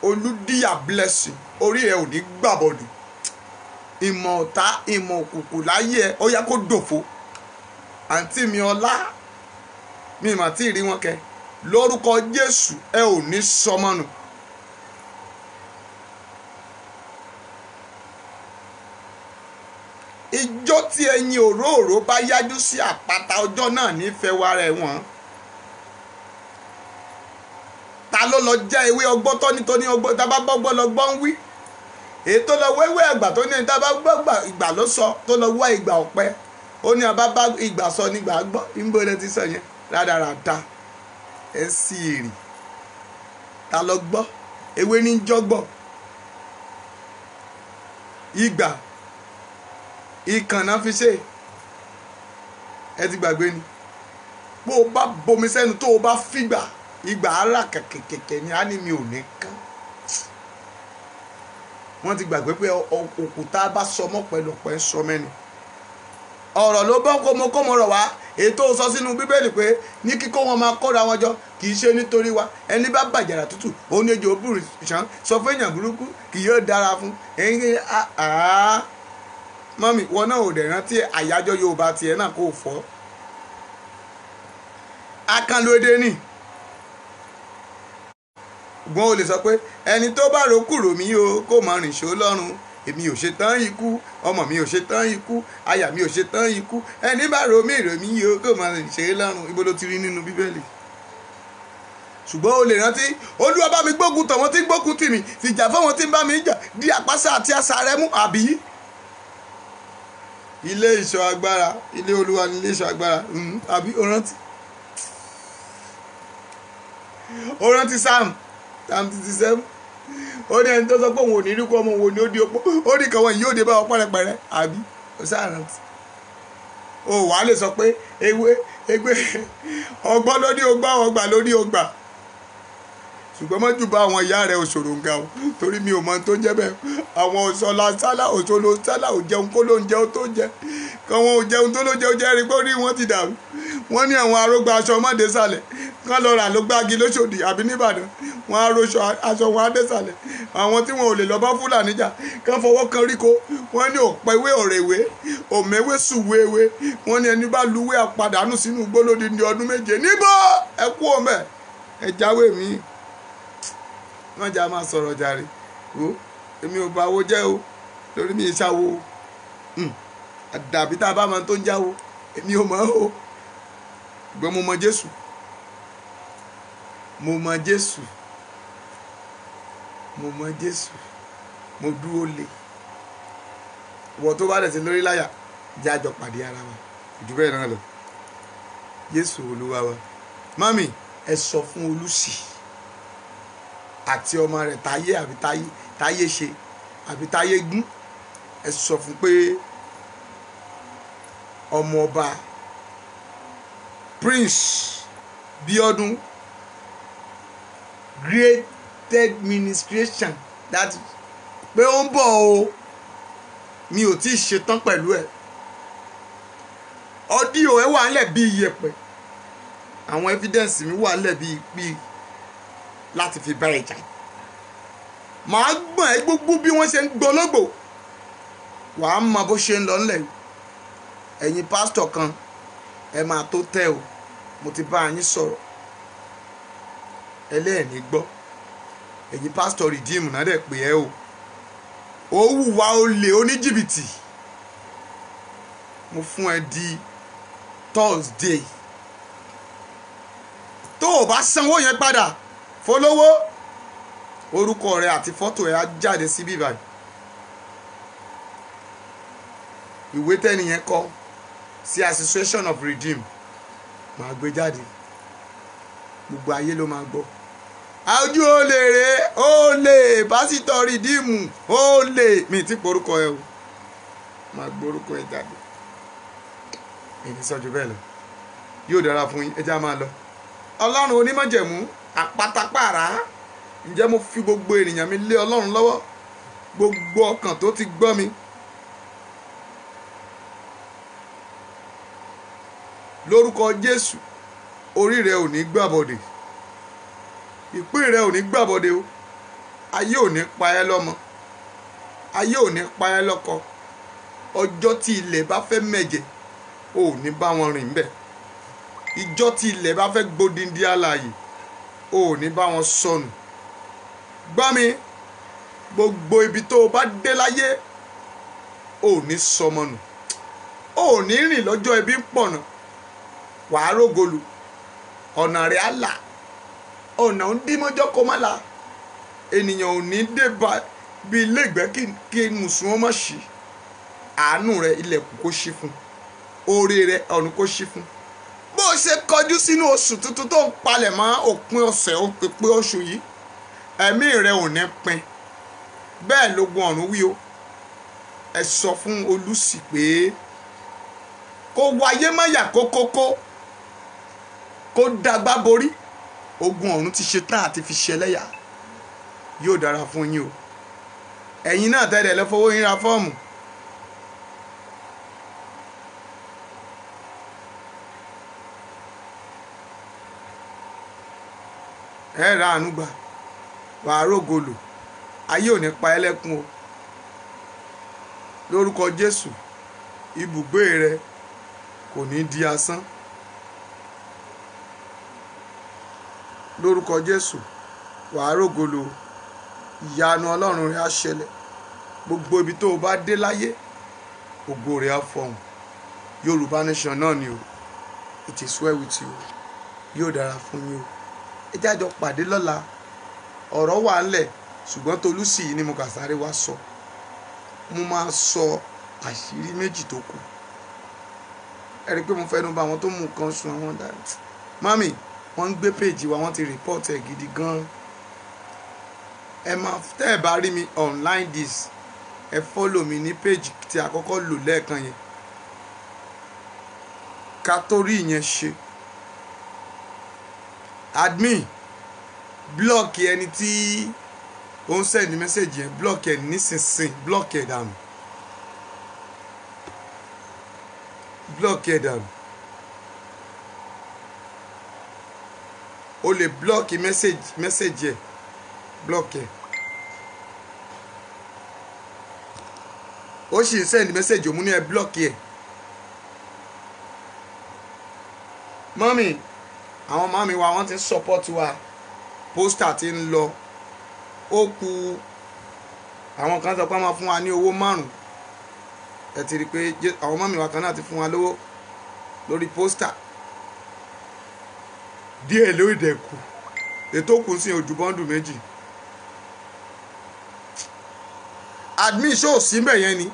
Olúdíyà blessing, orí ẹ ò ní gbàbọ̀dù. Ìmọ̀ ọ̀tá, ìmọ̀ òkùnkùn láyé ẹ, ó yá kó dòfo. Àǹtí mi ọlá, mi mà tí ì rí wọn kẹ. Lórúkọ Jésù, ẹ ò ní sọmọnù. Ìjọ tí ẹyin òróòró bá yájú sí àpáta, ọjọ́ náà nífẹ̀ẹ́ wa rẹ̀ wọ́n. Ta ló lọ jẹ́ ewé ọgbọ́n tọ́ nítorí ọgbọ́n tá a bá bọ́gbọ́n lọ gbọ́n wí. Èyí tó lọ wéwé àgbà tó ní ẹni tá a bá gbọ́ ìgbà ló sọ, tó lọ wá ìgbà ọ̀pẹ, ó ní abá bá ìgbà sọ nígbà gbọ́. Níbo lẹ ti sọ yẹn? Rádaràda ẹ sì èrè. Ta lọ gbọ́? Ewé ní jọ́gbọ̀. Ìgbà ìkànnà fi ṣe. Ẹ ti gbàgbé ni. Bó o bá bomi sẹ́nu tó o bá fìgbà, ìgbà ara kẹ̀kẹ̀kẹ̀ ni á ní mi ò ní kán. Wọ́n ti gbàgbé pé òkúta bá sọmọ́ pẹ̀lú ọ̀pẹ ń sọ mẹ́ni. Ọ̀rọ̀ ló bọ́ kómokómo rọ̀ wá. Ètò sọ sínú Bíbélì pé ní kíkó wọn máa kóra wọn jọ kì í ṣe nítorí wa. Ẹni bá bàjàrà tútù òun ní ejò òbúrú ṣán sọ fún èèyàn burúkú kì yóò dára fún. Ẹ̀yin mọ́mì wọn náà ò dẹ̀ rántí àyájọ́ Yorùbá tiẹ̀ náà kò fọ́. Akànlò èdè ni. Gbọ́n o lè sọ pé ẹni tó bá rókùrò mí o kó máa rìn ṣó lọ́rùn. Èmi ò ṣe tán ikú, ọmọ mi ò ṣe tán ikú, aya mi ò ṣe tán ikú. Ẹni bá ro mí rò mí o kó máa rìn ṣe lọ́rùn. Ibo ló ti rí nínú Bíbélì? Ṣùgbọ́n o lè rántí Olúwa bá mi gbógun tọ̀ wọ́n tí ń gbógun tì mí, fìjà fáwọn tí ń bá mi jà, di àpáṣà àti àṣà rẹ mú àbí. Ilé ìṣọ́ agbára, ilé Olúwa ni ilé ìṣọ́ agbára, àbí o rántí? O rántí Psalm 57. Ó ní ẹni tó sọ pé òun ò ní rí kó ọmọ òun ò ní ó di opó, ó ní kàwọn yìí ó dé bá ọ pẹ́rẹpẹ̀rẹ, àbí ó sáà rántí. O wàá lè sọ pé ewé ewé ọgbọ́n ló ní ogbà, ọgbà ló ní ogbà. Ṣùgbọ́n mọ́jú bá àwọn ìyá rẹ̀ òṣòro ń ga o, torí mi ò mọ tó ń jẹ́ bẹ́ẹ̀. Àwọn òṣòlá sálà òṣòló sálà ò jẹun kó ló ń jẹun tó ń jẹ. Kàn wọn ò jẹun tó ló jẹun jẹ́ rí pé orí wọn ti dàrú. Wọ́n ní àwọn arógbá aṣọ mọ́dé sàlẹ̀. Kán lọ rà ló gbági lóṣòdì àbí nìbàdàn. Wọ́n á roṣọ aṣọ wọn á dé sàlẹ̀. Àwọn tí wọn ò lè lọ bá Fúlàní jà kán fọwọ́ kan ríko. Wọ́n ní òpè ìwé ọ̀rẹ́ ìwé, òmẹ́wé sùwé ìwé. Wọ́n ní ẹni bá luwé àpàdánù sínú igbó lódindi ọdún 7. Níbo ẹ kú ọmọ ẹ jáwé mi. Wọ́n jà máa sọ̀rọ̀ jàre. Wo èmi ò bá wo jẹ́ o, lórí mi ìṣàwò. Àdàbí tá a bá máa tó ń jáwo, èmi ò mọ̀ o. Ṣùgbọ́n mo mọ Jésù. Mo mọ Jésù. Mo mọ Jésù. Mo dúró lé. Ìwọ tó bá dẹ̀ sí lórí láyà, jẹ́ àjọ pàdé ara wa. Jù bẹ́ẹ̀ náà lọ. Jésù Olúwa wa. Mọ́mì, ẹ sọ fún Olúṣì àti ọmọ rẹ̀ táyé àbí táyé ṣe àbí táyé gún. Ẹ sọ fún pé ọmọ ọba Prince Bíọ́dún great administration that pé ó ń bọ̀ o, mi ò tí ì ṣetán pẹ̀lú ẹ̀. Ọdíò ẹ wà ńlẹ̀ bí iyẹ̀pẹ̀, àwọn evidence mi wà ńlẹ̀ bí bí láti fi bá ẹ jà. Màá gbọ̀n ẹ́ gbogbo bí wọ́n ṣe ń gbọ́lọ́gbò, wàá mọ bó ṣe ń lọ ńlẹ̀. Ẹ̀yin pásítọ̀ kan ẹ máa tó tẹ́ o, mo ti bá yín sọ̀rọ̀ ẹlẹ́ẹ̀ni gbọ́. Ẹ̀yin pásítọ̀ rìdíìmù náà dẹ̀ pé ẹ o, ó wùwà olè oníjìbìtì. Mo fún ẹ di Thursday, tó o bá sanwó yẹn padà fọlọ́wọ́, orúkọ rẹ àti fọ́tò ẹ á jáde sí bíbá. Ìwé tẹ́niyẹn kọ sí Association of Redeem máa gbé jáde, gbogbo ayé ló máa gbọ́. Ojú olè rè, olè pásítọ̀ rìdíìmù olè, mi ti porúkọ ẹ o, máa gbórúkọ ẹ jáde. Èyí sọ ju bẹ́ẹ̀ lọ, yóò dára fún yín, ẹ já máa lọ. Ọlọ́run onímọ̀jẹ̀mú àpátápàrà, ǹjẹ́ mo fi gbogbo ènìyàn mi lé Ọlọ́run lọ́wọ́, gbogbo ọkàn tó ti gbọ́ mi. Lórúkọ Jésù, orí rẹ ò ní gbàbọdè, ìpín rẹ ò ní gbàbọdè o, ayé ò ní pa ẹ́ lọ́mọ, ayé ò ní pa ẹ́ lọ́kọ. Ọjọ́ tí ilẹ̀ bá fẹ́ mẹ̀jẹ̀, ò ní bá wọn rìn bẹ́ẹ̀. Ìjọ́ tí ilẹ̀ bá fẹ́ gbódindi alààyè, ò ní bá wọn sọnù. Gbọ́ mi, gbogbo ibi tó o bá dé láyé, ò ní sọmọ nù, ò ní rìn lọ́jọ́ ibi ń pọ̀nà, wàá rógolù, ọ̀nà rẹ̀ á là, ọ̀nà ń dí mọ́jọ́ kó má la, ènìyàn ò ní dé bá Bí ilé ìgbẹ́ kí mùsùlùmí má ṣí, àánú rẹ ilẹ̀kùn kó ṣí fún, oore rẹ ọ̀run kó ṣí fún. Bó o ṣe kọjú sínú oṣù tuntun tó ń palẹ̀ mọ́ òpin ọ̀sẹ̀ òpin oṣù yìí, ẹ̀mí rẹ ò ní pin. Bẹ́ẹ̀ lógun ọ̀run wí o. Ẹ sọ fún Olùsì pé kó wáyé má yà kókókó, kó dàgbà borí. Ogun ọ̀run ti ṣe tán àti fi ṣẹlẹ́yà. Yóò dára fún yín o. Ẹ̀yin náà tẹ́lẹ̀ lọ fowó yín ra fọ́ọ̀mù. Ẹ ra àánú gbà, wàá rògolò, ayé ò ní pa ẹ́ lẹ́kún o. Lórúkọ Jésù, ibùgbé rẹ kò ní di asán. Lórúkọ Jésù, wàá rògolo, ìyanu Ọlọ́run rẹ á ṣẹlẹ̀. Gbogbo ibi tó o bá dé láyé, ògo rẹ á fọhùn. Yorùbá Nation náà ni o. It is well with you. Yóò dára fún yín o. Ẹ jẹ́ àjọ pàdé lọ́la. Ọ̀rọ̀ wà ńlẹ̀, ṣùgbọ́n Tolúsì yìí ni mo kà sáré wá sọ. Mo máa sọ àṣírí méjì tó kù. Ẹ rí i pé mo fẹnu bà àwọn tó mú nǹkan sun àwọn dá. Mami, wọ́n ń gbé péèjì wa, wọ́n ti rìpọ́ọ̀tì ẹ̀ gidi gan-an. Ẹ máa tẹ́ ẹ bá rí mi online this, ẹ fọ́lò mi ní péèjì tí a kọ́kọ́ lò lẹ́ẹ̀kan yẹn. Ká tó rí ìyẹn ṣe. Admin, blọ́ọ̀kì ẹni tí ó ń send message yẹn, blọ́ọ̀kì ẹ̀ nísinsìnyí, blọ́ọ̀kì ẹ̀ dànù. Blọ́ọ̀kì ẹ̀ dànù. O lè blọ́ọ̀kì message ẹ̀, blọ́ọ̀kì ẹ̀. Ó sì ń send message òun ní ẹ blọ́ọ̀kì ẹ̀. Mọ́mì, àwọn màmí wa wọ́n ti ń support wa, pósítà ti ń lọ. Ó ku àwọn kan sọ pé wọ́n máa fún wa ní owó 5. Ẹ ti rí i pé àwọn màmí wa kan náà ti fún wa lówó lórí pósítà. Díẹ̀ ló dẹ̀ kù, ètò kù sí ojú bọ́ńdù 2. Admin ṣó sí mbẹ̀ yẹn ni.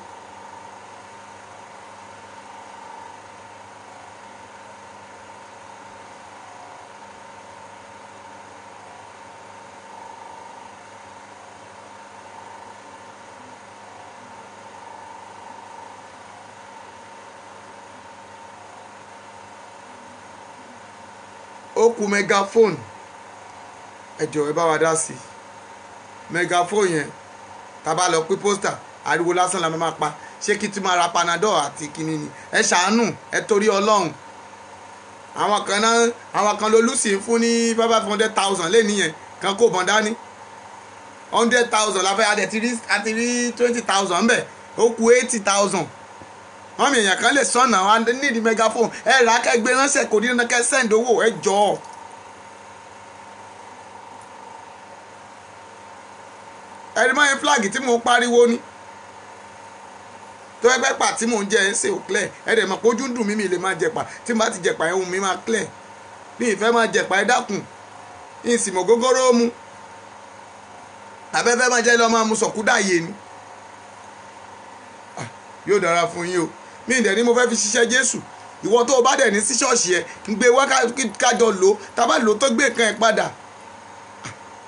Ó kù megaphone. Ẹ jọ̀ọ́ ẹ bá wa dá sí i. Megaphone yẹn, tá bá lọ pín pósítà, ariwo lásán la máa pa. Ṣé kí tí máa ra Panadol àti kinní ni? Ẹ ṣàánú, ẹ torí Ọlọ́run. Àwọn kan náà, àwọn kan lolúsì ń fún ní 500,000 lé nìyẹn, kan kò bọ̀n dání. 100,000 la fẹ́, a ti rí 20,000 ńbẹ̀, ó kù 80,000. Wọ́n mi èèyàn kan lè sọ̀nà, wọn nídìí megaphone. Ẹ rà á kẹ́gbẹ́ ránṣẹ́, kò ní dandan kẹ́ send owó, ẹ jọ̀ọ́. Ẹni máa ń flag tí mò ń pariwo ni. Tó ẹgbẹ́ pà tí mò ń jẹ ẹ ń ṣe ò clear. Ẹ dẹ̀ mọ̀ pé ojú ń dùn mí, mi lè máa jẹ̀pà. Tí n bá ti jẹ̀pà ẹ̀, ohùn mi máa clear. Mi ì fẹ́ máa jẹ̀pà, ẹ dákun. Ìsìnmọ̀ gógóró mu. Abẹ́fẹ́ máa jẹ́ lọ́ máa mu sọ̀kúdà yé ni. Yóò dára fún yín o. Mi ì dẹ̀ ní mo fẹ́ fi ṣiṣẹ́ Jésù. Ìwọ tó o bá dẹ̀ ní sí ṣọ́ọ̀ṣì ẹ, ń gbé wá kájọ lò ó. Tá a bá lò ó tó gbé nǹkan ẹ̀ padà.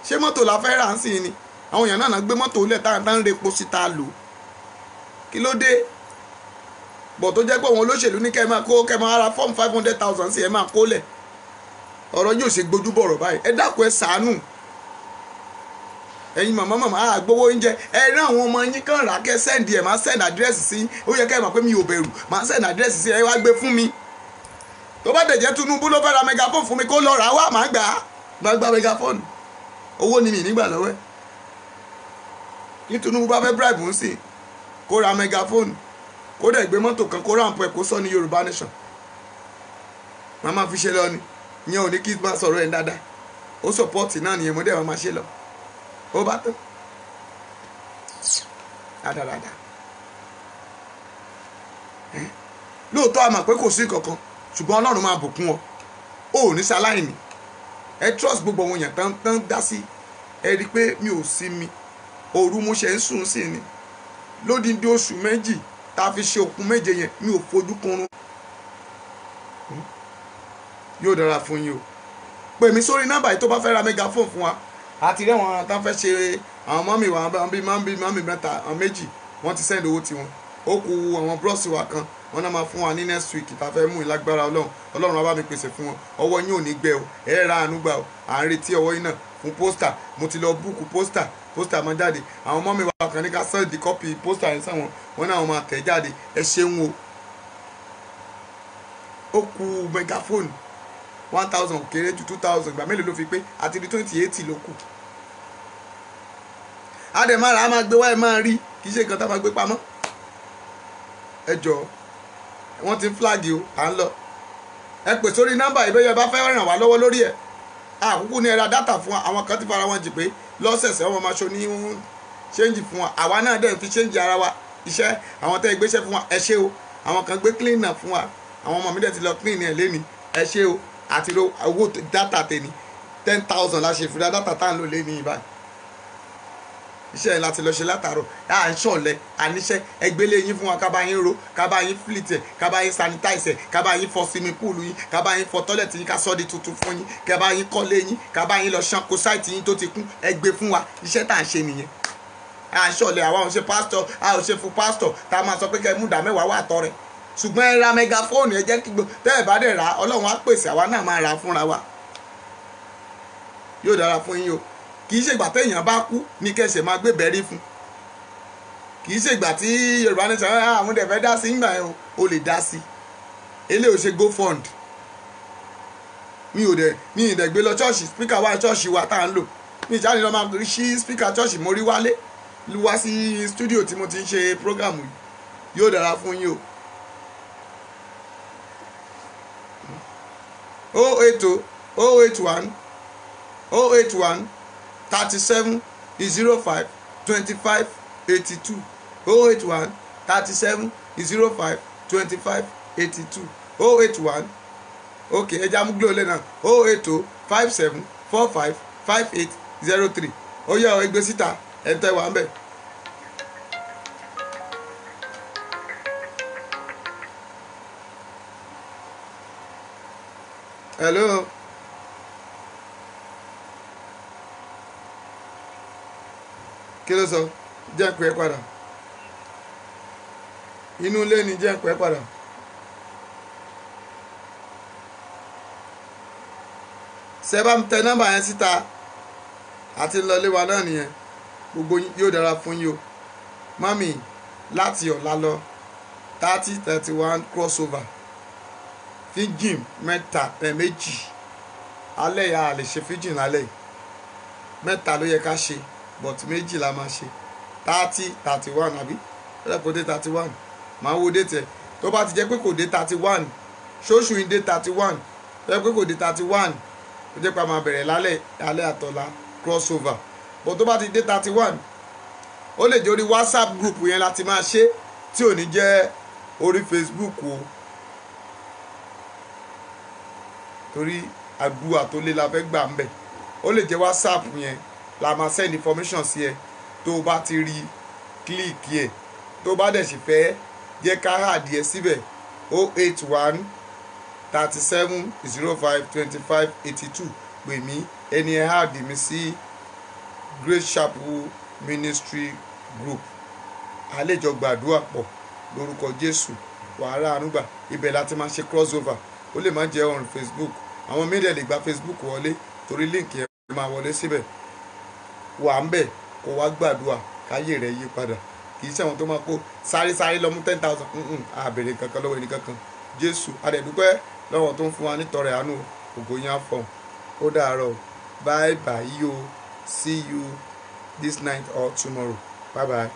Ṣé mọ́tò la fẹ́ rà ń sìn ni? Àwọn èèyàn náà gbé mọ́tò lẹ̀ tá ń repo sí ta lò. Kí ló dé? Bọ̀ tó jẹ́ pé àwọn olóṣèlú ní kẹ́ ẹ máa kó, kẹ́ ẹ máa ra fọ́ọ̀mù 500,000 sí ẹ máa kó lẹ̀. Ọ̀rọ̀ yóò ṣe gbójú bọ̀rọ̀ báyìí. Ẹ dákun, ẹ ṣàánú. Ẹ̀yin màmá màmá àgbowó oúnjẹ, ẹ rán àwọn ọmọ yín kàn rà kẹ́ send ẹ̀, máa send address sí. Ó yẹ kẹ́ ẹ mọ̀ pé mi ò bẹ̀rù, máa send address sí, ẹ wá gbé fún mi. Tó bá dẹ̀ jẹ́ Tinubu ló fẹ́ ra megaphone fún mi, kó lọ rà wá, màá gbà á. Máa gba megaphone. Owó ni mi nígbà lọ́wọ́ ẹ̀. Kí Tinubu bá fẹ́ bribe ń sìn, kó ra megaphone, kó dẹ̀ gbé mọ́tò kan, kó ráǹpù ẹ̀, kó sọ ní Yorùbá Nation. Màá máa fi ṣe lọ ni. Ìyẹn ò ní kí n máa sọ̀rọ̀ ẹ̀ dáadáa. Ó support náà nìyẹn, mo dẹ̀ máa ṣe lọ. Ó bá tán. Dáadáa. Lóòótọ́ a mọ̀ pé kò sí kankan, ṣùgbọ́n Ọlọ́run máa bùkún ọ. O ò ní ṣaláìní. Ẹ trust gbogbo àwọn èèyàn tán tán dá sí. Ẹ rí i pé mi ò sí mi. Òru mo ṣe ń sùn sí ni. Lódindi oṣù méjì tá a fi ṣe òkun méje yẹn, mi ò fojú kunrun. Yóò dára fún yín o. Pè mí sórí nọ́mbà yìí tó bá fẹ́ ra megaphone fún wa. Àti rí àwọn tá a fẹ́ ṣe àwọn mọ́mì wa, bíi mọ́mì mẹ́ta, àwọn méjì, wọ́n ti send owó tiwọn. Ó kù àwọn bros wa kan, wọ́n náà máa fún wa ní next week tá a fẹ́ mú ìlágbára Ọlọ́run. Ọlọ́run á bá mi pèsè fún wọn. Ọwọ́ yín ò ní gbẹ o, ẹ ra àánú gbà o. À ń retí ọwọ́ yín náà fún pósítà. Mo ti lọ búùkù pósítà, pósítà máa jáde. Àwọn mọ́mì wa kan ní ká send kọ́pì pósítà yẹn sáwọn, wọ́n náà máa tẹ̀ jáde. Ẹ ṣeun o. Ó kù megaphone 1,000 kéré ju 2,000, ìgbà mélòó ló fi pé àti di 2080 ló kù. Àdèmàrà á máa gbé wá, ẹ máa rí, kì í ṣe nǹkan tá a máa gbé pamọ́. Ẹ jọ̀ọ́, wọ́n ti ń flag o, à ń lọ. Ẹ pè sórí nọ́mbà ìbéyẹ bá fẹ́ ràn wá lọ́wọ́ lórí ẹ̀. Àkókò ní ẹ ra dátà fún wa, àwọn kan ti fara wọn jì pé lọ́sẹ̀ẹ̀sẹ̀ wọ́n máa ṣo ní ṣéǹjì fún wa. Àwa náà dẹ̀ fi ṣéǹjì ara wa iṣẹ́. Àwọn tẹ́ ẹ gbéṣẹ́ fún wa, ẹ ṣé o. Àwọn kan gbé cleaner fún wa, àwọn ọmọ mi dẹ̀ ti lọ clean ẹ̀ léni, ẹ ṣé o. Àti owó dátà tèmi 10,000 la ṣe fúnra dátà tá à ń lò léni báyìí. Iṣẹ́ yẹn láti lọ ṣe látàárọ̀. À ń ṣọ̀lẹ, àníṣe ẹgbẹ́lé yín fún wa, ká bá yín ro, ká bá yín flit ẹ̀, ká bá yín sanitize ẹ̀, ká bá yín fọ swimming pool yín, ká bá yín fọ tọ́lẹ̀tì yín, ká sọ́ di tuntun fún yín, ká bá yín kọ́lé yín, ká bá yín lọ ṣanko sáìtì yín tó ti kún. Ẹ gbé fún wa, iṣẹ́ tá à ń ṣe nìyẹn. À ń ṣọ̀lẹ, àwa ò ṣe pásítọ̀, a ò ṣe fún pásítọ̀ tá a máa sọ pé kẹ́ mú ìdá mẹ́wàá wà tọrẹ. Ṣùgbọ́n ẹ ra megaphone, ẹ jẹ́ kí gbogbo tẹ́ ẹ bá dẹ̀ rà, Ọlọ́run á pèsè, àwa náà máa rà fúnra wa. Yóò dára fún yín o. Kì í ṣègbà téèyàn bá kú ní kẹsẹ̀ máa gbé bẹ́rí fún. Kì í ṣègbà tí Yorùbá ní sọ àwọn dẹ̀ fẹ́ dá sí ńgbà yẹn o, o lè dá sí. Eléyìí ò ṣe go fund. Mi ò dẹ̀ mi ì dẹ̀ gbé lọ ṣọ́ọ̀ṣì, spíkà wá ṣọ́ọ̀ṣì wa tá à ń lò. Mi ìjáde lọ máa ṣí spíkà ṣọ́ọ̀ṣì mo rí wálé wá sí stúdíò tí mo ti ń ṣe prógàmù yìí. Yóò dára fún yín o. 080 081 081 37 05 25 82 081 37 05 25 82 081. Ok, ẹja mú gílò lẹ́nà 080 57 45 58 03. Ó yẹ ọ ẹgbẹ́ síta, ẹ̀ ń tẹ́ wà ń bẹ̀. Hello. Kí ló sọ? Jẹ́ pé padà. Inú ilé ni jẹ́ pé padà. Ṣé bá ń tẹ nọ́mbà yẹn síta àti lọlé wa náà nìyẹn. Gbogbo yóò dára fún yín o. Mami, láti ọ̀la lọ 30 31 crossover. Fíjìn mẹ́ta méjì alẹ́ yà á lè ṣe fíjìn lálẹ́ yìí. Mẹ́ta ló yẹ ká ṣe, but méjì la máa ṣe. 30 31 àbí ó kò dé 31, máa wo dé tẹ̀. Tó bá ti jẹ́ pé kò dé 31, ṣóṣù yìí dé 31, tó jẹ́ pé kò dé 31, ó jẹ́ pé a máa bẹ̀rẹ̀ lálẹ́ alẹ́ àtọ̀la crossover. But tó bá ti dé 31, ó lè jẹ́ orí WhatsApp group yẹn láti máa ṣe, tí ò ní jẹ́ orí Facebook o, torí àdúrà tó lé la fẹ́ gbà ń bẹ̀. Ó lè jẹ́ WhatsApp yẹn la máa send information sí ẹ. Tó o bá ti rí kílíìkì ẹ, tó o bá dẹ̀ sì fẹ́ jẹ́ ká hàdí ẹ síbẹ̀, 081 37 05 25 82. Pè mí, ẹni ẹ hàdí mi sí Great Chapel Ministry Group. Àlejò gbàdúrà pọ̀ lórúkọ Jésù, wàhálà àánú gbà. Ibẹ̀ la ti máa ṣe crossover. Ó lè má jẹ́ on Facebook, àwọn mídíà lè gba Facebook wọlé torí líǹkì ẹ máa wọlé síbẹ̀. Wà ń bẹ̀ kó wá gbàdúrà káyé rẹ̀ yí padà. Kì í ṣe àwọn tó máa kó sáré sáré lọ mú 10,000. Àbèrè kankan lọ́wọ́ ẹni kankan. Jésù adẹ̀dúpẹ́ lọ́wọ́ tó ń fún wa nítọrẹ àánú. Ògo yín á fọ̀hún. Ó dàárọ̀. Bye bye o. See you this night or tomorrow. Bye bye.